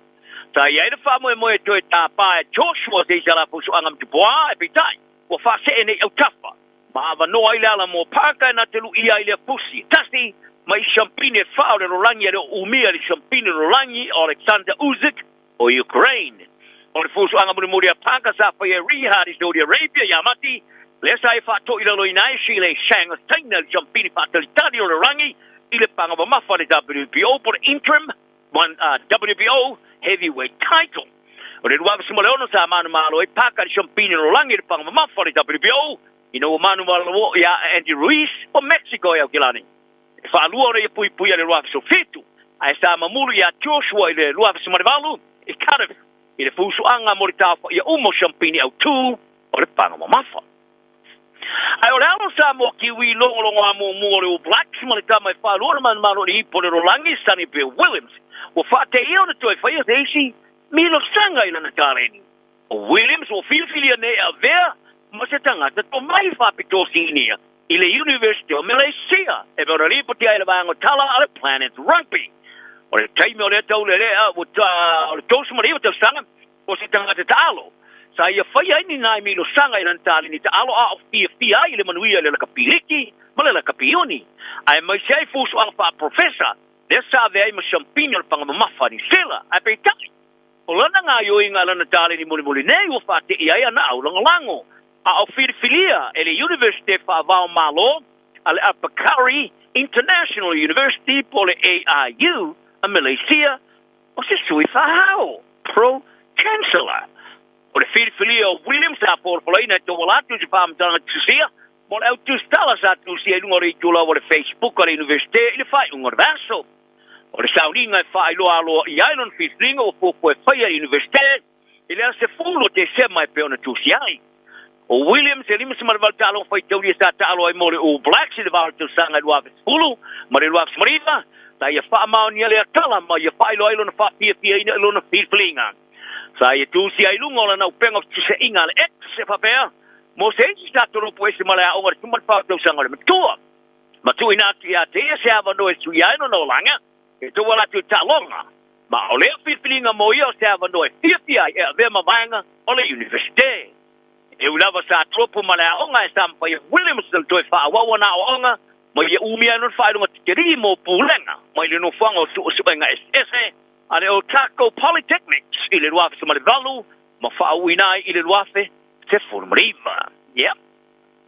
Sa i ai le faamoemoe e toe tapa e Joshua se isi alafausuaga ma Dubois ae peitai ua faasee nei autafa ma avanoa ai le ala mo Parker e na te luia ai lea pusi e tasi ma isi siampini e fa o le lalolagi e le o umia le siampini lalolagi o Alexander Usyk o Ukraine. O le fuafuaga mulimuli a Parker sa faia e Riyadh i Saudi Arabia ia Mati, lea sa e faatoilaloina ai Shilei Shang o China i le siampini faatalitali o le lalolagi i le paga mamafa a le WBO po o le Interim WBO Heavyweight Title. O le 2006 sa manumalo ai Parker i le siampini o le lalolagi i le paga mamafa a le WBO ina ua manumalo ia Andy Ruiz o Mexico i Aukilani. E faalua ona ia puipuia i le 2007, ae sa mamulu iā Joshua i le 2008 i Cardiff i le fusuaga mo le taofaia uma o siampini autū o le paga mamafa. Ae o le alo Samoa Kiwi logologoa muamua o le All Blacks ma le tama e faalua ona manumalo i le ipu o le rolagi, Sonny Bill Williams, ua faateia ona toe faia se isi Milosaga i lana taleni. O Williams ua filifilia nei e avea ma se tagata tomai faapitoa sinia i le University o Malaysia e pei ona lipoti ai le vaega o tala a le Planet Rugby. O le taimi o lea taulelea ua o le 39 tausaga o se tagata taalo sa ia faia ai ni nai milosaga i lana taleni taalo a o fiafia ai i le manuia i le lakapi liki ma le lakapi uni aemaise ai fusuaga faaprofesa lea sa avea ai ma siampini o le paga mamafa a Niu Sila. Ae peitai, o lana gaoioiga a lana taleni mulimuli nei ua faate'i ai ana aulagolago a o filifilia e le Iunivesite Faavaomalo a le Upper Curry International University po o le AIU a Malaysia o se sui faahao, Pro Chancellor. O le filifilia o Williams sa polapolaina e tauala atu i se faamatalaga tusia mo le au tusitala sa tusia i luga o le itulau o le Facebook a le Iunivesite i le faaiuga o le vaiaso. O le sauniga e faailoa aloaia ai lona filifiliga ua fuafua e faia e le Iunivesite i le aso 10 o Tesema e pei ona tusia ai. O Williams e 58 taaloga faitaulia sa taalo ai mo le All Blacks i le va o le tausaga e 2010 ma le 2019, sa ia faamaonia lea tala ma ia faailoa ai lona faafiafiaina i lona filifiliga. Sa ia tusia ai i luga o lana upega o fetuseaiga a le X e faapea, Mo se isi sa tolopo ese ma le aoga i le 14 tausaga o le matua, ma tuuina atu ia te ia se avanoa e suia ai lona olaga, e tauala atu i taaloga, ma o lea filifiliga mo ia o se avanoa e fiafia ai e avea ma vaega o le Iunivesite. E ui lava sa tolopo ma le aoga e sa mafai e Williamson toe faaauau ana aoaoga ma ia umia ai lona faailoga tikeri mo pulega mai le nofoaga o suesuega eseese a le Otago Polytechnics i le 2008 ma faauuina ai i le 2019. Ia,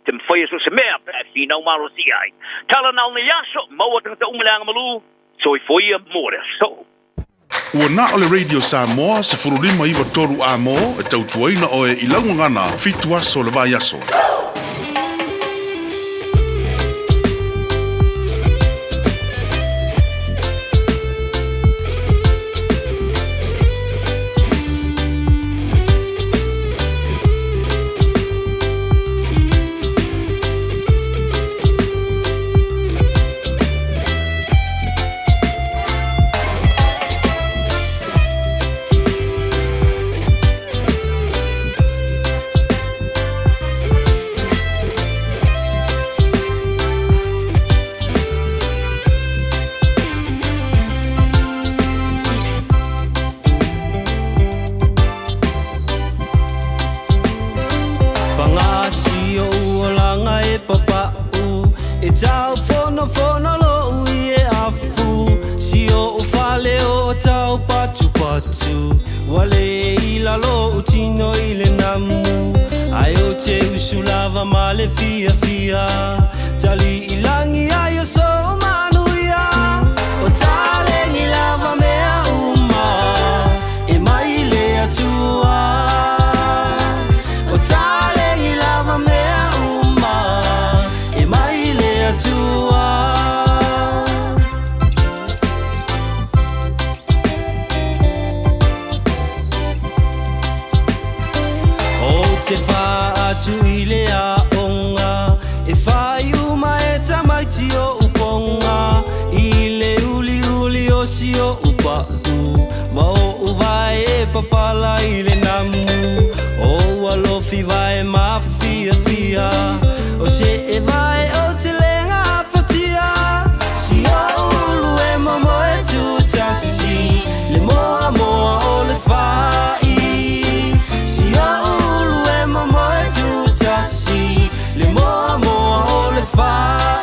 te mafai e so o se mea pe a e finau malosi ai. Tala na o nei aso, maua tagata uma le agamalu, soifua ia mo le aso. Ua na o le Radio Samoa 15 93 A mo e tautuaina oe i lau gagana fitu aso o le vaiaso. Paga si oʻu olaga e papaʻu E tau fonofono loʻu i e afu Si oʻu fale o tau patupatu Ua le i lalo oʻu tino i le namu Ae ou te usu lava ma le fiafia Tali i lagi ai o sou manuia O taleni lava mea uma E mai le Atua O taleni lava mea uma E mai le Atua. Ou te faa-atu i le aoga E fai uma e tamaiti oʻu poga I le uliuli o si oʻu paʻu Ma oʻu vae e papala i le namu O ua lofi vae mafiafia O se e vae o te lega afatia Si oʻu ulu e momoe tutasi Le moamoa o le fai Si oʻu ulu e momoe tutasi Le moamoa o le fai.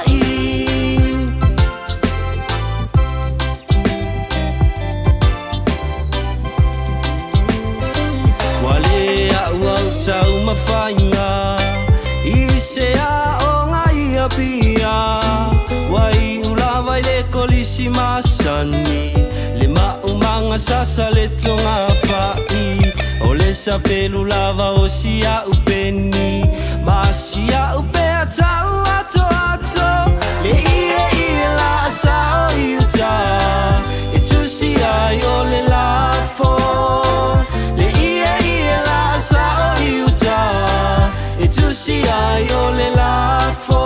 Ua le a'u au taumafaiga I se aoga i Apia Ua iu lava i le kolisi masani Le maumaga sasa le togafa'i O le sapelu lava o si a'u peni Ma si a'u pea tau atoato Le ieie la'asa o i uta E tusi ai o le lafo Le ieie la'asa o i uta E tusi ai o le lafo.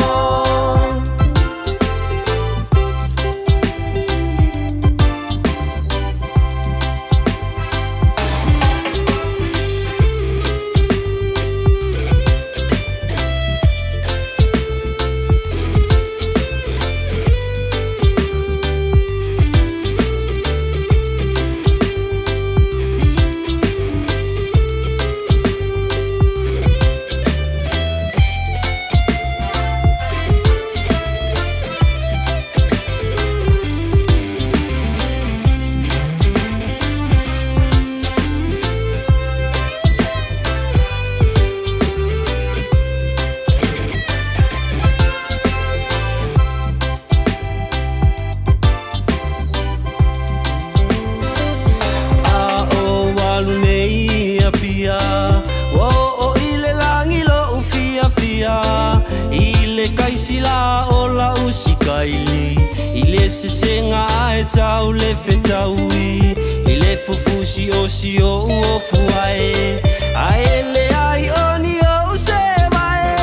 la o lau sikaili I le sesega ae tau le fetaui I le fufusi o si o'u ofu ae Ae leai o ni o'u seva e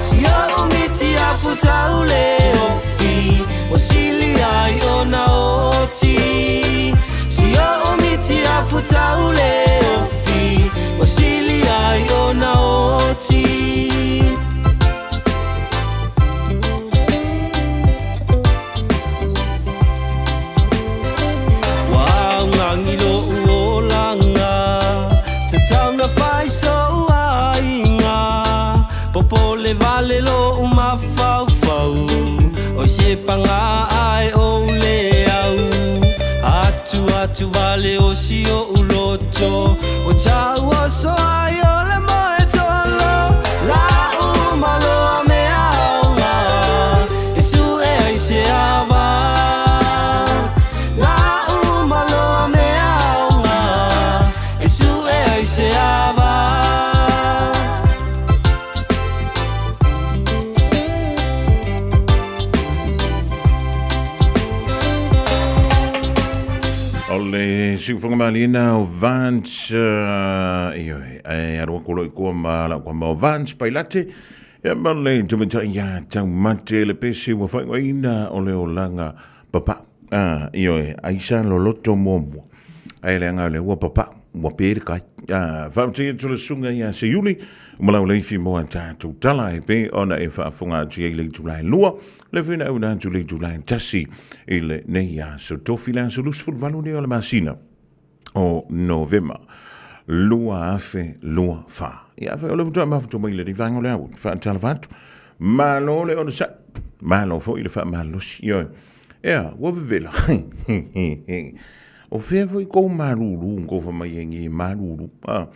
Si o'u miti afu tau le ofi Ua sili ai ona oti Si o'u miti afu tau le ofi Ua sili ai ona oti. Ua augagi lo'u olaga Tatau na fai so'u aiga Popole vale lo'u mafaufau Oi se paga ae ou le au Atu atu vale o si o'u loto Ua tauoso ai o le moe tolo La'u maloa mea aoga E su'e ai se ava La'u maloa mea aoga E su'e ai se ava. O le siufoga maliena o Vance, ioe, e alu aku loa i kua ma lau kama o Vance Pailate, ia ma le tamaitai ia taumate le pese ua faaigoaina o le olaga papa. Ah, ioe, aisa loloto muamua. Ae leaga o lea ua papa, ua pe le kai. Ah, faafetai atu le susuga ia Seiuli, ma lau leifi mo a tatou tala e pei ona e faafofoga atu ai i le itula e 2, le fina auina atu i le itula e 1 i lenei aso tofi, le aso 28 lenei o le masina o Novema 2024. Ia, afai o le faatoa mafuta mai i lenei vaega o le aoauli, faatalofa atu. Malo le onosai, malo foi le faamalosi. Ioe. Ea, ua vevela. O fea foi kou malulu, kou fai mai ai nei malulu. Ah,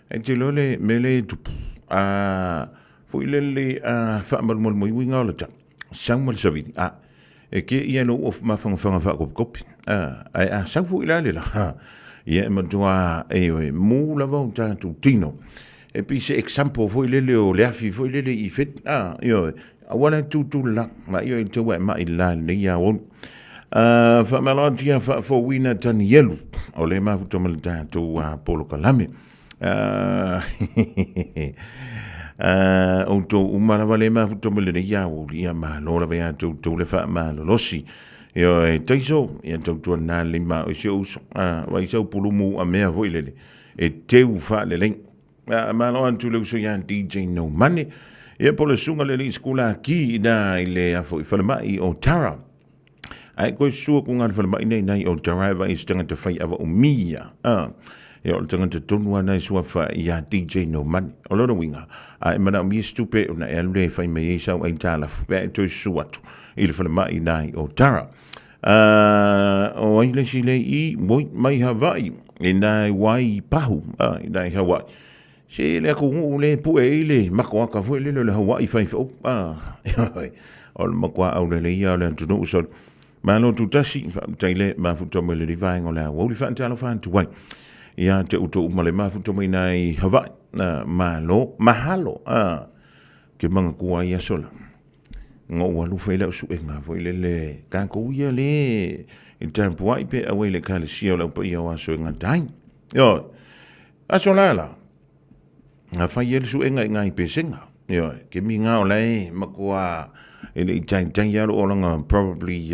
e te iloa le mea lea e tupu. Ah, foi lele a faamalumalu mai uiga o le tau. Sau ma le savili. Ah, e ke ia lou ofu mafangafaga faakopikopi. Ah, ae a sau foi la le la. Ia e matua, ioe, mu lava o tatou tino. E pei se example foi lele o le afi foi lele i fit. Ah, ioe, aua la e tutu le la. Ma ioe, i tau e mai le la lenei ia olu. Ah, faamalo atu ia faafouina Tanielu o le mafuta ma le tatou polokalame. Ah, outou uma lava le mafuta ma lenei aoauli, ia malo lava ia te outou le faamalolosi. Ioe, taiso, ia tautua na lima o si ou uso. Ah, vai sau pulumu a mea foi lele. E teu faalelei. Ah, malo atu le uso ia DJ No Money. Ia po le susuga le alii sikula ki ina i le afo i falemai o Tara. Ae koe sua ku ngā falemai nei nei o Tara e vai se tangata whai awa o mia. Ah, ia o le tangata tonu ana e sua wha ia DJ No Money. O lona winga, a e mana o mia stupe o na e alu le whai mai e sau ai tālafu. Pea e toi sua atu i le falemai nei o Tara. Uh, o ai le si le i moi mai Hawaii e nai wai pahu uh, i nai Hawaii. Se le aku ngu le pue i le makoaka foi le le Hawaii fai fo. Ah, o le makoa au le le ia o le atunuu so. Malo tutasi, faafetai le mafuta mai le vaega o le aoauli faatalofa atu ai. Ia te uto uma le mafuta mai nai Hawaii. Uh, malo, mahalo. Ah, ke mangakua ia sola. Ngo ua lufa i lau suega foi lele kākou ia le i tapuai pe auai le ekalesia o le Au Paia o Aso e gata ai. Ioe, aso la la, nga fai ai le suega i ngai pesega. Ioe, ke mi ngā o lae makoa e le i taitai alo o langa probably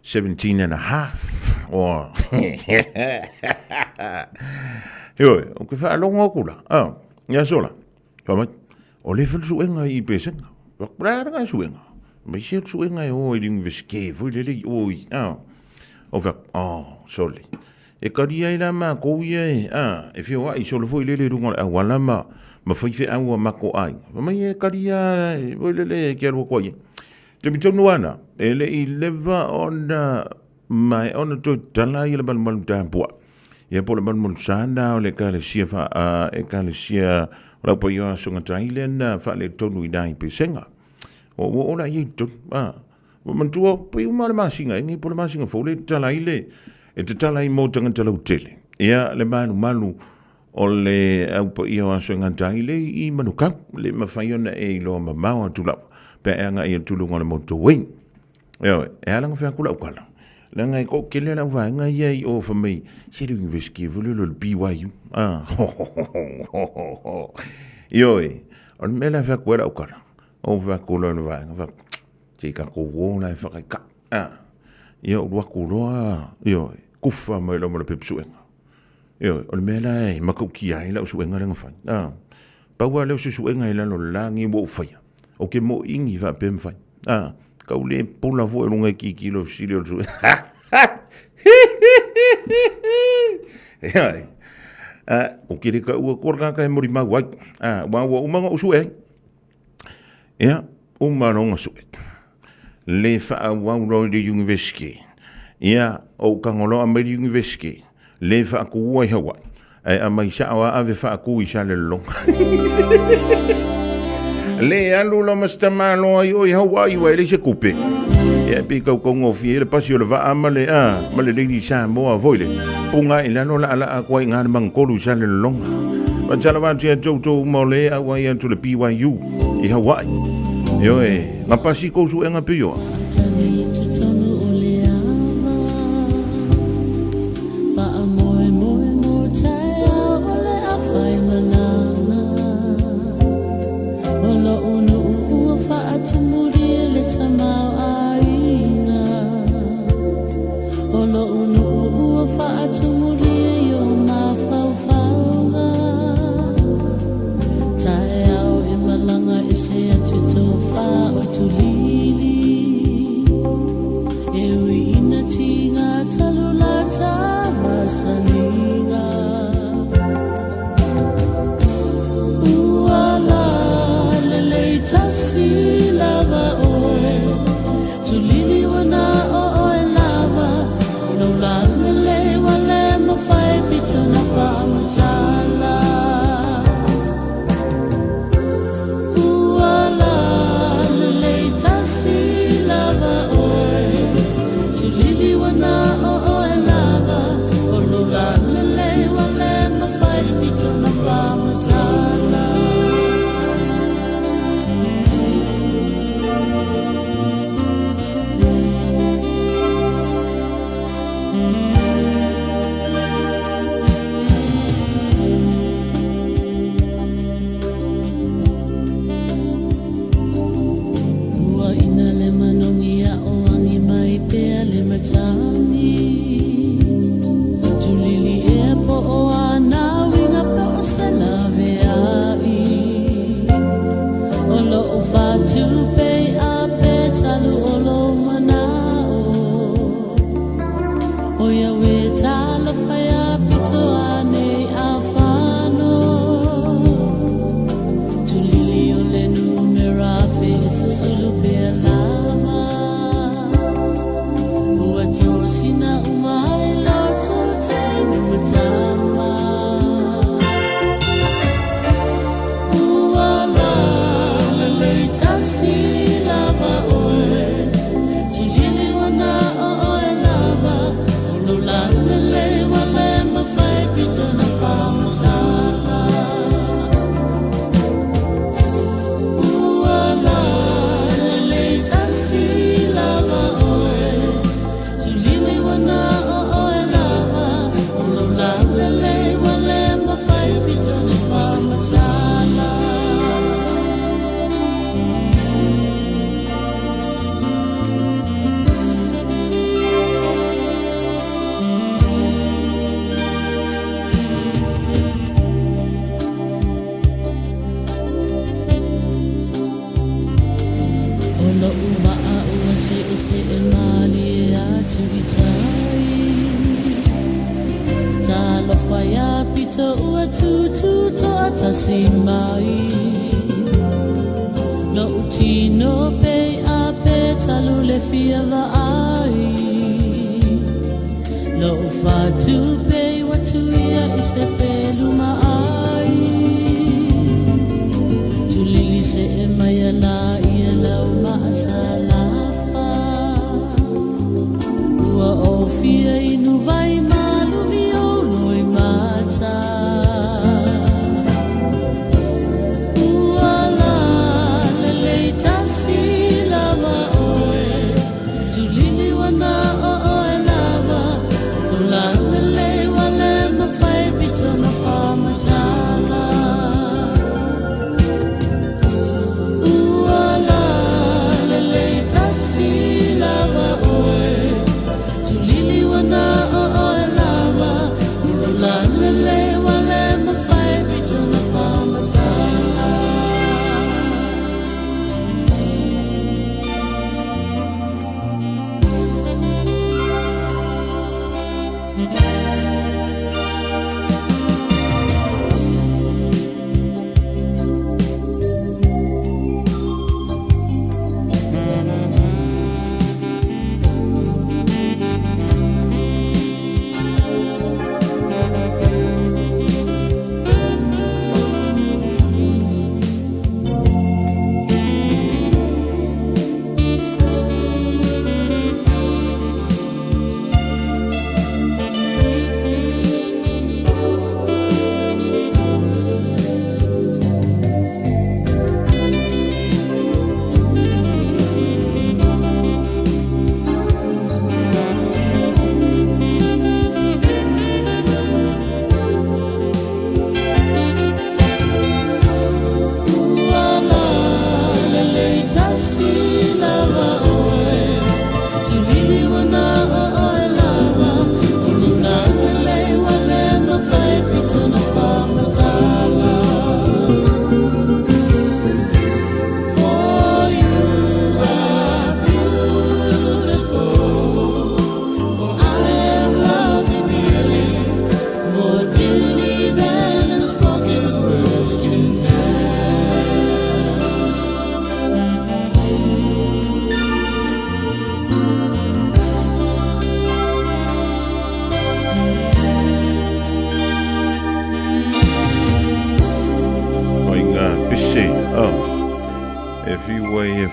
17 and a half or Ioe, o ke whaalongo aku la. Ah, ia aso la. Fai mai, o le fai le suega i Pesenga. Fai atu, le suega. Mai se le suega e o i le universite foi lele i o i, a. O fai atu, oh, sole. E kali ai la mākou ia e, a, e whioai solo foi lele i runga o le auala ma, ma whai wheau a mako ai. Fai mai, e kali a, foi lele e ke alua koa ia. Taimi tonu ana, e le i leva ona mae ona toe tala ia le malumalu tāpua. Ia po le malumalu sana o le ekalesia wha, a, ekalesia o lau paia aso ngata i le na whaale tonu i nai pesenga. O ua ola i tonu, a, ua mantua, pe uma le masinga, e po le masinga fou le tala i le, e te tala i mō tangata lau tele. Ia le malumalu o le au paia o aso ngata i le i manukau, le mawhai ona e iloa mamao atu lava. Pe a e agai i le tuluga o le motorway. Ioe, e ala ona fai atu lau tala, leaga e toatele lau vaega ia i o fai mai, se le University foi lele o le BYU. Ah, Ioe, o le mea lea e fai atu ai lau tala, ou fai atu loa i le vaega, fai atu, se i tatou o la e faataitai. Ah, ia ou alu atu loa, ioe, kufa mai loa ma le pepa suega. Ioe, o le mea la e matautia ai lau suega lea na fai. Ah, pau lava lea o se suega i lalo o le la lenei ua ou faia, ou te moiigi faapea mafai. Ah, tau le pola foi i luga e tilotilo i le fesili o le suega. Ioe, ah, ou te le taua atua le tagata e molimau ai. Ah, aua ua uma ona ou sue ai. Ia, uma loa ona sue. Le faaauau loa i le University. Ia, ou tago loa aumai le University, le faatuua i Hawaii, ae aumai sao lava ave faatu i Salelologa. Le alu loa ma si tamaloa i o i Hawaii ua e leai se tupe. Ia, e pei tau taugofie ai le pasi o le vaa ma le, a, ma le Lady Samoa foi le puga i lalo laalaa atu ai i gā le magatolu i Salelologa. Faatalofa atu ia toutou uma o le auai atu le BYU i Hawaii. Ioe, na pasi kou suega pe ioa.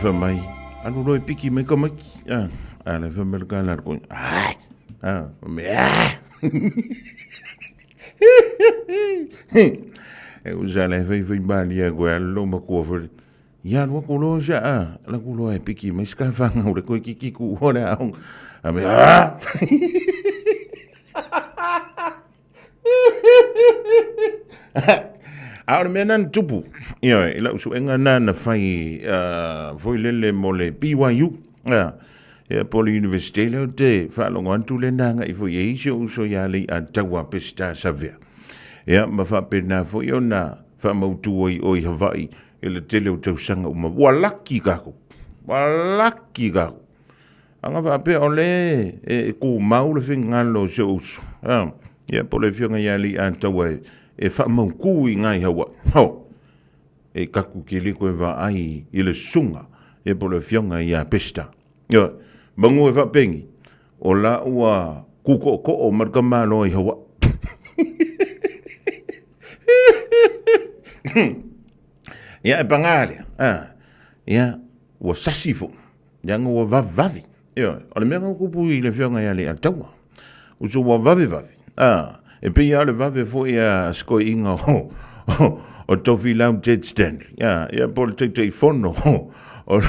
fai mai, alu loa e piki mai tamaiti. A, a la fai mai le kala le koina, ai, a, fai mai, a. E usa le fai fai malie koe alu lou matua foi. Ia alu atu loa sia a, alu atu loa e piki mai si kafanga o le koe kiki ku o le aoga. A me a! A o le mea na na tupu, ioe, i lau suega na na fai uh, foi lele mo le BYU, uh, ia po le University lea te faalogo atu le na ngai foi e isi o uso ia lei a taua Pesita Savea. Ia, ma faapena foi ona faamautu ai o i Hawaii i le tele o tausaga uma. Ua laki kākou. Ua laki kākou. Aga faapea o le e tumau le finagalo o si ou uso. A, ia po o le afioga ia Alii-a-Taua e, e faamautū i ina i Hawaii. Ho! E kaku ke le koe vaai i le susuga, ia po o le afioga ia Pesita. Ioe, manu e faapengi, o la ua kūkoʻokoʻo ma le tamaloa i Hawaii. Ia e pagā lea, a, ia, ua sasi foi. Leaga ua vavevave. Ioe, o le mea na tupu i le afioga ia Leiataua. Uso ua vavevave. A, e pei lava o le vave foi a se toeaina o, o, o Tofilau Ted Stanley. A, ia po o le Taitaifono o, o le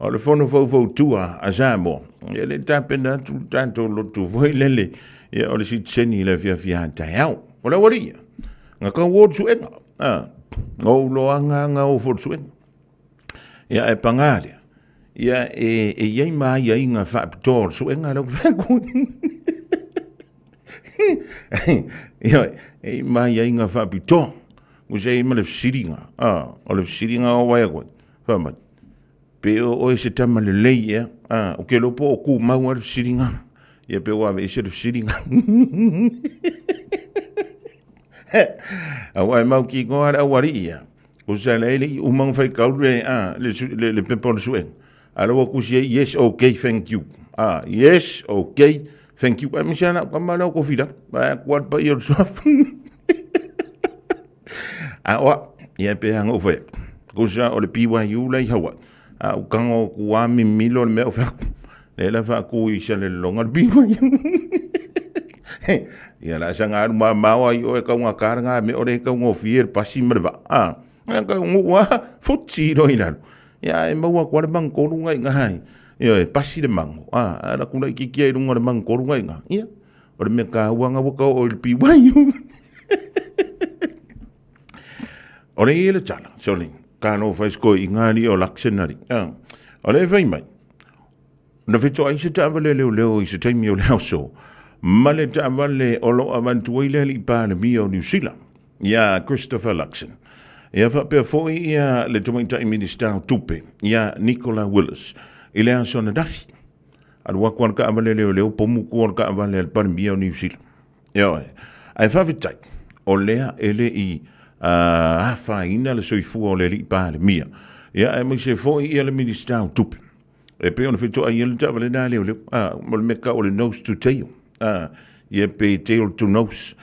o le fono faufautua a Samoa. Ia le tapena atu le tatou lotu foi lele, ia o le sitiseni i le afiafi a taeao. O le aualii ia, na tau o le suega. A, na ou loaga na o foi le suega. Ia ae pagā lea, ia e, e i ai ma aiaiga faapitoa o le suega lea ou te fai atu. Ia, e i ai ma aiaiga faapitoa. Ua se i ai ma le fesiliga, a, o le fesiliga o ai atu ai, fai mai, pe o oe se tama lelei ea, a, ou te iloa po o tumau lava le fesiliga. Ia pe ua aveese le fesiliga. Aua e mautinoa le aualii ia. Usa le le i uma ona faitau le, a, le, le, le pepa o le suega. A la ua tusi ai, yes, okay, thank you. A, yes, okay, thank you. Ai misia na kama leo kofila. Ai kua le paia o le suafa. A oa, ia pe hanga u whai. Kusa o le BYU la i Hawaii. A u kanga o kua mimilo le mea o whaku. Le la whaku i sa le longa le BYU. Ia la sa ngā ma maua i oe kau ngā kāra ngā me ore kau ngō fie le pasi ma le va. A, ngā kau ngū a, futi ro i lalo. Ia e maua kua le mangkolu ngai ngā hai. Ia e pasi le mango. A, a la kula i kikia i runga le mangkolu ngai ngā. Ia, o le mea kā uanga waka o i le BYU. O le i le tala, sorry, ka no whai sko i ngā li o Luxonari. O le e whai mai, Na fetoai se taavale leoleo i se taimi o le aso, ma le taavale o lo o avatu ai le alii Palemia o Niu Sila, ia Christopher Luxon. Ia faapea foi ia le tamaitai Minisita o Tupe, ia Nicola Willis, i le aso ananafi. Alu atu a le taavale leoleo, pomu tua le taavale a le Palemia o Niu Sila. Ioe. Ae faafetai, o lea e le i afaina le soifua o le alii Palemia, ia aemaise foi ia le Minisita o Tupe. E pei ona fetoai ai le taavale na leoleo, a, mo le mea tau o le nose to tail, a, ia pe tail to nose.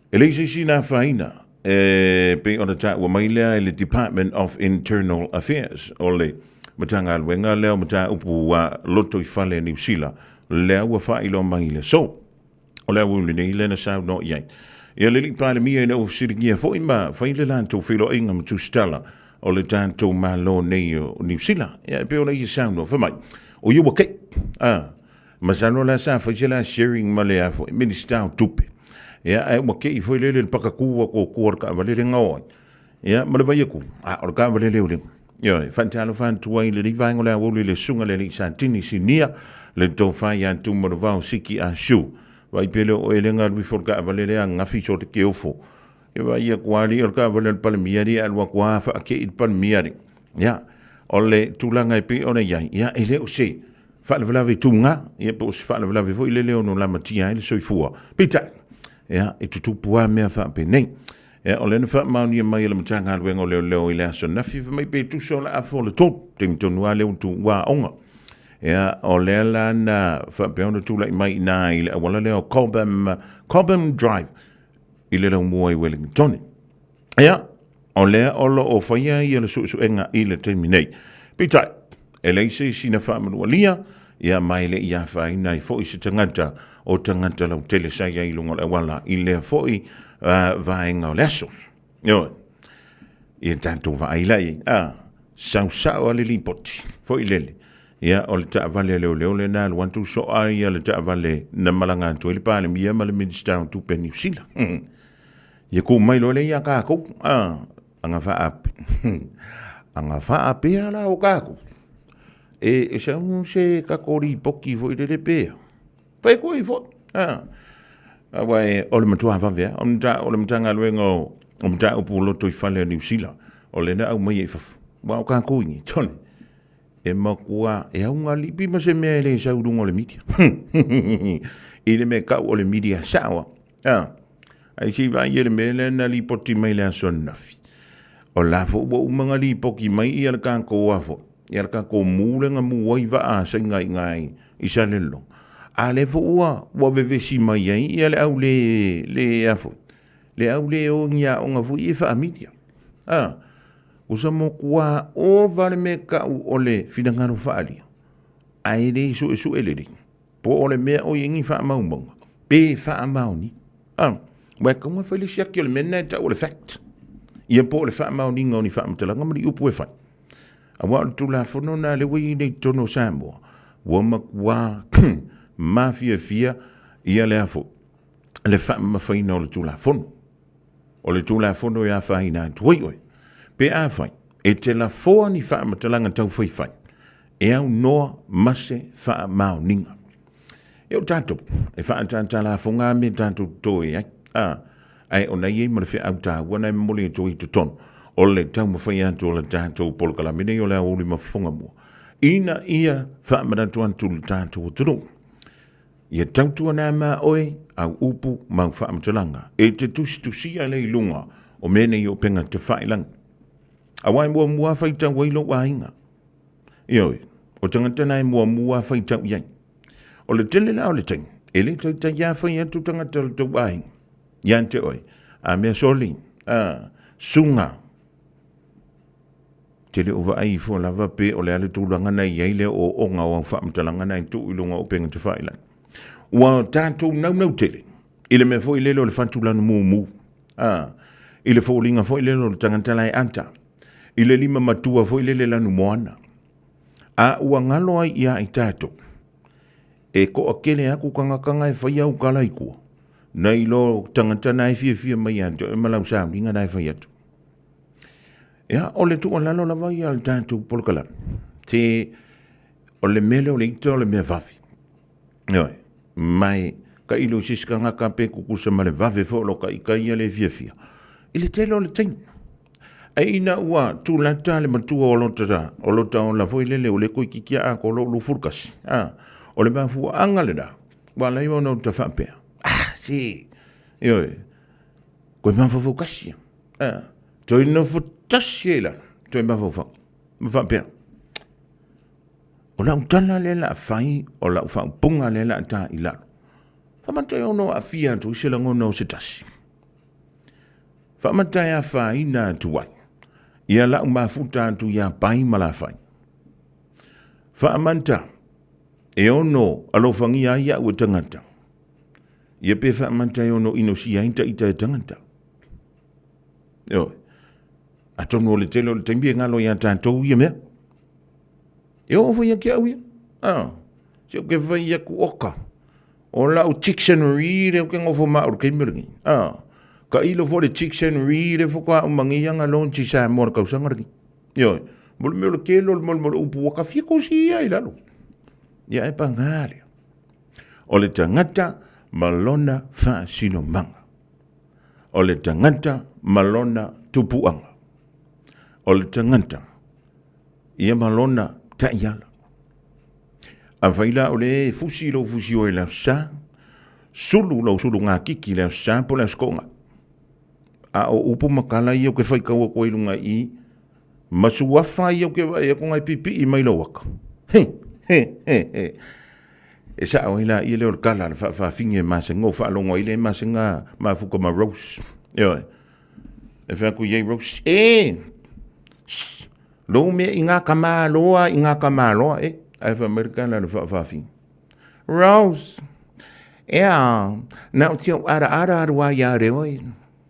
E leai se isi na afaina, e pei ona taua mai lea e le Department of Internal Affairs, o le Matagaluega lea o Mataupu a Lotoifale a Niu Sila, lea ua faailoa mai i le aso. O le aoauli nei lea na saunoa i ai. Ia le Alii Palemia ina ua fesiligia foi ma fai le latou feiloaiga ma tusitala o le tatou Malo nei o Niu Sila. Ia e pei ona ia saunoa, fai mai, o ia ua kei. A, masalo la sa fai se la sharing ma le a foi, Minisita o Tupe. Ia, ae ua kei foi lele le pakakū a kōkua o le taavale le gao ai. Ia, ma le vai aku, a, o le taavale leoleo. Ioe, faatalofa atu ai i lenei vaega o le aoauli i le Susuga i le Alii Satini Sinia, le Tofa ia Tumanuvao Siki Ah Shu. Vaai pea lea o oe lea galu ifo i le taavale lea gafi so te keofo. Ia vaai atu lava alii o le taavale a le Palemia alii alu atu lava faakei le Palemia alii. Ia, o le tulaga e pei ona i ai, ia e le o se faalavelave tuga, ia po o se faalavelave foi lele ono lamatia ai le soifua. Peitai, ia, e tutupu lava mea faapenei. Ia, o lea na faamaonia mai e le Matagaluega o Leoleo i le aso ananafi, fai mai pe tusa o le afa o le tolu, taimi tonu lava lea ua tuua aoga. Ia, o lea la na faapea ona tulai mai i ina i le auala lea o Cobham, Cobham Drive i le laumua i Wellingtone. Ia, O lea o lo o faia ia le suesuega i le taimi nei. Peitai, e leai se isi na faamanualia, ia ma e le i afaina ai foi se tagata o tagata lautele sa i ai i luga o le auala i lea foi vaega o le aso. Ioe. Ia tatou vaai la i ai. A, sausao a le lipoti, foi lele. Ia, o le taavale a leoleo lena alu atu soa ia le taavale na malaga atu ai le Palemia ma le Minisita o Tupe a Niu Sila. Ia kū mai loa lea ia kākou, a, agavaa, agavaa pea la o kākou. E, e sau se kako lipoti foi lele pea. Fai koe foi, a. Aua e, o le matua vave a, o le mata, o le Matagaluega o, o Mataupu o Lotoifale a Niu Sila, o lena aumai ai i fafo. Ua o kākou i nei, tole. E matua e augalipi ma se mea e le sau i luga o le media. I le mea kau o le media sao a. Ai se i vaai e le mea lea na lipoti mai le aso ananafi. O la foi ua uma na lipoti mai ia le kākou a foi. Ia le kākou mū lea na mū ai vaa a saina i ngā i Salelologa. A lea foi ua, ua vevesi mai ai ia le au le, le a foi. Le au le o ni aoga foi e faa-media. A. Usa mokuā ova le mea kau o le finagalo faaalia, ae le suesue lelei, po o le mea o i ai ni faamaumauga, pe faamaoni. A, ua e kaua e fai le siaki o le mea lena e tau o le fact, ia po o le faamaoniga o ni faamatalaga ma ni upu e fai. Aua o le Tulafono lena lea ua i ai nei i totonu o Samoa, ua matua mafiafia ia le a foi, le faamamafaina o le Tulafono. O le Tulafono e afaina atu ai oe, pe afai e te lafoa ni faamatalaga taufaifai e aunoa ma se faamaoniga. E o tatou, e faatatalafoga a mea tatou totoe ai, a, ae ona i ai ma le feau taua na e momoli atu ai i totonu o le taumafai atu o le tatou polokalame nei o le Aoauli ma Fofoga Mua, ina ia faamanatu atu le tatou atunuu. Ia tautuana ma oe au upu ma au faamatalaga e te tusitusia lea i luga o mea nei o upega tafailagi. Aua e muamua faitau ai lou aiga. Ioe, o tagata na e muamua faitau i ai. O le tele la o le taimi, e le taitai a fai atu tagata o le tou aiga ia te oe, a mea soli, a, suga, Te le o vaai ifo lava pe o le a le tulaga na i ai le ooooga o au faamatalaga na e tuu i luga o upega tafailagi. Ua tatou naunau tele i le mea foi lele o le fatu lanu mumu, a, i le foliga foi lele o le tagata la e ata, i le lima matua foi lele lanu moana. A ua galo ai ia i tatou, e toatele atu tagata na e fai au tala i tua, nai lo tagata na e fiafia mai ia te oe ma lau sauniga na e fai atu. Ia, o le tuualalo lava ia a le tatou polokalame, te, o le mea lea o le ita o le mea vave. Ioe, mai ka ilo i se isi tagata pe tutusa ma le vave foi o lo ta ita ia le fiafia. I le tele o le taimi. Ae ina ua tulata le matua o lota, o lota ola foi lele o le toeitiiti a atoa lou 21, a, o le mafuaaga lena, ua ala ai ona ou ta faapea, ah, se, ioe, koe mafaufau tasi ia. A, toe nofo tasi ai lalo, toe mafaufau, ma faapea, o lau tala lea la fai, o lau faaupuga lea la ta i lalo. Faamata e ono aafia atu i se lagona o se tasi. Faamata e afaina atu ai, ia lau mafuta atu ia Pai ma Lafai. Faamata e ono alofagia ai au e tagata, ia pe faamata e ono inosia ai ta ita e tagata. Ioe. Atonu o le tele o le taimi e ngalo iā tātou ia mea. E oo foi ia ki au ia. Ah, se o ke fai aku oka. O lau dictionary le o ke ngofo ma o le keimi o lengi. Ah, ka ilo fo le dictionary le fo ka umangi anga launch i Samoa le kausanga lengi. Ioe. Mo le mea o le kelo le mo le upu waka fia kosi ia i lalo. Ia e pa ngā O le tagata ma lona faasinomaga. O le tagata ma lona tupuaga. O le tagata ia ma lona taiala. Afai la o le fusi lou fusi oe i le aso Sa, sulu lou sulu gakiki i le aso Sa po o le aso Toga. A o upu ma tala ia ou te faitau atu ai i luga i i, ma suafa ia ou te vaai atu na e pipii mai lou aka. He, he, he, he. E sao ai la ia lea o le kala a le faafaafine e masega o faalogo ai lea e masega mafuta ma Rose. Ioe. E fai atu i ai Rose, e! Shh! Lou mea i ngā kamāloa, i ngā kamāloa, e! Ae fai mai le tala a le faafaafine. Rose, Ea, na o te au araara aru a ia re oe.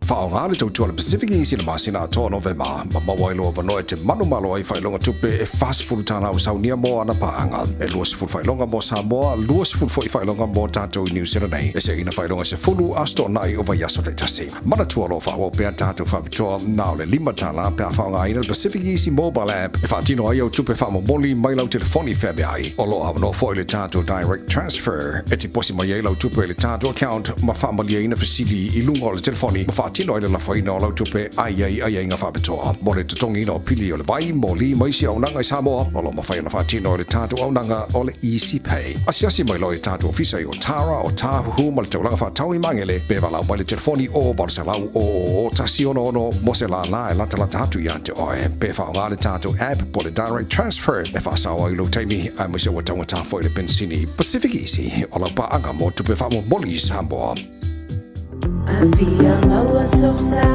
Faaaoga le tautua a le Pacific Easy i le masina atoa o Novema, ma maua ai lou avanoa e te manumalo ai i faailoga tupe e $40 o Saunia mo ana paaga, e 20 faailoga mo Samoa, 20 foi faailoga mo tatou i Niu Sila nei, e seina faailoga e 10 aso toonai o vaiaso taitasi. Manatua o lo o faaauau pea tatou faapitoa na o le $5 pe a faaaogaina le Pacific Easy Mobile App e faatino ai au tupe faamomoli mai lau telefoni feaveai. O lo o avanoa foi le tatou Direct Transfer e tiposi mai ai lau tupe i le tatou account ma faamalieina fesili i luga o le telefoni ma faatino ai le lafoina o lau tupe a i ai aiaiga faapitoa mo le totogiina o pili o le vai, moli ma isi auaunaga i Samoa. O lo o mafai ona faatino e le tatou auaunaga o le Easy Pay. Asiasi mai loa i tatou ofisa i Otara, Otāhuhu ma le taulaga faatau i Magele pe valaau mai le telefoni o 800 000 166 mo se lālā e latalata atu ia te oe. Pe faaaoga le tatou app po le Direct Transfer e faasao ai lou taimi aemaise ua taugata foi le penisini. Pacific Easy, o lau paaga mo tupe faamomoli i Samoa. Afia maua sosa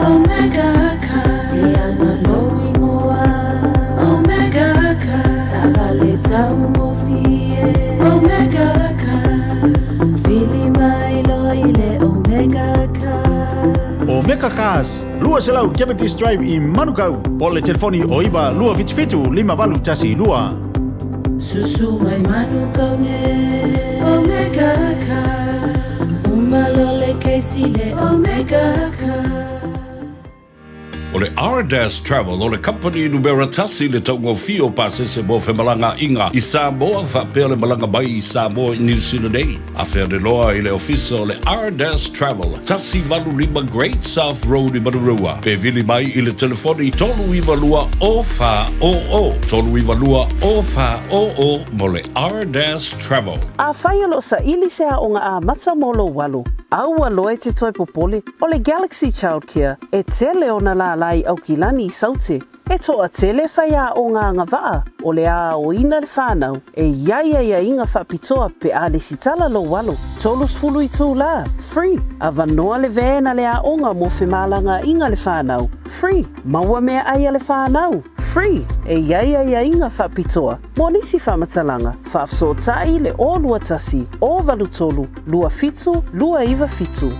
Omega Car E ana lou ingoa Omega Car Taavale taugofie Omega Car Vili mai loa i le Omega Car Omega Cars, 200 Cavendish Drive i Manukau, po o le telefoni o 9 277 5812. Susu mai Manukau nei Omega Cars Uma loa le kesi le Omega Cars. O le Ardas Travel o le kamupani numera tasi i le taugofie o pasese mo femalagaaiga i Samoa faapea le malaga mai i Samoa i Niu Sila nei. Afe ane loa i le ofisa o le Ardas Travel, 185 Great South Road i Manurewa, pe vili mai i le telefoni 392 0400, 392 0400 mo le Ardas Travel. Afai o lo o saili se aoga amata mo lou alo, aua loa e te toe popole, o le Galaxy Childcare e tele ona lālā i Aukilani i Saute. E toatele faiaoga agavaa o le a aoina le whanau e i ai aiaiga faapitoa pe a lesitala lou alo, 30 itulā, free, avanoa le van a le aoga mo femalagaaiga le whanau, free, maua meaai a le whanau, free, e i ai aiaiga faapitoa mo nisi faamatalaga, faafesootai le 021 083 27 297.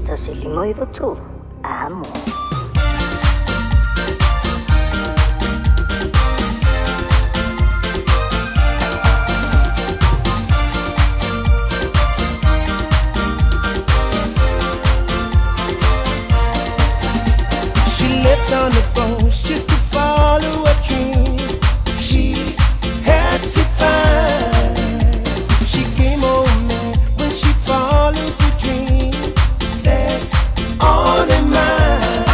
1 5 9 3, amo. She left on the boat just to follow a dream she had to find. She came home mad when she follows a dream that's on her mind.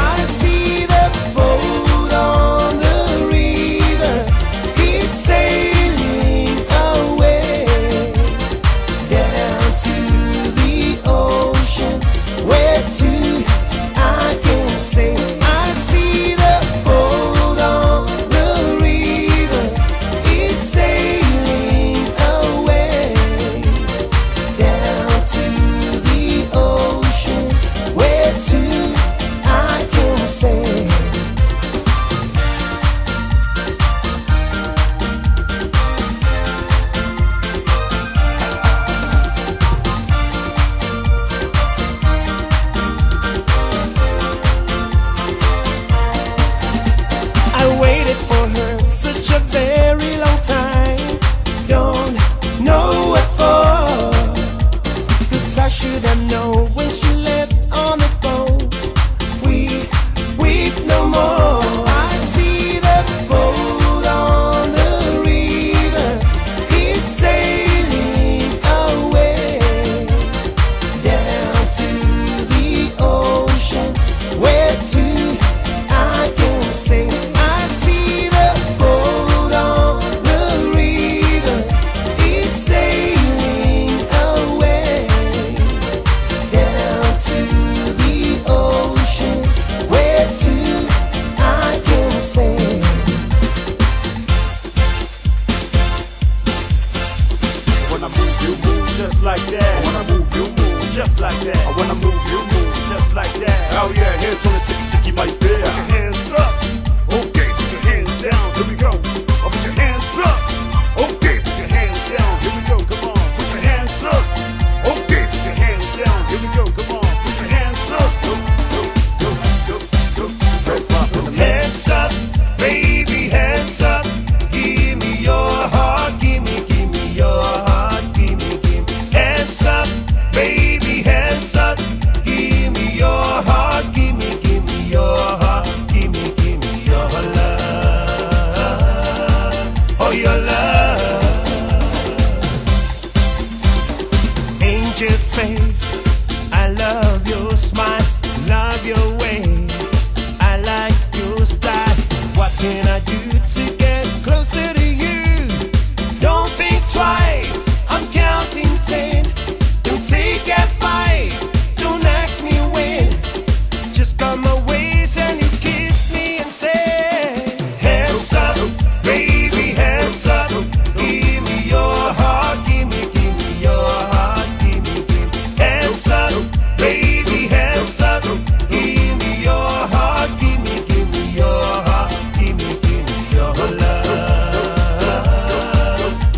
you move just like that. I wanna move you move just like that. I wanna move you move just like that. Oh yeah, hands on the sicky sicky my fair. Put your hands up. Okay, put your hands down. Here we go. Oh, put your hands up. Okay, put your hands down. Here we go. Come on. Put your hands up. Okay, put your hands down. Here we go. Come on. Put your hands up. Go, go, go, go, go, go. Hands up, baby, hands up. Give me your heart. Give me, give me your heart. Give me, give me. Hands up, baby, hands up. Give me your heart. Give me, give me your heart. Give me, give me your love. Oh, your love. Angel face, I love your smile, love your ways. I like your style. What can I do to get closer to you? Don't think twice, I'm counting ten. Don't take advice, don't ask me when. Just come my ways and you kiss me and say, Hands up, baby, hands up. Give me your heart, give me, give me your heart, give me, give me. Hands up, baby, hands up. Give me your heart, give me, give me your heart, give me, give me your love.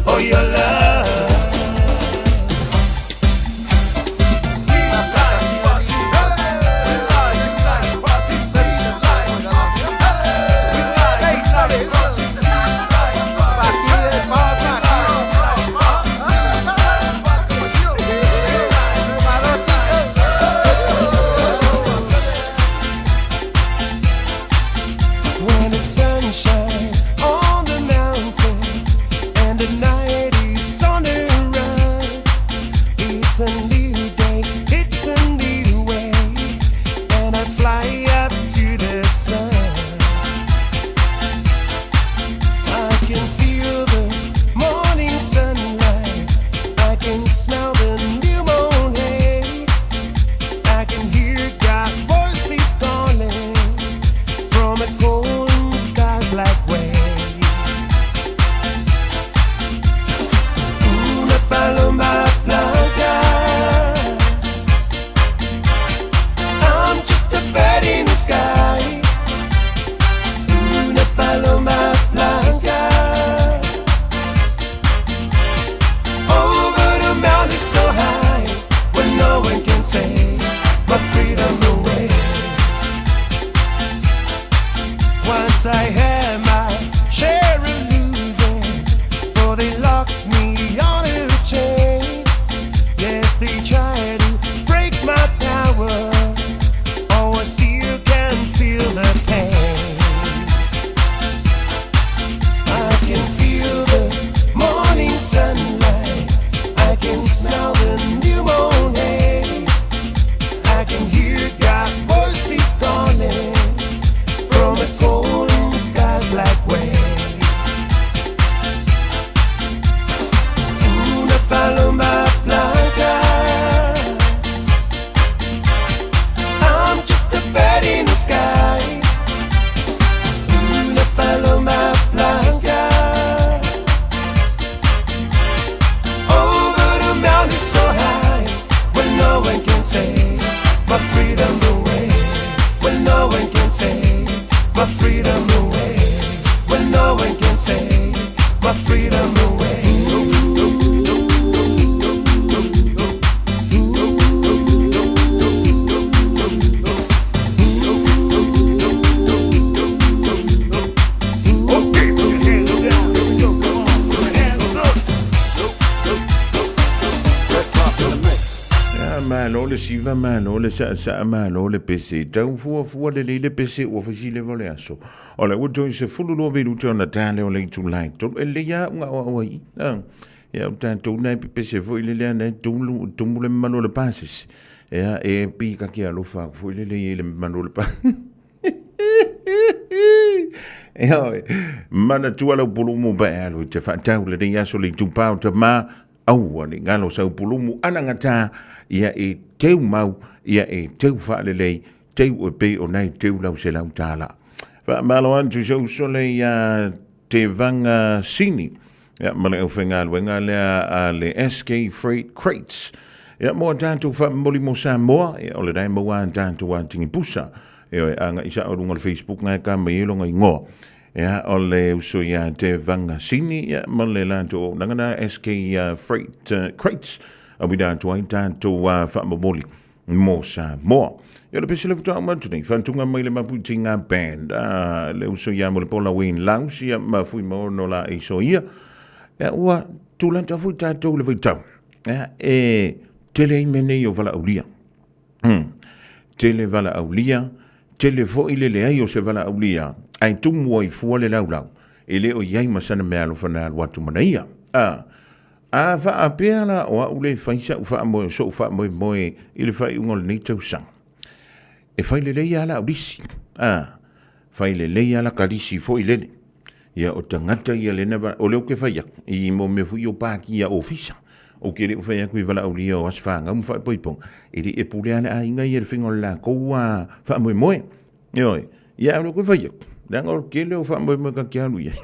Oh, your love. When the sun shines on the mountain and the night is on the run, it's a new day, it's a new way, and I fly up to the sun. I can feel the morning sunlight, I can smell the new moon hay, I can hear God's voices calling from a golden skies like way. Una paloma blanca. I'm just a bird in the sky. Una paloma blanca. Over the mountain so high, where no one can say my freedom away. Once I had my share of losing, for they locked me on a chain. Yes, they tried to break my power. Oh, I still can feel the pain. I can feel the morning sunlight. I can smell the new moon hay. I can hear God voices calling from a golden skies like way. Una paloma blanca. I'm just a bird in the sky. Una paloma blanca. Over the mountain so high, where no one can say my freedom away. Where no one can say my freedom away. Where no one can say my freedom away. Okay, put your hands down. Here we go. Come on, put your hands up. Go, go, go, go. Red pop in the mix. Ia, malo le siva, malo le saasaa, malo le pese. Tau fuafua lelei le pese ua faisile o le aso. O le ua toe 12 minute ona ta lea o le itula e tolu. E lelei lava uga aoao ai i. Ia, o tatou na e pepese foi le lea na e tumu, tumu le mamalu o le pasese. Ia, e pikake alofa aku foi lele i le mamalu o le pasese. Ioe, manatua lau pulumu pe alu i te whaatau le nei aso le itupā o tamā, aua ne i ngalo sau pulumu anagata, ia e teu mau, ia e teu whaalelei, teu e pe o nei teu lau se lau tāla. Whaamalo atu se uso le ia te vanga sini. Ia, ma le aufaigaluega lea a le SK Freight Crates. Ia, mo a tatou faamomoli mo Samoa, ia, o lena e maua a tatou atigi pusa. Ioe, agai sao i luga o le Facebook na e ka mai ai lona igoa. Ia, o le uso ia te Vangasini, ia, ma le latou auaunaga na SK Freight Crates. Auina atu ai tatou faamomoli mo Samoa. Ia, o le pese le faatoa uma atu nei, faatuga mai le Mapuitinga Band, le uso ia Mulipola Wayne Laus, ia, ma Fuimaono la Eiso ia. Ia, ua tulata foi tatou i le vaitau. Ia, e tele ai mea nei o valaaulia. Tele valaaulia, tele foi le leai o se valaaulia, ae tumu ai fua le laulau, e le o i ai ma sana meaalofa na alu atu ma ia. A, a faapea la o au le fai sa'u faamoe, so'u faamoemoe i le faaiuga o lenei tausaga, e fai lelei lava la'u lisi, a, fai lelei lava laka lisi foi lele. Ia, o tagata ia lena va, o lea ou te fai atu, i mo mea foi ia o pākia ofisa. Ou te le o fai atu i valaaulia o aso fanau ma faaipoipoga, e le e pule lava le aiga ia i le faiga o le latou faamoemoe. Ioe, ia o lea ou te fai atu, leaga o le tele o faamoemoe ta te alu i ai.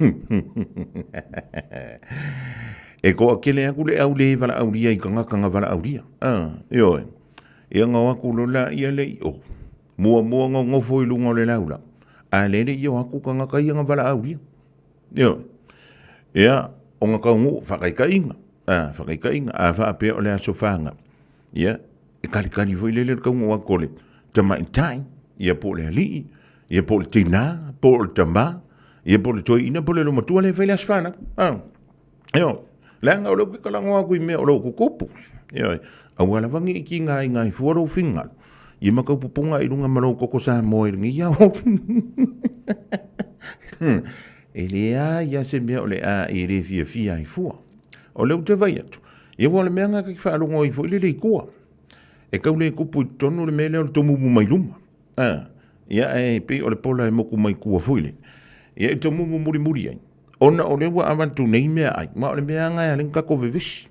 E toatele atu le au le valaaulia i tagata na valaaulia. Ioe, ia ona o atu loa lea le i o. Muamua ona nofo i luga o le laulau, a lele i o atu tagata ia na valaaulia. Ioe. Ia, ona taunuu, faataitaiga, a, faataitaiga, a faapea o le aso fanau, ia, e kalikali foi lele le taunuu atu o le tamaitai, ia po o le alii, ia po o le tinā, po o le tamā, ia po o le toeaina, po o le loomatua lea e fai le aso fanau. A, ioe. Leaga o lea ou te talanoa atu i mea o lo o tutupu. Ioe. Aua lava ne i tigaina ai fua lou finagalo, ia ma tau pupuga i luga ma lou toto Samoa i lenei ao. E leai lava se mea o le a e le fiafia ai fua. O lea ou te vaai atu, ia aua o le mea lena ta te faalogo ai foi lele i tua. E tau le tupu i totonu le mea lea o le tomumu mai luma. A, ia ae pei o le pola e moku mai tua foi lele. Ia e tomumu mulimuli ai. Ona o lea ua avatu nei meaai, ma o le mea lava lena e ala ai ona tatou vevesi.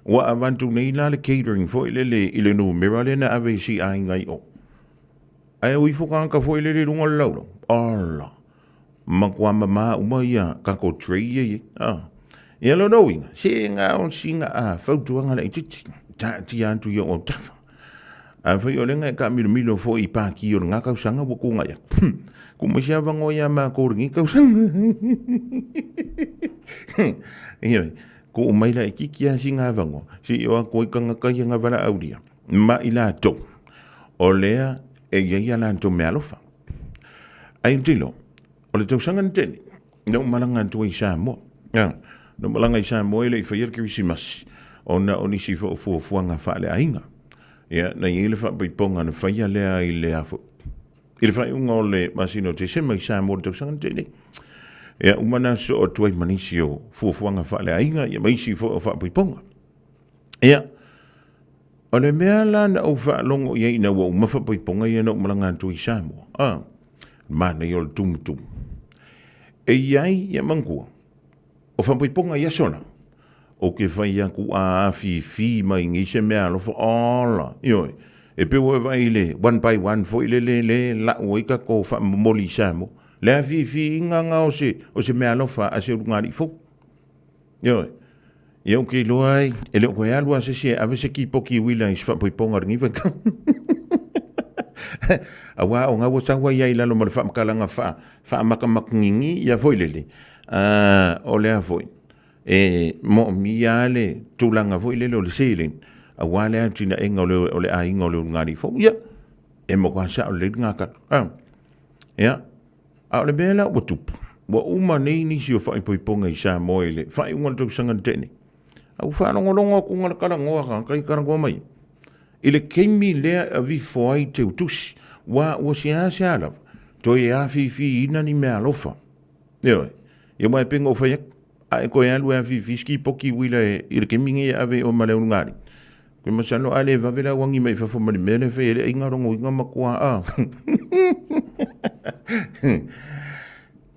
Ua avatu nei la le catering foi lele i le numera lea na ave i si aiga i o. Ae o ifo tagata foi lele i luga o le laulau. Ala, matua mama uma ia tatou tray ia i ai. Ah. Ia lona uiga, se na o sina a fautuaga laitiiti, taatia atu i ou autafa. Afai o lea e taamilomilo foi i pāki o lena tausaga ua tuugai atu. Tuu mai se avanoa ia matou i lenei tausaga. Ioe, tuu mai laitiiti lava sina avanoa, se i o atu ai tagata ia na valaaulia ma i latou o lea e i ai a latou meaalofa. Ae ou te iloa, o le tausaga na tea nei, na ou malaga atu ai i Samoa. Na ou malaga i Samoa e le i faia le Kerisimasi, ona o nisi foi o fuafuaga faaleaiga. Ia, na i ai le faapaipoga na faia lea i le a foi, i le faaiuga o le masina o Tesema i Samoa i le tausaga na tea nei. Ia, uma na sosoo atu ai ma nisi o fuafuaga faaleaiga, ia ma isi foi o faapaipoga. Ia, o le mea la na ou faalogo i ai ina ua uma faapaipoga ia na ou malaga atu ai i Samoa, a, manaia o le tumutumu. E i ai, ia manatua, o faapaipoga i aso la, ou te fai atu a afifi mai nei se meaalofa, ola, ioe, e pei ua e vaai i le one by one foi lele le lau ai tatou faamomoli i Samoa. Le afifiina na o se, o se meaalofa a se ulugalii fou. Ioe. Ia ou te iloa ai, e le o toe alu lava se isi e ave se kipoti uila i se faaipoipoga o lenei vaitau. Aua o na ua sau ai i lalo ma le faamatalaga faa, faamatamatagigi ia foi lele, o lea foi, e moomia lava le tulaga foi lele o le seleni, aua le atinaega o le, o le aiga o le ulugalii fou. Ia, e matua sao lelei lena tala. Ia, A o le mea la ua tupu, ua uma nei nisi o faaipoipoga i Samoa i le faaiuga o le tausaga na tea nei. A ua faalogologo atu na talanoa tagata ia talanoa mai i le taimi lea e aveifo ai teutusi, ua ua seasea lava toe afifiina ni meaalofa. Ioe, ia aua e pei ona ou fai atu, a e toe alu e afifi se kipoki uila i le taimi nei e ave i o ma le ulugalii, Koe masalo a le vave le auangi mai fafo ma le mea lea fai ai le aiga lona uiga matua a.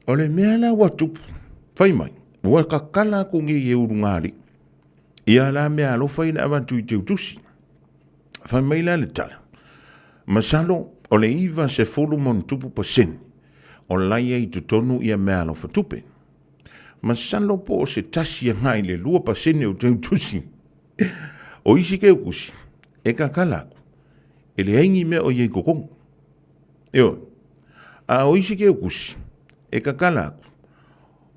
O le mea la ua tupu, fai mai, ua tatala atu nei e ulugalii ia la meaalofa ia na avatu i Teutusi. Fai mai la le tala, masalo o le 90 ma ona tupu pasene o la e i ai i totonu ia meaalofa tupe. Masalo po o se tasi agai le 2% o teutusi. O isi keukusi, e kakala aku, e leai ni mea o i ai i kokogo. Ioe. A o isi keukusi, e kakala aku,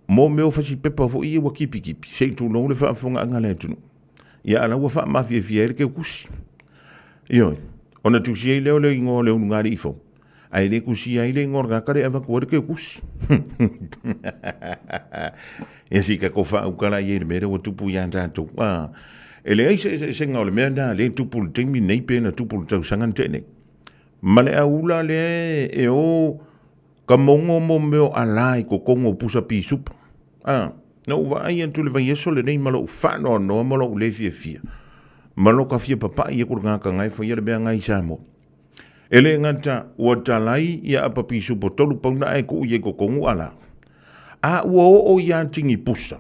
mo mea o fasipepa foi ia ua kipikipi, se i tulou le faafofogaaga a le atunuu. Ia a la ua faamafiafia ai le keukusi. Ioe. Ona tusi ai lea o le igoa o le ulugalii fou, ae le tusia ai le igoa o le tagata lea e avatu ai le keukusi. Ia se i tatou faautala i ai i le mea lea ua tupu ia tatou. A, e leai se eseesega o le mea lena lea e tupu i le taimi lenei pe na tupu i le tausaga na tea nei. Ma le aula lea e o ka mogo mo mea o alā i totonu o pusa pisupo. A, na ou vaai atu i le vaiaso lenei ma lou faanoanoa ma lou le fiafia, ma loka fia papai aku i le tagata na e faia le mea na i Samoa. E le gata ua talai ia apa pisupo tolu pauna ae tuu i ai totonu alā. A ua oo ia tini pusa,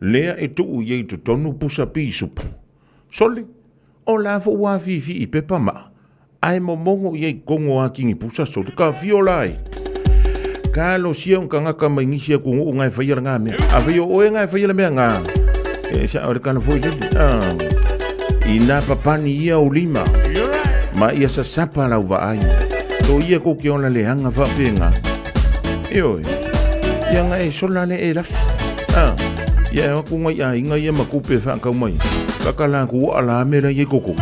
lea e tuu i ai totonu pusa pisupo. Sole, o la foi ua afifi i pepa maa, ae momogo i ai totonu o atini pusa sole, ka fio la e. Talosia un tagata mai nisi atunuu na e faia lena mea. Afai o oe na e faia le mea na, e sao le tala foi lele. Ah, ina papani ia o lima, ma ia sasapa lau vaai. To ia ko ke ola leaga faapena. Ioe, ia nga e sola le e lafi. Ah, ia e o atu ngai aiga ia ma tupe e faatau mai. Kaka la ku a la me la i koko.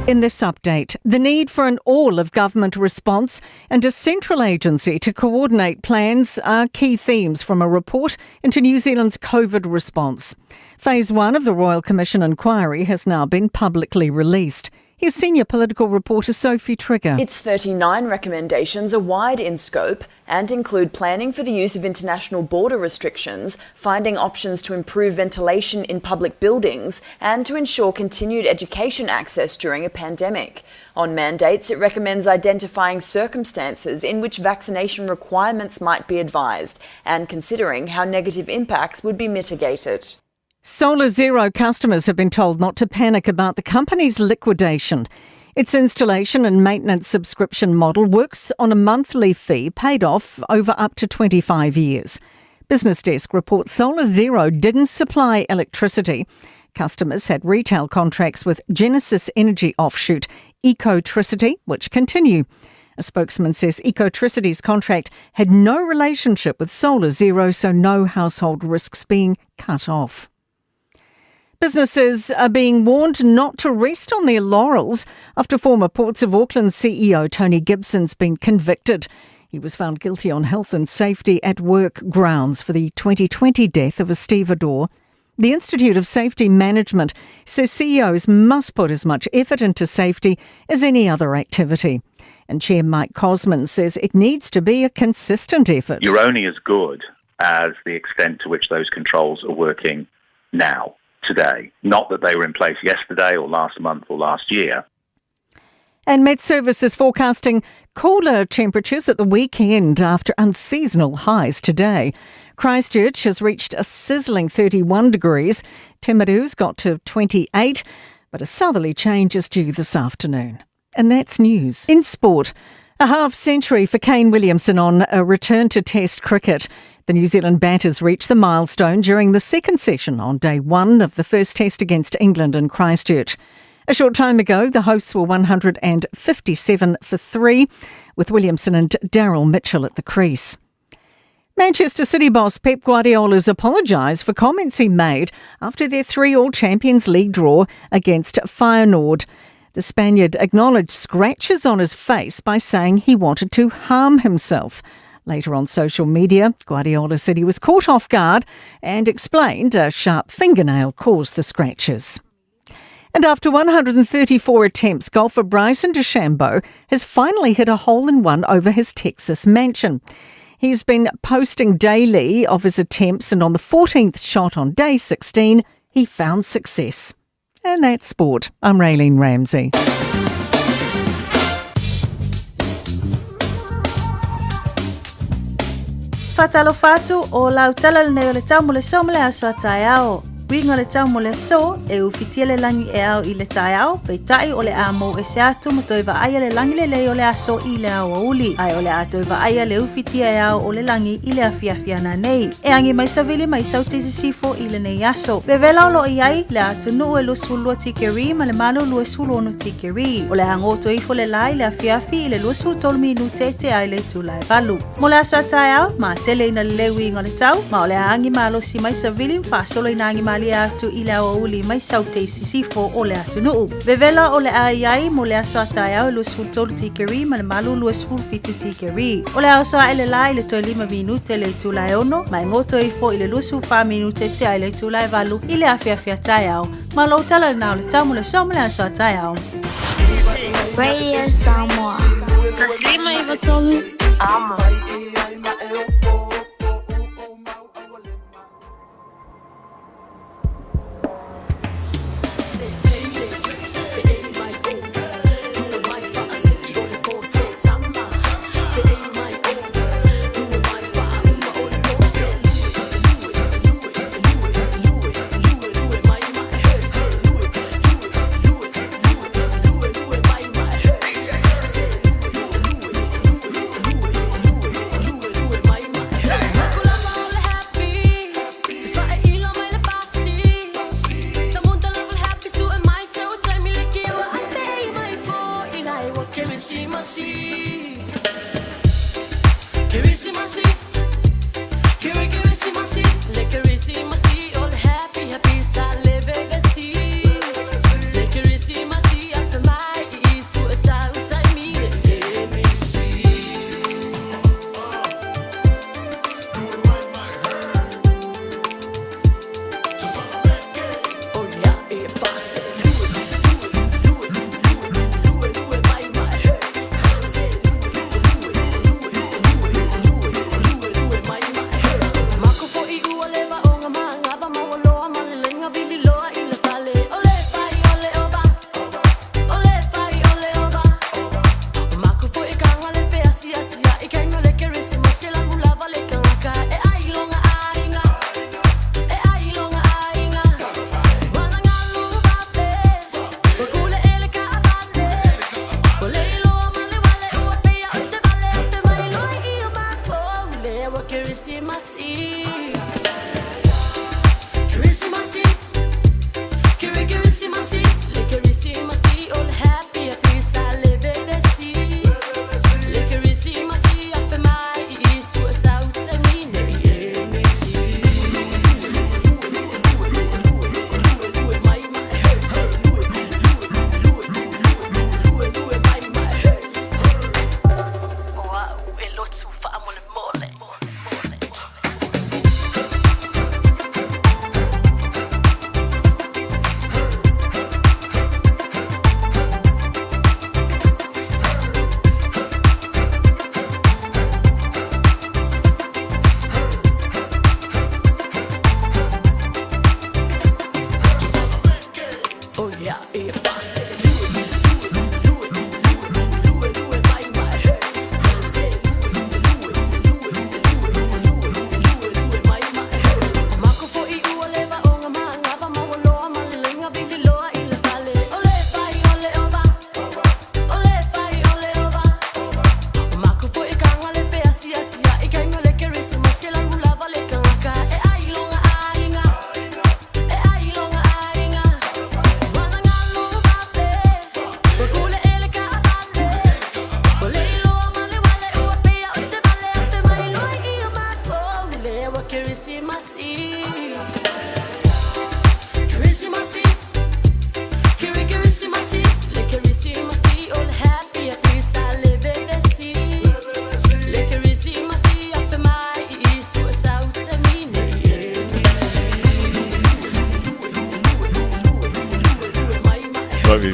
In this update, the need for an all of government response and a central agency to coordinate plans are key themes from a report into New Zealand's COVID response. Phase one of the Royal Commission inquiry has now been publicly released. Here's senior political reporter Sophie Trigger. Its 39 recommendations are wide in scope and include planning for the use of international border restrictions, finding options to improve ventilation in public buildings, and to ensure continued education access during a pandemic. On mandates, it recommends identifying circumstances in which vaccination requirements might be advised and considering how negative impacts would be mitigated. Solar Zero customers have been told not to panic about the company's liquidation. Its installation and maintenance subscription model works on a monthly fee paid off over up to 25 years. Business Desk reports Solar Zero didn't supply electricity. Customers had retail contracts with Genesis Energy offshoot Ecotricity, which continue. A spokesman says Ecotricity's contract had no relationship with Solar Zero, so no household risks being cut off. Businesses are being warned not to rest on their laurels after former Ports of Auckland CEO Tony Gibson's been convicted. He was found guilty on health and safety at work grounds for the 2020 death of a stevedore. The Institute of Safety Management says CEOs must put as much effort into safety as any other activity. And Chair Mike Cosman says it needs to be a consistent effort. You're only as good as the extent to which those controls are working now today. Not that they were in place yesterday or last month or last year. And Met Service is forecasting cooler temperatures at the weekend after unseasonal highs today. Christchurch has reached a sizzling 31 degrees. Timaru's got to 28, but a southerly change is due this afternoon. And that's news. In sport, a half century for Kane Williamson on a return to Test cricket. The New Zealand batters reached the milestone during the second session on day one of the first test against England in Christchurch. A short time ago, the hosts were 157 for three, with Williamson and Daryl Mitchell at the crease. Manchester City boss Pep Guardiola's apologised for comments he made after their 3-all Champions League draw against Feyenoord. The Spaniard acknowledged scratches on his face by saying he wanted to harm himself. Later on social media, Guardiola said he was caught off guard and explained a sharp fingernail caused the scratches. And after 134 attempts, golfer Bryson DeChambeau has finally hit a hole-in-one over his Texas mansion. He's been posting daily of his attempts, and on the 14th shot on day 16, he found success. And that's sport. I'm Raylene Ramsey. Faatalofa atu, o lau tala lenei o le tau mo le so ma le aso a taeao. Uiga o le tau mo le aso, e ufitia le lagi e ao i le taeao, peitai o le a mou ese atu ma toe vaaia le lagi lelei o le aso i le aoauli, ae o le a toe vaaia le ufitia e ao o le lagi i le afiafi ana nei. E agi mai savili mai saute i sisifo i lenei aso. Vevela o loo i ai le atunuu e 22 tikeri ma le malu 26 tikeri. O le a goto ifo le la i le afiafi i le 23 minute te ai le itula e 8. Mo le aso a taeao, matele ina lelei uiga o le tau, ma o le a agi malosi mai savili ma faasolo ina agi malie atu i le aoauli mai saute i sisifo o le atunuu. Vevela o le a i ai mo le aso a taeao e 23 tikeri ma le malu 27 tikeri. O le a oso ae le la i le toe 5 minute le itula e 6, ma e goto ifo i le 24 minute te ai le itula e 8 i le afiafi a taeao. Ma o lou tala lena o le tau mo le so ma le aso a taeao. Radio Samoa. Taslima Ivatolu. Amo.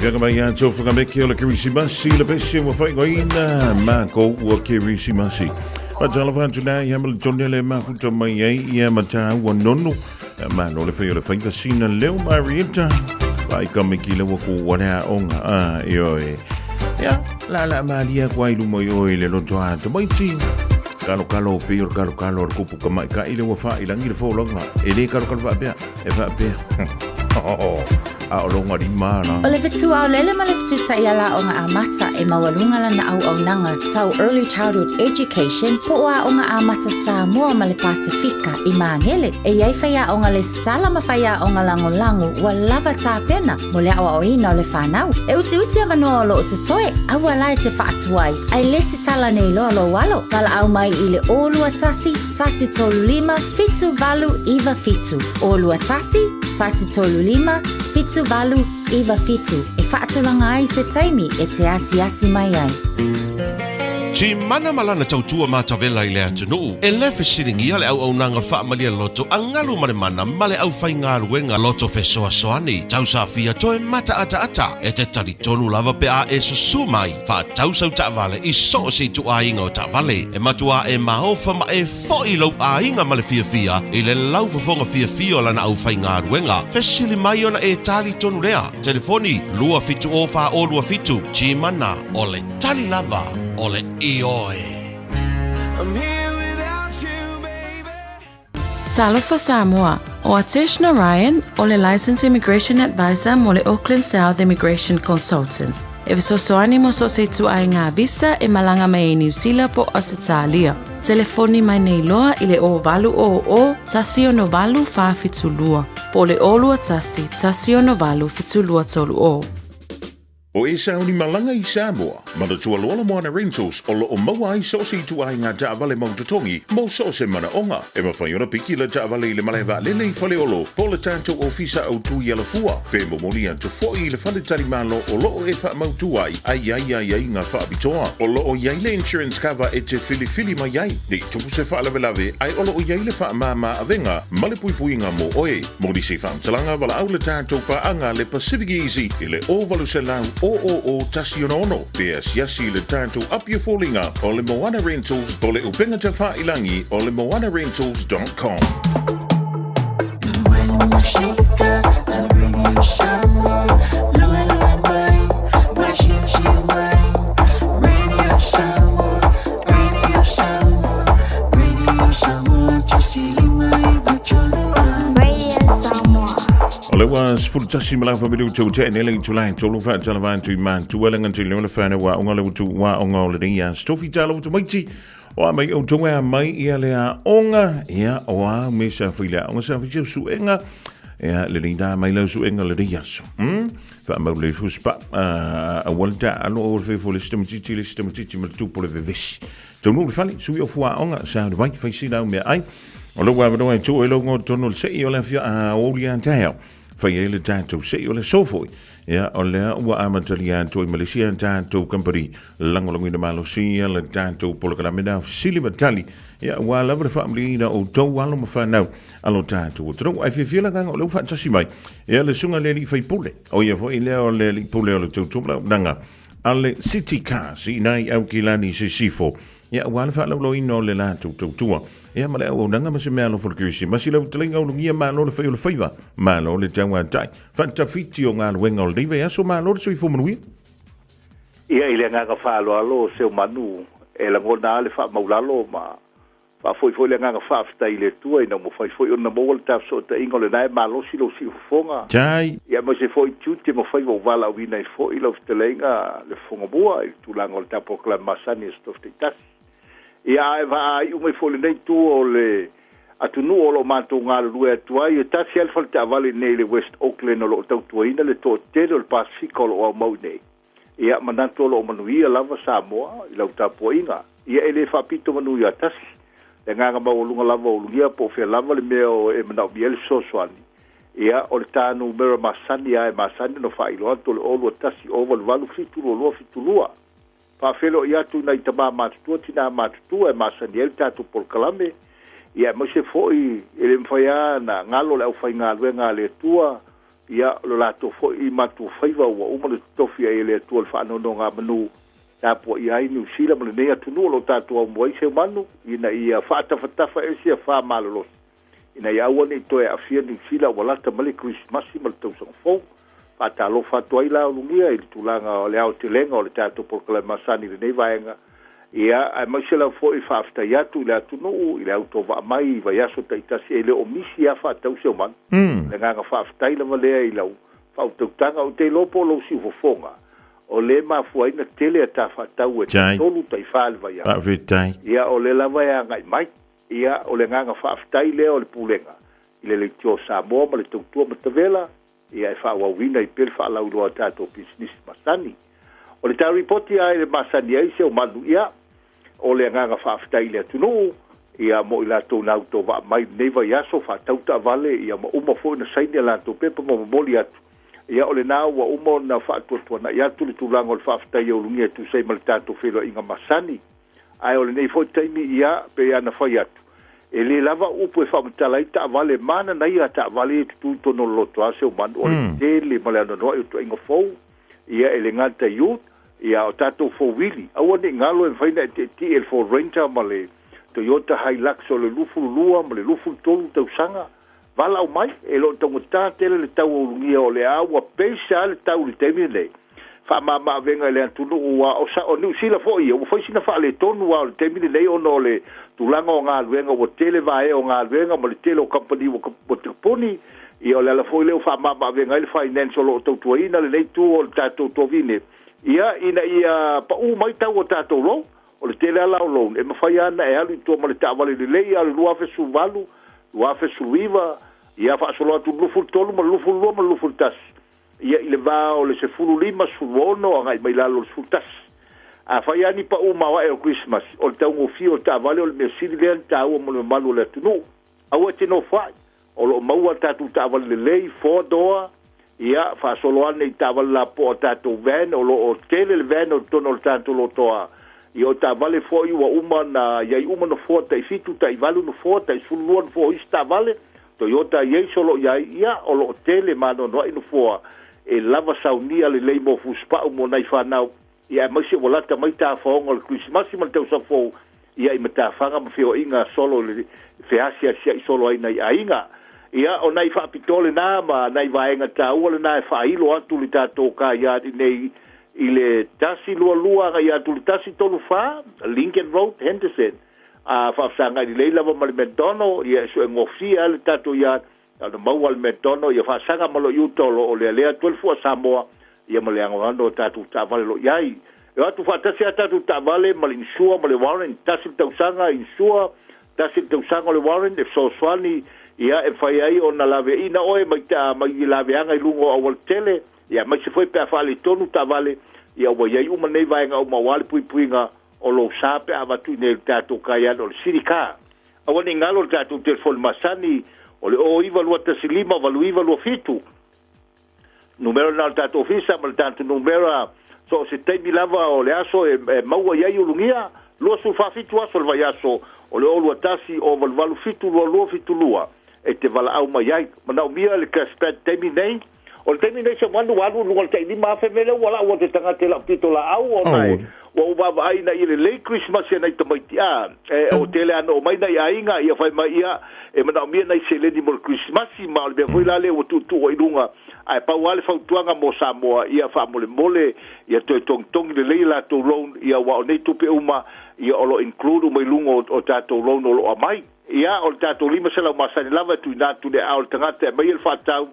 Fiaga mai ia tō whakameke o le Kirisimasi, le pese ua whaingoina, mākou ua Kirisimasi. Whatalofa atu nā i hamale tone le mafuta mai ai ia matāua nonu. Malo le whai o le whaiva sina leo Marietta. Vai ka miki le waku warea onga. A, e oe. Ia, la la malia kwa i luma i oe le loto a tamaiti. Kalo kalo pe o kalo kalo o le kupu ka mai ka i le ua wha i langi le fōlonga. E le kalo kalo wha pea. E wha pea. A o longa rima la. O le fetu aolele ma le fetu taiala o ngā amata e maualuga lana auaunaga tau Early Childhood Education po o Aoga Amata Samoa ma le Pasefika i Māgele. E i ai faiaoga lesitala ma faiaoga lagolago ua lava tapena mo le aoaoina o le fanau. E utiuti avanoa o loo totoe, aua la e te faatuai, ae lesitala nei loa lou alo. Valaau mai i le 021 135 7897. 021 135 7897 e faatulaga ai se taimi e te asiasi mai ai. Timana ma lana tautua matavela i le atunuu, e le fesiligia le auaunaga faamalie loto a galu ma le mana ma le aufaigaluega loto fesoasoani tausafia toe mataataata e te talitonu lava pe a e susū mai faatau sau taavale i so o se ituaiga o taavale e matuā e maofa ma e foʻi lou aiga ma le fiafia i le laufofoga fiafia o lana aufaigaluega fesili mai ona e talitonu lea telefoni 270 427 Timana o le tali lava o le ioe. I'm here without you, baby. Talofa Samoa, o Atesh Narayan o le Licensed Immigration Advisor mo le Auckland South Immigration Consultants. E fesoasoani mo so o se ituaiga visa e malaga mai ai Niu Sila po o Ausetalia. Telefoni mai nei loa i le 0800 168 472 po o le 021 168 7230. O Esau ni malaga i Samoa, manatua loa le Moana Rentals o loo maua ai so o se ituaiga taavale mau totogi mo so o se manaoga. E mafai ona piki le taavale i le malae vaalele i Faleolo po o le tatou ofisa autu i Alafua pe momoli atu foi i le fale talimalo o loo e faamautu ai a i ai aiaiga faapitoa. O loo i ai le insurance cover e te filifili mai ai ne i tupu se faalavelave ae o loo i ai le faamāmā avega ma le puipuiga mo oe. Mo nisi faamatalaga, valaau le tatou paaga le Pacific Easy i le 0800 000 166 pe asiasi i le tatou api o foliga o le Moana Rentals o le upega tafailangi o le moanarentals.com. O le ua 11 ma le afa minutu ua tea nei le itula e tolu faatalava atu i matua le gata i le whanau aoga le utu aoga o lenei aso. Tofi talo utu maiti o a mai outou e a mai ia le aoga ia o a me sa fai le aoga sa fai seu suega ia lenei nā mai lau suega lenei aso. Whaamau le fuspa a walta alo o le whaifo le sitamatiti le sitamatiti ma le tupo le vevesi. Taunuu le fale, sui o fuaoga, sa le vai, fai sila au mea ai. O lou avanoa e tuu ai lou goa tonu o le sei o le afio a aoauli a taeao. Fai ai le tatou sei o le aso foi. Ia, o lea ua amatalia atu ai ma le isi a tatou company lagolagoina malosi ia le tatou polokalame na fesili ma tali. Ia, ua lava le faamalieina o outou alo ma fanau a lo tatou atunuu. Ae fiafia le agaga o lea ua faatasi mai. Ia, le susuga i le alii faipule, o ia foi lea o le alii pule o le tautua a le City Cars i ina i Aukilani i Sisifo, ia aua le faalauloina o le latou tautua, ia ma le auaunaga ma se meaalofa o le Kerisimasi, lau fetalaiga ulugia, malo le fai o le faiva, malo le tauatai, faatafiti o galuega o lenei vaiaso, malo le soifua manuia. Ia, i le agaga faaaloalo o Seumanu e lagona lava le faamaulalo ma Faafoi foi le agaga faafetai i le Atua ina ua mafai foi ona maua le ta fesootaiga o lena e malosi lou siufofoga. Jai. Ia aemaise foi tiute ma faiva ua valaauina ai foi lau fetalaiga le fofoga mua i le tulaga o le ta polokalame masani i aso Tofi taitasi. Ia ae vaaiu mai foi i lenei itu o le atunuu o lo o matou galulue atu ai, e tasi lava le fale taavale i inei i le West Auckland o lo o tautuaina le toatele o le Pasefika o lo o aumau i inei. Ia, manatu o lo o manuia lava Samoa i lau tapuaiga. Ia, e le faapito manu ia tasi. Le agaga maualuga lava o ulugia po o fea lava le mea o e manaomia ai le fesoasoani. Ia, o le ta numera masani lava e masani ona faailoa atu o le 021 088 722 72. Faafeiloai atu i nai tama matutua, tinā matutua e masani ai le tatou polokalame. Ia, aemaise foi e le mafai lava ona galo le aufaigaluega a le Atua. Ia, o lo latou foi matuafaiva ua uma le totofi ai e le Atua le faanonogamanu tapuaia ai Niu Sila ma lenei atunuu o lo o tatou aumoe ai seumanu, ina ia faatafatafa ese afā malolosi, ina ia aua ne i toe aafia Niu Sila ua lata mai le Kerisimasi ma le Tausaga Fou. Faatalofa atu ai la Ulugia i le tulaga o le aotelega o le tatou polokalame masani i lenei vaega, ia, aemaise lava foi faafetai atu i le atunuu i le autovaa mai i vaiaso taitasi e le o misi lava faatau seumanu. O le agaga faafetai lava lea i lau faautautaga, ou te iloa po o lou siufofoga o lea e mafua ai ona tele a ta faatau e taitolu taifā i le vaiaso. Faafetai. Ia, o lea lava e agai mai. Ia, o le agaga faafetai lea o le Pulega i le Leitio Samoa ma le Tautua Matavela, ia e faaauauina ai pea le faalauiloa a tatou pisinisi masani. O le ta ripoti lava i le masani ai se o manu, ia, o le agaga faafetai i le atunuu, ia, mo i latou na autovaa mai i lenei vaiaso, faatau taavale, ia, ma uma foi ona saini a latou pepa ma momoli atu. Ia, o lena ua uma ona faatuatuanai atu le tulaga o le faafetai e ulugia e tusa ai ma le tatou feiloaiga masani. Ae o lenei foi taimi, ia, pei lava ona fai atu, e le lava upu e faamatala ai taavale mananaia a taavale ia e tutu i totonu o le lotoa Seumanu, o le tele ma le anoanoai o ituaiga fou, ia, e le gata i ute, ia, a o tatou fouwili. Aua ne i galo e mafai ona e tietie i le Ford Ranger ma le Toyota Hilux o le 22 ma le 23 tausaga, valaau mai, e le o taugata tele le tau o ulugia o le a ua pesa lava le tau i le taimi lenei. Faamama-avega i le atunuu a o sa, o Niu Sila foi ia, ua fai sina faaletonu lava o le taimi lenei ona o le tulaga o galuega, ua tele vaea o galuega ma le tele o kamupani ua, ua tapuni. Ia o le ala foi lea ua faamama-avega ai le finance o lo o tautuaina lenei itu o le tatou tovine, ia, ina ia pau mai tau o tatou loan. O le tele lava la o loan, e mafai lava ona e alu i tua ma le taavale lelei lava o le 2018, 2019, ia faasolo atu i le 23 ma le 22 ma le 21, ia i le va o le 15, 16 agai mai lalo o le 11. Afai lava ni pau maoae o le Kerisimasi, o le taugofie o le taavale o le mea sili lea ona taua mo le mamalu o le atunuu. Aua e te nofoai, o lo o maua a tatou taavale lelei, four door, ia, faasolo ane i taavale lapoa tatou van, o lo o tele le van o totonu o le tatou lotoa. Ia, o taavale foi ua uma ona i ai uma nofoa, tai fitu, tai valu nofoa, tai 12 nofoa o isi taavale, Toyota Yaris o lo o i ai, ia, o lo o tele ma anoanoai nofoa e lava saunia lelei mo fusipau mo nai fanau, ia, aemaise ua lata mai tafaoga o le Kerisimasi ma le tausaga fou, ia, i matafaga ma feoaiga solo i le feasiasia'i solo ai nai aiga. Ia, o nai faapitoa lena ma nai vaega taua lena e faailo atu le tatou kaiā nei i le 122 agai atu i le 134 Lincoln Road, Henderson. A faafesagai lelei lava ma le McDonald, ia e suegofie lava le tatou yard, na ona maua le McDonald, ia faasaga ma lou iuta o lo o lealea atu ai le fua Samoa, ia ma le anoano o tatou taavale o lo o i ai. E o atu faatasi lava tatou taavale ma le insure ma le warrant, tasi le tausaga insure, tasi le tausaga o le warrant e fesoasoani, ia e mafai ai ona laveaiina oe mai mai laveaga i luga o aualatele, ia aemaise foi pe a faaletonu taavale, ia ua i ai uma nei vaega uma aua le puipuiga o lou sa pe a avatu i nei i le tatou kaiana o le City Car. Aua ne i galo le tatou telefoni masani o le 09215 8927. Numera lena o le tatou ofisa ma le tatou numera so o se taimi lava o le aso e, e maua i ai ulugia, 27 aso o le vaiaso o le 021 088 722 72 e te valaau mai ai. Manaomia le cashback taimi nei. O le taimi nei Seumanu ua alu i luga o le tai 5,000 mea lea ua lau atu e tagata i lau pitolaau ona e ua ou vaavaai ina ia lelei Kerisimasi a nai tamaiti a e o tele lava na oo mai nai aiga ia fai mai ia e manaomia nai seleni mo le Kerisimasi ma o le mea foi la lea ua tuutuu ai i luga ae pau lava le fautuaga mo Samoa ia faamolemole ia toe togitogi lelei a latou loan ia aua o nei tupe uma ia o lo o include uma i luga o tatou loan o lo o aumai. Ia, o le tatou 500 masani lava e tuuina atu i le aao o le tagata e aumaia le faatau,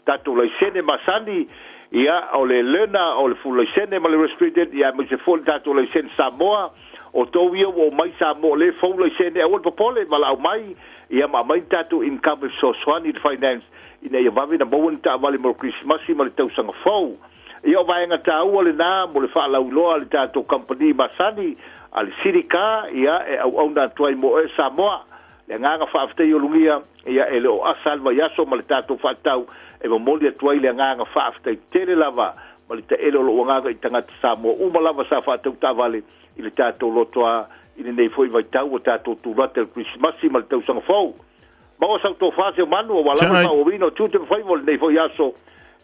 tatou laisene masani, ia, o le learner, o le full laisene ma le restricted, ia, aemaise foi le tatou laisene Samoa, o tou ia ua omai Samoa o lea e fou laisene, aua le popole, valaau mai, ia, ma aumai ni tatou income e fesoasoani i le finance ina ia vave ona maua ni taavale mo le Kerisimasi ma le tausaga fou. Ia o vaega taua lena mo le faalauiloa a le tatou kamupani masani a le City Car, ia e auauna atu ai mo oe Samoa. Le agaga faafetai o Lugia, ia e le o asa le vaiaso ma le tatou faatau e momoli atu ai le agaga faafetai tele lava ma le taele o lou agaga i tagata Samoa uma lava sa faatau taavale i le tatou lotoa i lenei foi vaitau ua tatou tulata i le Kerisimasi ma le tausaga fou. Maua sau tofa Seumanu aua lava le faaauauina o tiute ma faiva o lenei foi aso.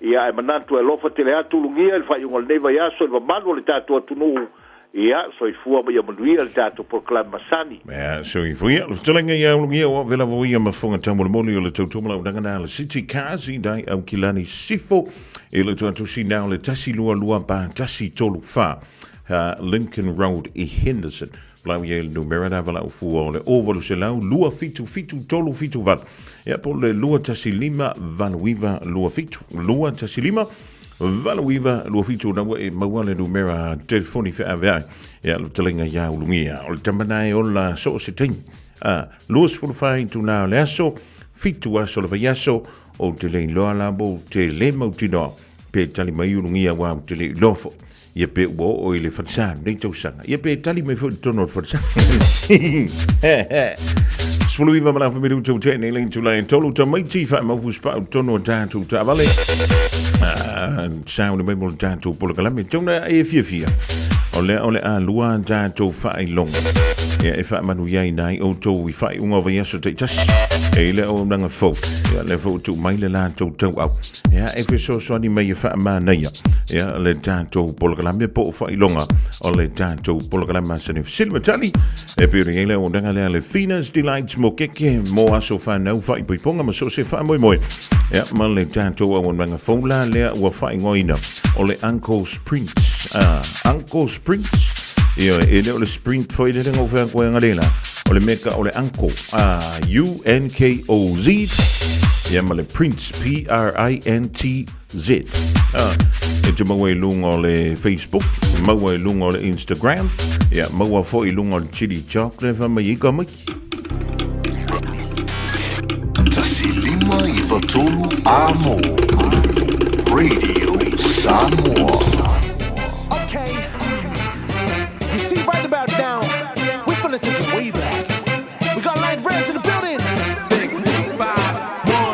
Ia, ae manatu e alofa tele atu Ulugia i le faaiuga o lenei vaiaso i le mamalu o le tatou atunuu. Ia, soifua ma ia manuia le tatou polokalame masani. Mea soifua ia, le fetalaiga ia Ulugia ua ave lava ia mafoga taumolimoli o le tautua na le City Cars i dai au kilani sifo i le tuatusi nao le 122 pa 134 Lincoln Road i Henderson. Lau ia i le numera na vala fua o le 800 277 378. Ia po le 215 89 27. 215 89 27 na ua e maua le numera telefoni whaave ai. Ia lo talenga ia ulungia. O le tamana e ola so o se taimi. A, 24 itula o le aso, 7 aso le vaiaso, o te le iloa la mo te le mautinoa. Pe tali mai ulungia wa o te le iloa fo. Ia pe ua oo i le falesa lenei tausaga. Ia pe tali mai foi i totonu o le falesa. 19 ma lafa minuta ua tea nei le itula e tolu tamaiti faamaufu spau i totonu o tatou taavale. Ah, sauni mai mo le tatou polokalame. Tauna e fiafia. O lea o le a lua tatou faailoga. Ia e faamanuia ai nai outou i faaiuga o vaiaso taitasi. E i le auaunaga fou. Ia lea foi ua tuu mai le latou tauau. Ia e fesoasoani mai e faamanaia. Ia le tatou polokalame po o faailoga o le tatou polokalame masani fesili ma tali. E pei ona i ai le auaunaga lea le Fina's Delights mo keke mo aso whanau whaipoiponga ma so se whaamoemoe. Ia ma le tatou auaunaga fou la lea ua faaigoaina o le Uncle Sprints. Uncle Sprints. Ia e le o le sprint foi le lenga o whea koe anga O le meka o le Uncle. U-N-K-O-Z. Ia ma le Prints. P-R-I-N-T Z. E te maua i lunga o le Facebook, maua i lunga o le Instagram, ia maua foi i lunga o le Chili Chocolate fa mai i ka miki. 1593 A mo. Radio Samoa. Okay. You see, right about now, we're finna take it way back. We got light rails in the building.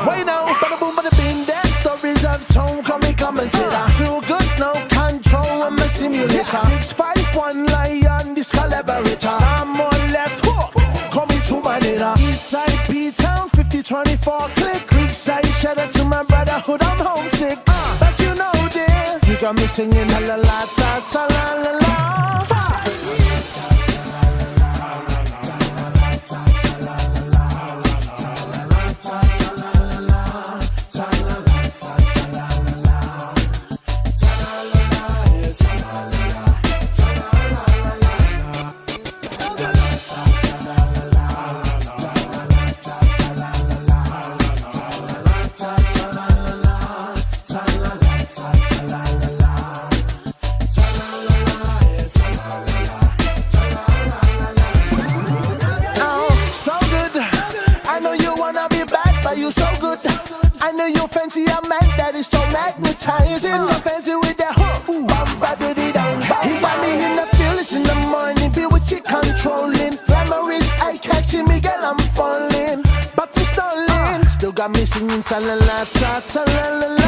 Wait now, bada boom, bada bing, that stories I've told. Call me commentator. Too good, no control. I'm a simulator. 651 lion, this collaborator. I'm on left hook. Call me to my nigga. Eastside P Town, 5024 click. Creekside, shout out to my brotherhood. I'm homesick. But you know this. You got me singing la la la ta ta la la la. Five. Oh, so good. I know you wanna be bad, but you so good. I know you fancy a man that is so magnetizing. So fancy with that hook. Bum, ba, diddy, dum. He got me in the feelings in the morning. Be with you controlling. Glamour is eye catching me, girl, I'm falling. But it's stalling. Still got me singing ta la la ta ta la la la.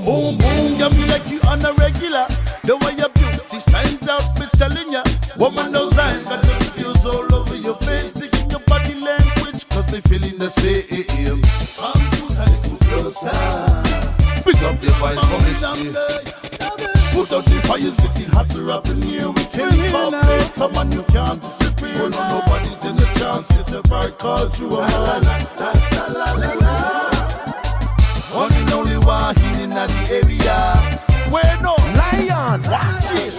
Boom, boom, got me like you on a regular. The way your beauty stands out, me telling ya. Woman, those eyes got the fuse all over your face. Taking your body language, cause they feeling the same. Come to a little closer. Pick up your voice for me, see. Put out the fires, getting hotter up in here. We can't pop it. Come on, you can't disappear. No, nobody's in the chance. Get a right, cause you are mine. La, la, la, la, la. One and only one in the area. Where no lion, watch it.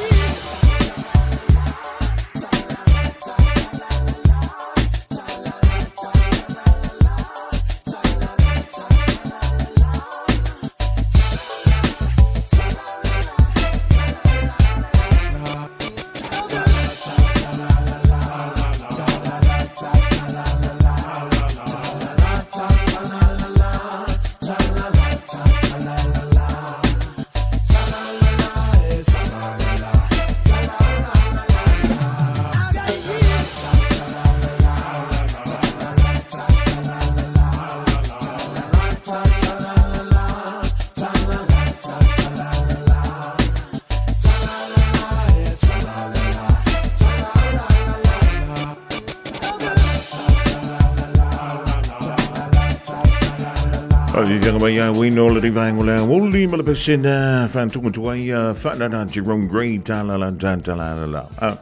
Faaviaviaga mai a uino le rivaengo le auli ma le pesena whantunga tuai whanana Jerome Gray ta la la ta ta la la la.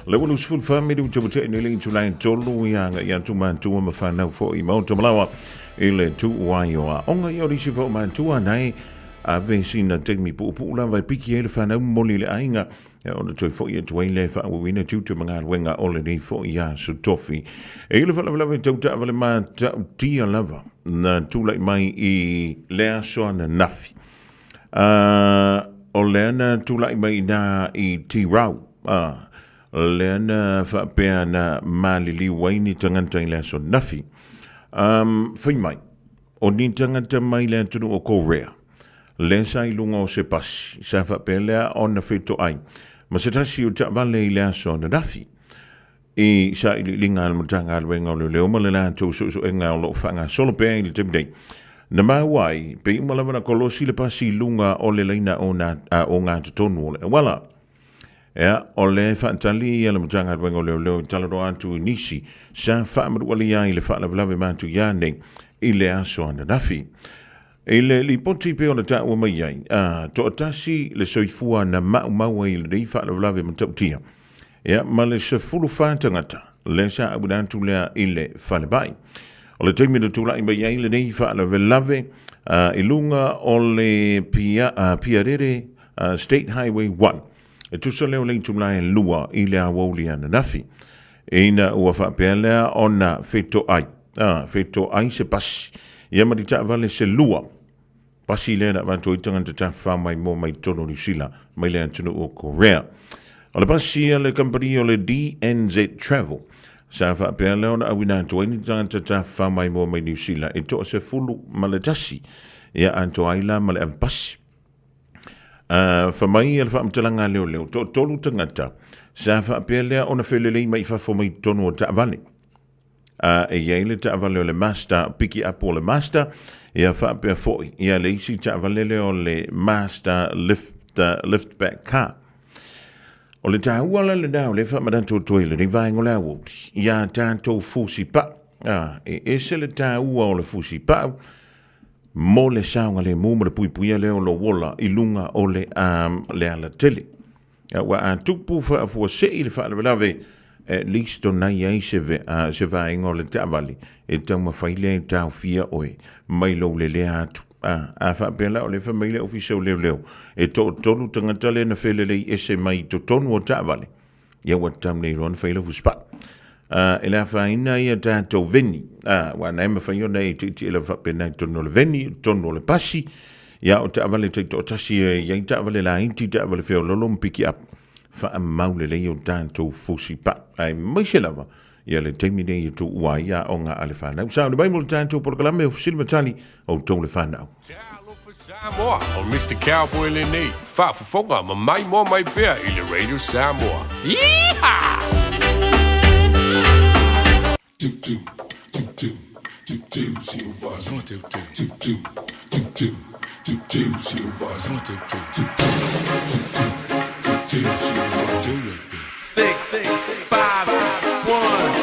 Le walu sefulu fa minute te te ni le tulai tolu ia nga ia tu matua ma whanau fo i mauta malawa i le tu uai o a onga i ori si fo matua nei a ve sina taimi puupuu lava e piki ai le whanau moli le aiga Ia ona toe fo'i atu ai lea e faaauauina tiute ma galuega o lenei fo'i aso tofi. E i le faalavelave tau taavale matautia lava na tulai mai i le aso ananafi. O lea na tulai mai inā i Tirau, lea na faapea na maliliu ai ni tagata i le aso ananafi. Fai mai, o ni tagata mai le atunuu o Korea, lea sa i luga o se pasi, sa faapea lea ona fetoai ma se tasi o taavale i le aso ananafi. I sailiiliga a le Matagaluega o Leoleo ma le latou suesuega o lo o faagasolo pea i le taimi nei, na maua ai, pei uma lava na kolosi le pasi i luga o le laina o ogatotonu o le auala. Ea, o le faatali ia le Matagaluega o Leoleo i talanoa atu i nisi sa faamanualia ai le faalavelave matuia nei i le aso ananafi. I le lipoti pei ona taua mai ai, a toatasi le soifua na maumau ai i lenei faalavelave matautia, ia ma le 14 tagata lea sa auina atu lea i le falemai. O le taimi na tulai mai ai lenei faalavelave i luga o le Piarere State Highway 1, e tusa lea o le itula e 2 i le aoauli ananafi, ina ua faapea lea ona fetoai, fetoai se pasi, ia ma ni taavale se lua. Pasi lea na avatu ai tagata tafafao maimoa mai totonu o Niu Sila mai le atunuu o Korea. O le pasi a le kamupani o le DNZ Travel, sa faapea lea ona auina atu ai ni tagata tafafao maimoa mai Niu Sila e 11, ia atoa ai la ma le avepasi. Fa mai le faamatalaga a leoleo, toatolu tagata sa faapea lea ona felelei mai fafo mai totonu o taavale. E i ai le taavale o le Mazda, piki up o le Mazda, ia faapea foi ia le isi taavale lea o le Mazda lift, liftback car. O le taua la lena o le faamanatu atu ai lenei vaega o le aoauli iā tatou fusi pau. E ese le taua o le fusi pau mo le saogalemu ma le puipuia lea o lou ola i luga o le, le alatele. Ua a tupu faafuasei le faalavelave, at least ona i ai se, se vaega o le taavale e taumafai lea e taofia oe mai lou lelea atu. A faapea la o lea fai mai le Ofisa o Leoleo, e toatolu tagata lea na felelei ese mai i totonu o taavale, ia ua tatau nei loa ona fai lau fusipa. E le afaina ia tatou veni, aua na e mafai ona e tietie lava faapena i totonu o le veni, i totonu o le pasi, ia o taavale taitoatasi e i ai taavale laiti, taavale feololo ma piki up, faamau lelei o tatou fusipa. Aemaise lava ia le taimi nei e tuua ai aoga a le fanau. Sauni mai mo le tatou polokalame o Fesili ma Tali, outou le fanau. Samoa, o Mr. Cowboy lenei, faafofoga ma maimoa mai pea i le Radio Samoa. Yeehaw! Six, five, one.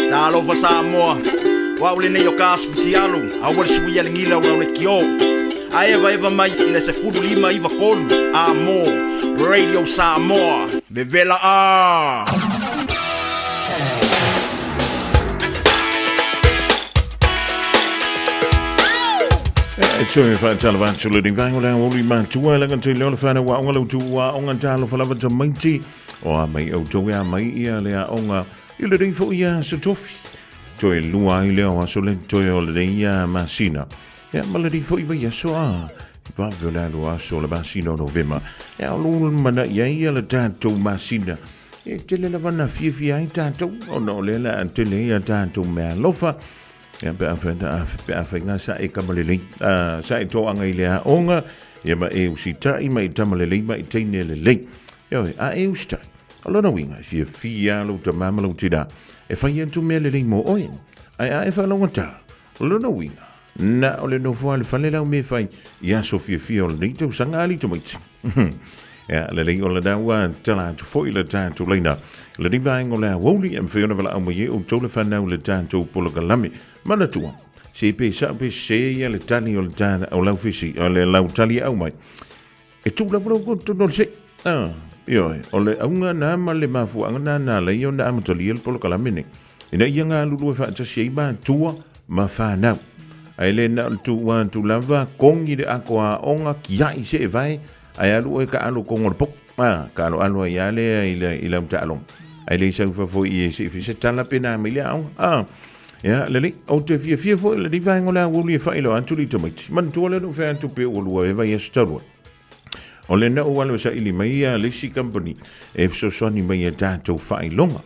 Talofa Samoa, o au lenei o ka aso futialu, aua le suia le gila o lau lekiō. A evaeva mai i le 15 93 a mo Radio Samoa, vevela a! E toe whaatala atu le ringaingo le aoli matua e langa te leo le whanau a onga lau tu a onga talo whalawa ta maiti o a mai au toe a mai ia le a onga i le rei fo ia sa tofi. Toe lua ai leo aso le toe o le rei ia masina. Ia ma le rei fo i vai aso a vave o le alu aso le masina o Novema. Ia o lu mana ia ia le tātou masina. E tele lava na fiafia ai tātou ona o lea le a tele ia tātou mea alofa. Ia pe a whaina pe a whainga sa e kamalelei, sa e toanga i le aoga, ia ma e usitai ma i tamalelei ma i teine lelei. Ia oe, a e usitai. O lona uiga, e fiafia lou tamā ma lou tinā, e fai atu mea lelei mo oe. Ae a e faalogotā, o lona uiga, na o le nofo a le fale lau mea e fai i aso fiafia o lenei tausaga alii tamaiti. Ia, lelei o lena ua tala atu foi le tatou laina. Lenei vaega o le aoauli e mafai ona valaau mai ai outou le fanau i le tatou polokalame. Manatua, se pe sao pe sese ia le tali o le tala o lau fesi, o le lau tali e aumai. E tuu lava lau totonu o le sei. Ah, ioe, o le auga na ma le mafuaaga na na ala ai ona amatalia le polokalame nei. Ina ia galulue faatasi ai matua ma fanau. Ae le na o le tuu atu lava, kogi le ako aoga, kiai se e vae, ae alu oe kaalo kogo o le popo. A, kaaloalo ai lava lea i le, i lau taaloga. Ae le sau fafo i e se i se tala pe na mai le aoga. A, ia, lelei, ou te fiafia foi i lenei vaega o le aoauli e faailoa atu le tamaiti. Manatua lea na ou fai atu pe ua lua e vaiaso talu ai. O lena ua alu e saili mai ia le isi company e fesoasoani mai ia tatou faailoga.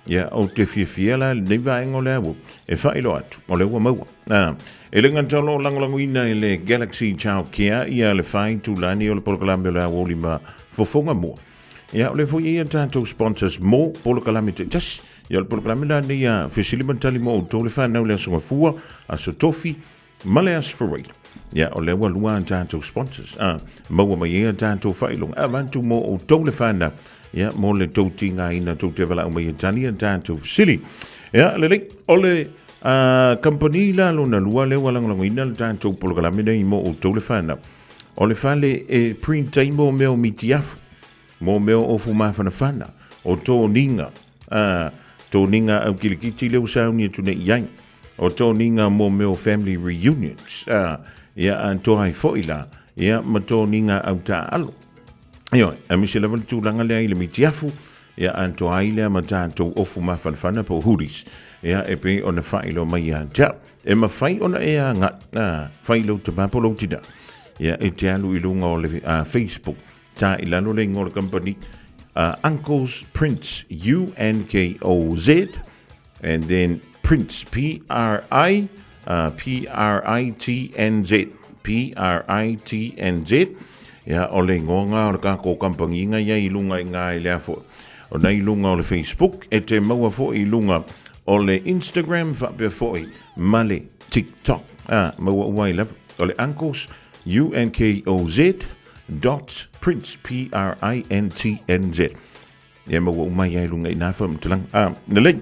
Ia, ou te fiafia la i lenei vaega o le aoauli e faailoa atu, o lea ua maua. A, e le gata o lo o lagolagoina e le Galaxy Child Care ia le fai itulani o le polokalame o le aoauli ma fofoga mua. Ia, o lea foi e i ai a tatou sponsors mo polokalame taitasi. Ia, o le polokalame la lenei a fesili ma tali mo outou le fanau i le Aso Gafua, Aso Tofi, ma le Aso Faraile. Ia, o lea ua lua a tatou sponsors. A, maua mai ai a tatou faailoga. Avatu mo outou le fanau. Ia, mo le tou tigaina, tou te valaau mai e tali a tatou fesili. Ia, lelei, o le kamupani la lona lua lea ua lagolagoina le tatou polokalame nei mo outou le fanau. O le fale e print ai mo mea o mitiafu, mo mea o ofu mafanafana, o toniga, toniga au kilikiti lea ua sauni atu nei i ai. O toniga mo mea o family reunions, ia atoa ai foi la, ia ma toniga au taaalo. Ioe, aemaise lava le tulaga lea i le mitiafu, ia atoa ai lea ma tatou ofu mafanafana po o hoodies, ia e pei ona faailoa mai ia te au. E mafai ona e agai, fai lou tama po o lou tina, ia e te alu i luga o le Facebook, ta i lalo le igoa o le company, Uncles Prints, U-N-K-O-Z, and then Prints, P-R-I-N-T-S. P-R-I-T-N-Z. P-R-I-T-N-Z. Ia, o le igoa o le tatou kamupani ia i luga i ina i le a foi. O na i luga o le Facebook, e te maua foi i luga o le Instagram faapea foi ma le TikTok. A, maua uma ai lava. O le Uncles, U-N-K-O-Z dot prints, P-R-I-N-T-N-Z. Ia maua uma ai i luga i nā faamatalaga. A, lelei.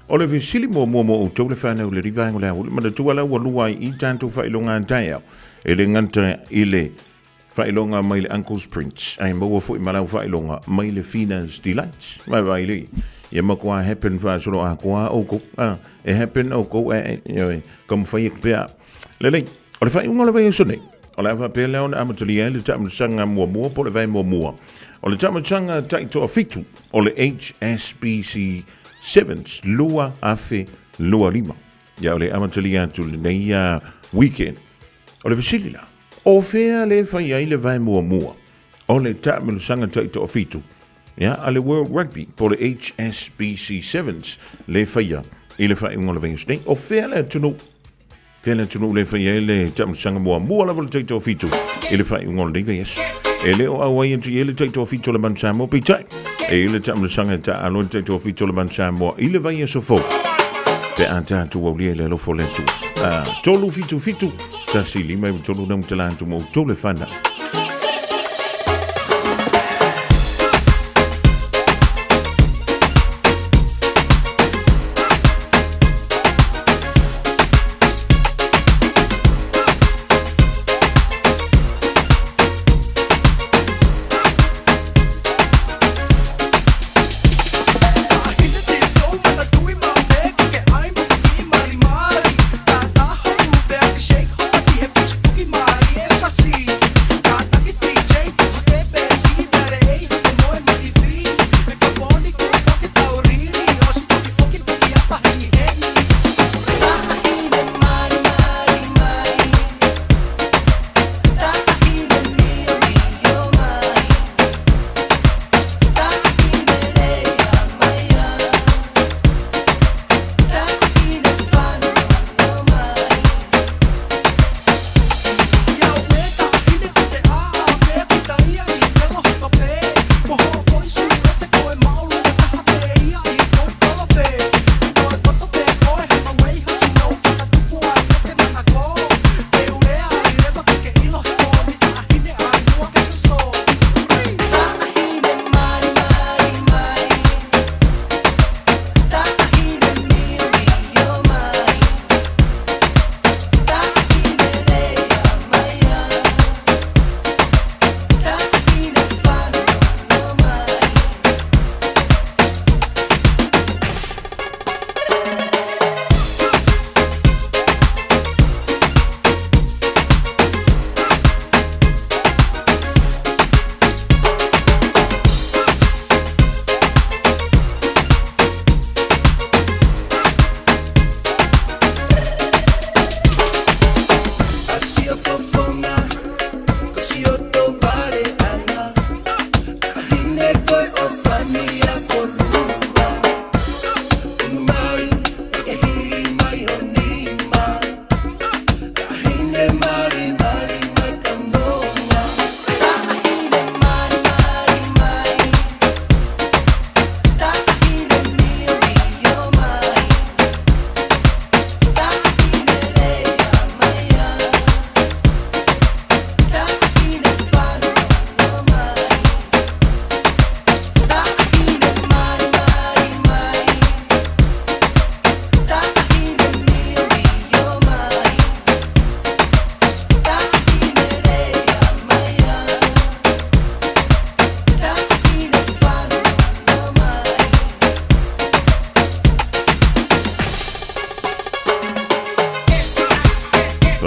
O le fesili muamua mo outou le whānau le rivaenga o le auli, manatua la ua lua ai i tātou faailoga a taeao. E le gata i le faailoga mai le Uncle's Prints, ae maua foi ma lau faailoga mai le Fina's Delights. Vai vai le. Ia matua happen faasolo atoa outou. A, e happen outou e, e, taumafai atu pea. Lelei, o le faaiuga o le vaiaso nei, o le a faapea lea ona amatalia ai le taamilosaga muamua po o le vae muamua. O le taamilosaga taitoafitu o le HSBC Sevens 2025. Ia o le amatalia atu lenei weekend. O le fesili la, o fea le fai ai le vae muamua o le taamilosaga taitoafitu ia a le World Rugby po o le HSBC Sevens le faia i le faaiuga o le vaiaso nei? O fea le atunuu? Fea le atunuu le fai ai le taamilosaga muamua lava o le taitoafitu i le faaiuga o lenei vaiaso? E le o auai atu i ai le taitoafitu o le Manu Samoa, peitai, e i ai le taamilosaga e taaalo ai le taitoafitu o le Manu Samoa i le vaiaso fou pe a tatou aulia i le alofa o le Atua. 377 1 5 3 na mutala atu mo outou le whanau.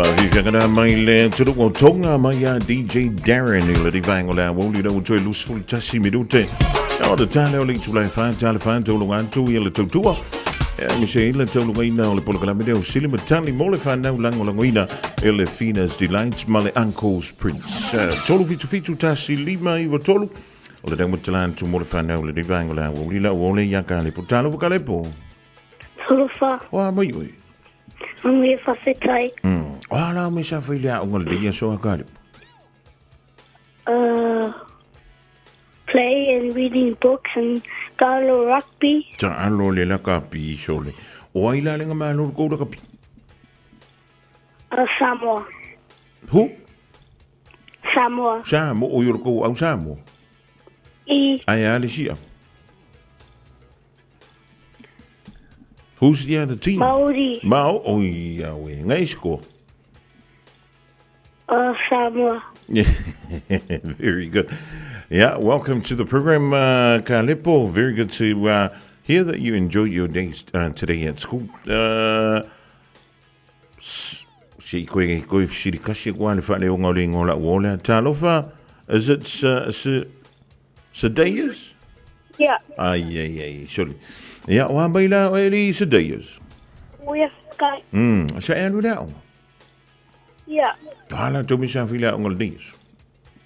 Whakawhiwhia mai le atunuu o Tonga mai a DJ Darren i le rivaenga o le aoauli lau toe 21 minute. O le tale o le itula e wha, tale wha, taulunga atu i le tautua. E mise i le taulungaina o le polokalame leo sili matali mo le whanau langolangoina e le Fina's Delights ma le Uncle's Prince. 377 tasi lima iwa tolu. O le rau matala atu mo le whanau le rivaenga o le aoauli lau ole ia Kalepo. Talofa Kalepo. Talofa. Oa mai oi. Manuia whawhetai. O a la me sa whai le aonga le ia soa Kalepo? Play and reading books and talo rugby. Taalo le lakapi sole. O ai la lenga malo le kou lakapi? Samoa. Who? Samoa. Samoa, o yoro kou au Samoa? I. Ai a le sia. Who's the other team? Maori. Mao, o ia we. Ngai score. Samoa. Yeah, very good. Yeah, welcome to the program, Kalepo. Very good to hear that you enjoyed your day today at school. Se koe koe whisiri kasi koa le whaale o ngā le ingoa la uolea. Talofa, is it Sedayas? Yeah. Ai, ai, ai, sorry. Yeah, o amai la o eli Sedayas. Uia kai. Sa e alu le aonga? Ia. Tala tau misa whila aonga le neis.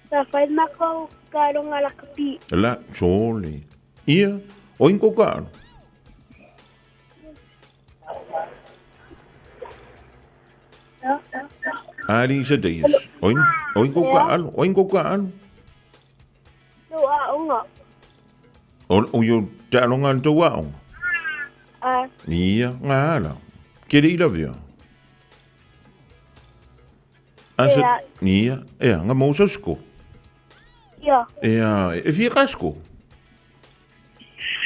Sa whai makau ka ronga la kapi. La, sole. Ia, o inko ka alo. Ali sa deis. O inko ka alo, o inko ka alo. No aonga. O yo te alonga le tau aonga. Ia, ngā ala. Kere i lavea. Asa, ia, ea, ngā mō sko. Ia. Ea, e fia ka sko?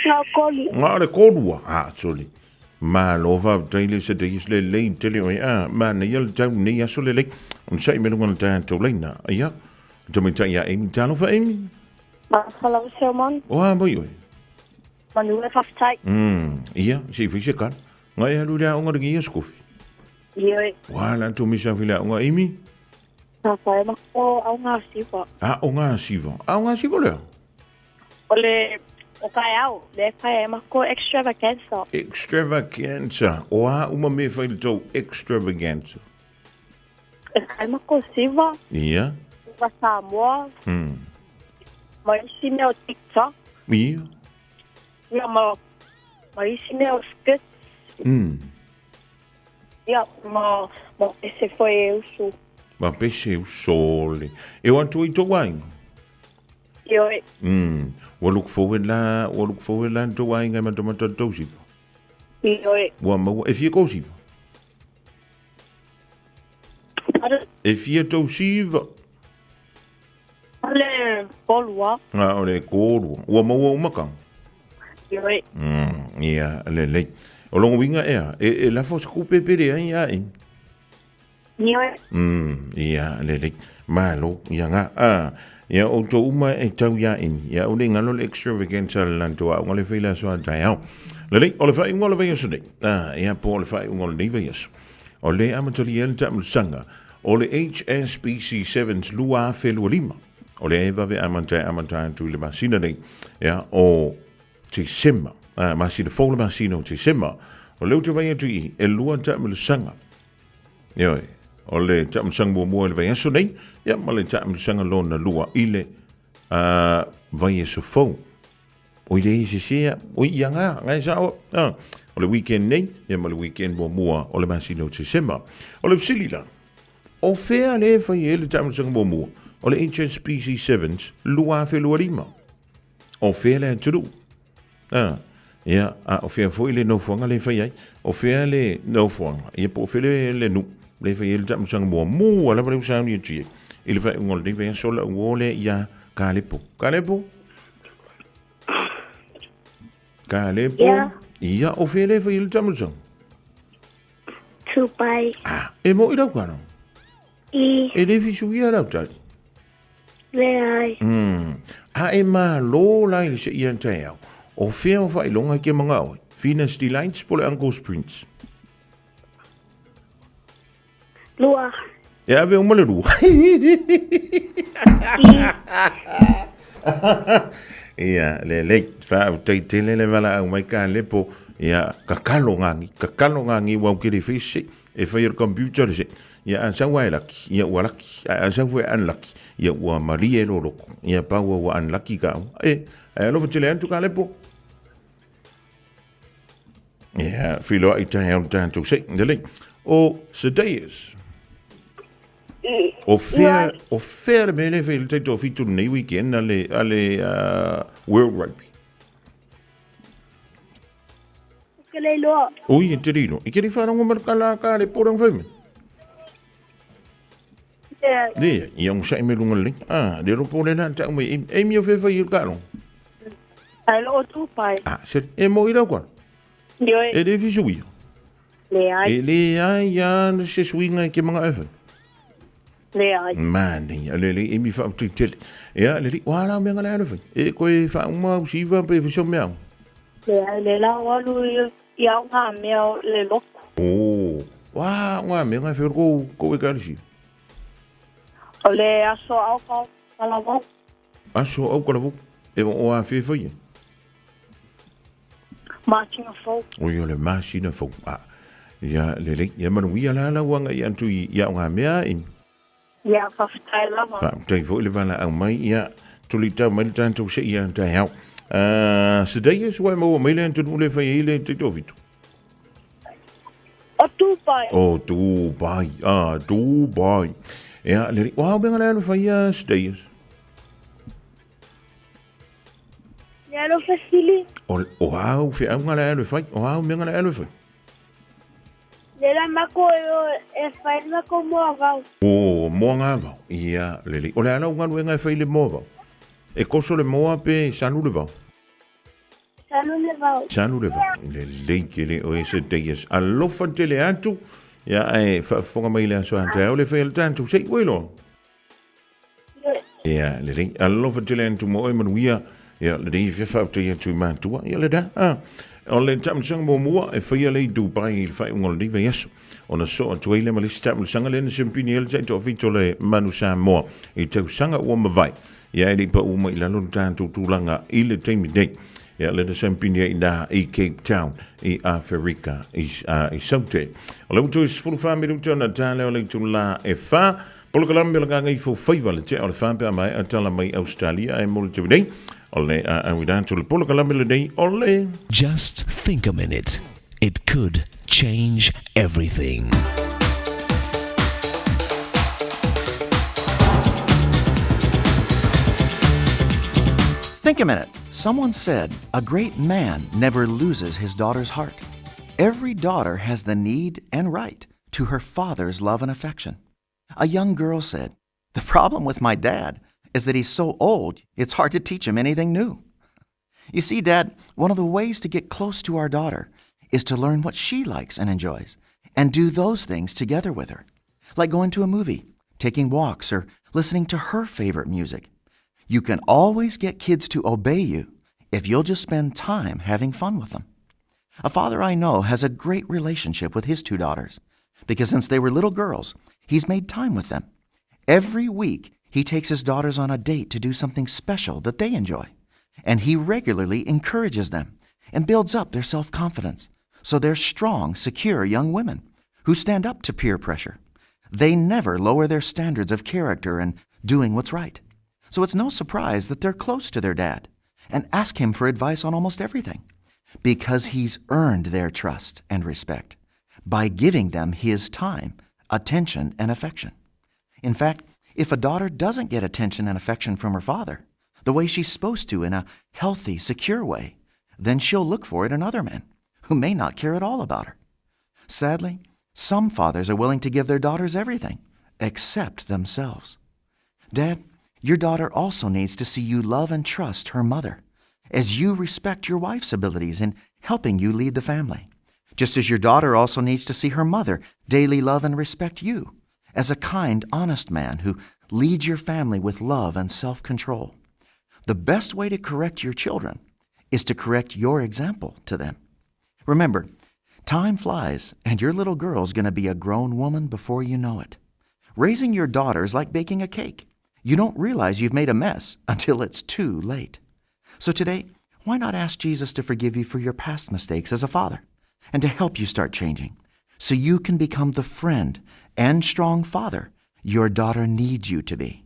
Ngā kolu. Ngā le kolua. Ah, sorry. Ma lo va taile se te isle le tele o a ma ne yel tau ne aso le le. On sa i melunga le tātou leina. Ia, te mai tai a Amy talo fa Amy. Ma whala o seo man. O a mai oi. Manu e whawhetai. Ia, se i whise kala. Ngai halu lea onga ringi ia skofi. Ia. Wā la tō misa whila onga Amy. Nā whai ma o au ngā siwa. A o ngā siwa. A o ngā siwa lea? O le, o kai au, le whai e mako extravaganza. Extravaganza. O a uma me whai le tau extravaganza. E whai mako siwa. Ia. Wa Samoa. Ma isi mea o TikTok. Ia. Ia, ma isi mea o skits. Ia, ma pese foi e usu. Ma pese uso le. E o atu i tō wainga? Ioe. Ua look forward la, ua look forward la tō wainga e matamata tō sifa. Ioe. Ua maua, e fia kō sifa? E fia tō sifa? O le kōrua. Ah, o le kōrua. Ua maua umakanga? Ioe. Ia, le lei. O longo winga ea, e lafo se kupe pere ai a i. Ioe. Ia, le lei. Malo, ia ngā. Ah, ia o tō uma e tau ia ini. Ia o le ngalo le extravaganza le lantoa. O ngale whila soa tai au. Le lei, o le whai unga o le vai aso nei. Ah, ia po o le whai unga o le nei vai aso. O le amatali e le taamulusaga o le HSBC Sevens 2025. O le e vave amata e amata atu i le masina nei, ia, o Tesema. Masina fou le masina o Tesema. O le uta vai atu i e lua taamulusaga. Ioe, o le taamulusaga muamua i le vai aso nei, ia, ma le taamulusaga lona lua i le vai aso fou. Oi le sese oi ia ngā, ngai sa o, o le weekend nei, ia ma le weekend muamua o le masina o Tesema. O le fesili la, o fea le whai e le taamulusaga muamua o le HSBC Sevens 2025? O fea le atunuu? Ia, a o fea foi le nofoaga le whai ai? O fea le nofoaga? Ia po o fea le nuu le whai e le taamulusaga muamua lava le usauni o tia. I le whai unga o le nei aso la uole ia Kalepo. Kalepo? Kalepo? Ia. Ia, o fea le whai e le taamulusaga? Tupai. Ah, e mo i rau kano? I. E le whisu ia rau tari? Le ai. A e mā lō lai le se ia tai au. O fea o whailonga ke manga oi. Venus Delights po le Uncle's Prince. Lua. E ave o male lua. Ia, le lei, wha au tei tele le wala au mai ka lepo, ia, kakalo ngangi, kakalo ngangi wau kere whese, e whai o computer le se. Ia, a sau ai laki, ia ua laki, a sau fue unlucky, ia ua marie lo loko, ia paua ua unlucky ka au. E, e alofa tele atu ka lepo. Ia, whiloa i tae au tātou se, le lei. O Sedeus. O fea, o fea le mea lea e fai le taitoafitu lenei weekend a le, a le uh, World Rugby? Ke le iloa. Ui, e te riro. I ke ri wharongo ma ka la ka le porang whai me. Yeah. Le, i ang sai me lunga le. Ah, le ropo le na ta me e mi o fe fai i ka lo. Ai lo tu pai. Ah, se e mo i rau kwa. Ioe. E le fisu ia. Leai. E leai a se suiga i ke manga efa. Leai. Mani, a lele e mi wha tele. Ia, lele, wa la mea ngala alofai. E koe wha uma usiva pe fiso mea. Leai, le la walu i au ngā mea o le loko. Oh, wa ngā mea ngā whiro ko, ko e kalisi. O le aso au ka kalavau. Aso au kalavau. E o a whiwhai e. Masina fou. O ia le masina fou. A, ia lelei. Ia manuia la lau anga i antu i ia o ngā mea i. Ia, whawhitai lava. Whawhitai fo i le wala au mai. Ia, tuli tau mai le tātou se ia tai hau. Uh, se dei e sua e maua mai le antu le whai i le te tōwhitu. O Dubai. O Dubai. Ah, Dubai. Ia, lelei. Wau benga le alu whai ia se dei e. Le alo fasili. O, o au whiaunga le alu whai, o au menga le alu whai. Le la mako e o e whai mako moa vau. O, moa ngā vau. Ia, lele. O le ala o ngalu e ngai whai le moa vau. E koso le moa pe sanu le vau. Sanu le vau. Sanu le vau. Le lei ke le o e se teias. Alofa tele atu. Ia, e whaafonga mai le aso ante au le whai al tātou. Sei, ue loa. Ia, lelei. Alofa tele atu mo oe manuia. Ia, lelei, fia whaaftai atu i mātua. Ia, le da. Ah. O le taamilosaga muamua e faia lea i Dubai i le faaiuga o lenei vaiaso. Ona soo atu ai lea ma le isi taamilosaga lea na siampini ai le taitoafitu o le Manu Samoa i tausaga ua mavae. Ia e le i pau uma i lalo le tatou tulaga i le taimi nei. Ia lea na siampini ai i ina i Cape Town i Aferika i, uh, i Saute. O le ua toe 14 minuta ona ta lea o le itulā e 4. Polokalame o le Gagaifo Faiva le tea o le wha pe a mai a tala mai Australia e mo le te nei. O le a au i rātou le polokalame lenei o le... Just think a minute. It could change everything. Think a minute. Someone said, a great man never loses his daughter's heart. Every daughter has the need and right to her father's love and affection. A young girl said, The problem with my dad is that he's so old, it's hard to teach him anything new. You see, Dad, one of the ways to get close to our daughter is to learn what she likes and enjoys and do those things together with her, like going to a movie, taking walks, or listening to her favorite music. You can always get kids to obey you if you'll just spend time having fun with them. A father I know has a great relationship with his two daughters because since they were little girls, he's made time with them. Every week, he takes his daughters on a date to do something special that they enjoy, and he regularly encourages them and builds up their self confidence so they're strong, secure young women who stand up to peer pressure. They never lower their standards of character and doing what's right. So it's no surprise that they're close to their dad and ask him for advice on almost everything because he's earned their trust and respect by giving them his time, attention, and affection. In fact, if a daughter doesn't get attention and affection from her father, the way she's supposed to in a healthy, secure way, then she'll look for it in other men who may not care at all about her. Sadly, some fathers are willing to give their daughters everything except themselves. Dad, your daughter also needs to see you love and trust her mother as you respect your wife's abilities in helping you lead the family. Just as your daughter also needs to see her mother daily love and respect you as a kind, honest man who leads your family with love and self control. The best way to correct your children is to correct your example to them. Remember, time flies, and your little girl's going to be a grown woman before you know it. Raising your daughter is like baking a cake. You don't realize you've made a mess until it's too late. So today, why not ask Jesus to forgive you for your past mistakes as a father and to help you start changing so you can become the friend and strong father your daughter needs you to be?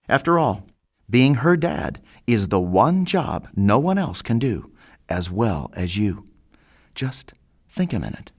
After all, being her dad is the one job no one else can do as well as you. Just think a minute.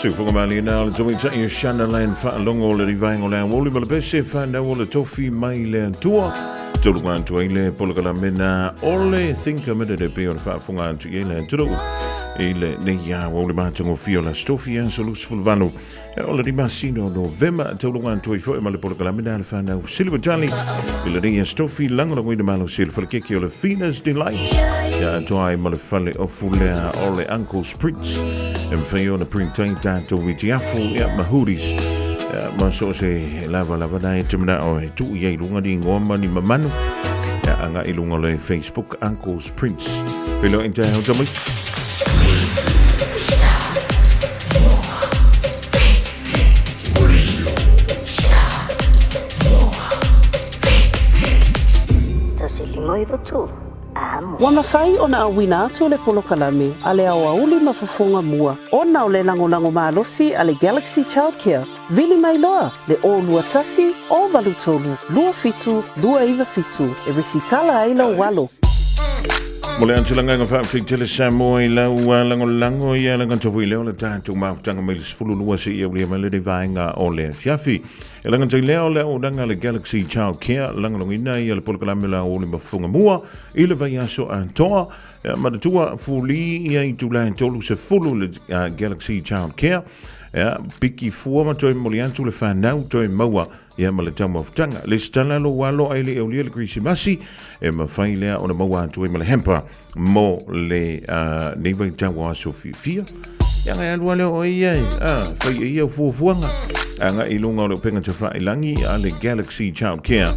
Sufoga malina o le tauitai o Shanaland faalogo o le rivaenga o le aoauli ma le pese whanau o le tofi mai le atua. Toluga atu ai le polokalameina o le Think a Minute e pei o le faafofoga atu i ai le atunuu i le nei aoauli matagofie o le Aso Tofi aso 28 o le masina o Novema. Tauluga atu ai foi ma le polokalameina a le whanau Silivatali i le nei Aso Tofi lagolagoina malosi e le falekeke o le Fina's Delight ia atoa ai ma le fale ofu lea o le Uncle Spritz e mawhai ona printai tātou i te afu ia ma hoodies ia, ma so se lava lava nai e te mana o e tuu i ai lunga ni ngoa ma ni mamanu ia, anga i lunga le Facebook Uncle's Prints. Pelo i te hau tamai. Ua mafai ona auina atu le polokalame a le aoauli ma fofoga mua ona o le lagolago malosi a le Galaxy Childcare. Vili mai loa le 021 083 27 297 e resitala ai lou alo. Mo le atu lagaga faafetai tele Samoa i lau lagolago ia laga foi lea o le tatou mafutaga mai le 12 seia aulia mai lenei vaega o le afiafi. E laga lea o le auaunaga a le Galaxy Child Care lagolagoina ia le polokalame la o le mafuga mua i le vaiaso atoa. Ia, manatua fuli ia itula e 30 le Galaxy Child Care. Ia, piki fua ma toe momoli atu le whanau toe maua ia ma le taumafutaga. Lesitala lou alo ai le aulia le Kerisimasi e mawhai lea ona maua atu ai ma le hamper mo le nei vaitau o aso fiafia. Ia ngai alu ale o ia e, fai e ia fuafuaga. Aga i lunga o le upenga tawhailangi a le Galaxy Child Care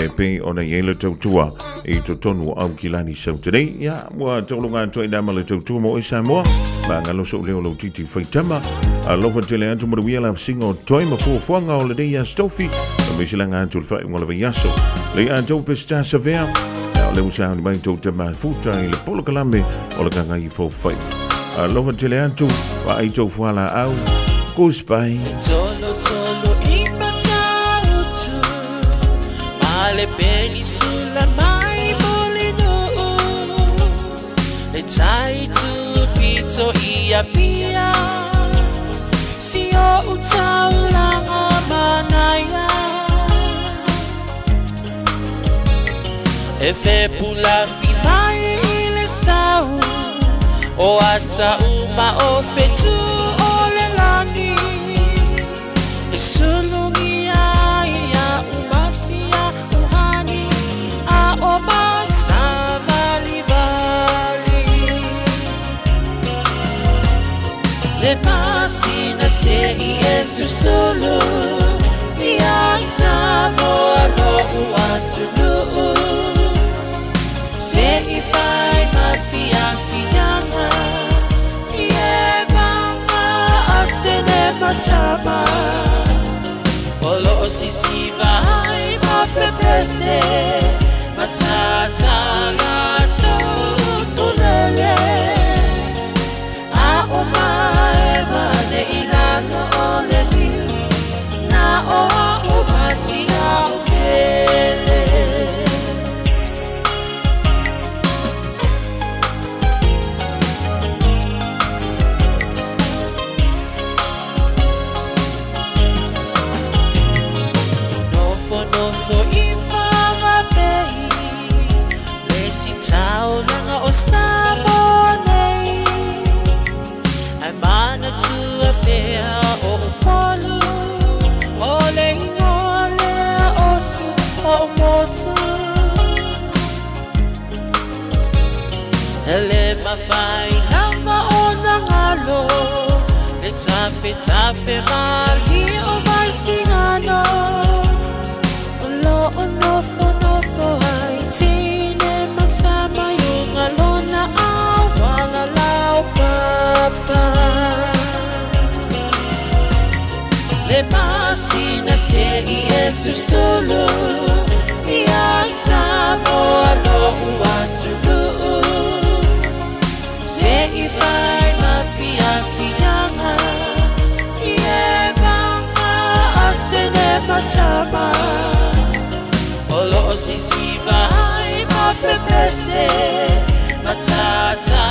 e pei ona i ai le tautua i totonu o Aukilani Sautane. Ia, ua taulunga atu ai nama le tautua mo i Samoa. Ma ngalo so leo lau titi whaitama. Alofa tele atu manuia la singa o toi ma fuafuaga o le nei aso tofi. Ma mesilanga atu le whai le vaiaso. Le a tau pesta savea. Ia, o le usa ni mai tau te mafuta i le polokalame o le Gagaifo Faiva. Alofa tele atu, wa ai tau fuala au. Goodbye. Tolo tolo i matautu Ma le penisula mai Mulinuu Le tai tu pito i Apia Si o utaulanga manaia E fepula fi mai i le sau O ata uma o fetu o le lani E sulungi ai ia umasia uhani A o masa vali vali Le pasina se i e susulu Ia Samoa lo uatunuu Se i fai ma fiafiaga I e mama a tene matama O lo o sisiva ai ma pepese Matata latou tulele A o mae mane i lalo o le liu Na o a o masia o pele. Nofo nofo i whangapei Le si taulanga o Samoa nei Ai mana tua pea o Upolu O le ingoa lea o si o motu Hele mawhai lava o nangalo Le tafe tafe mali o Vaisigano O lo o nofo nofo ai tine matama i lona awala lau papa Le masina se i e susulu Ia Samoa lo uatunuu Se i fai ma fiafiaga I e mama a tene matama O lo o sisiva ai ma pepese Matata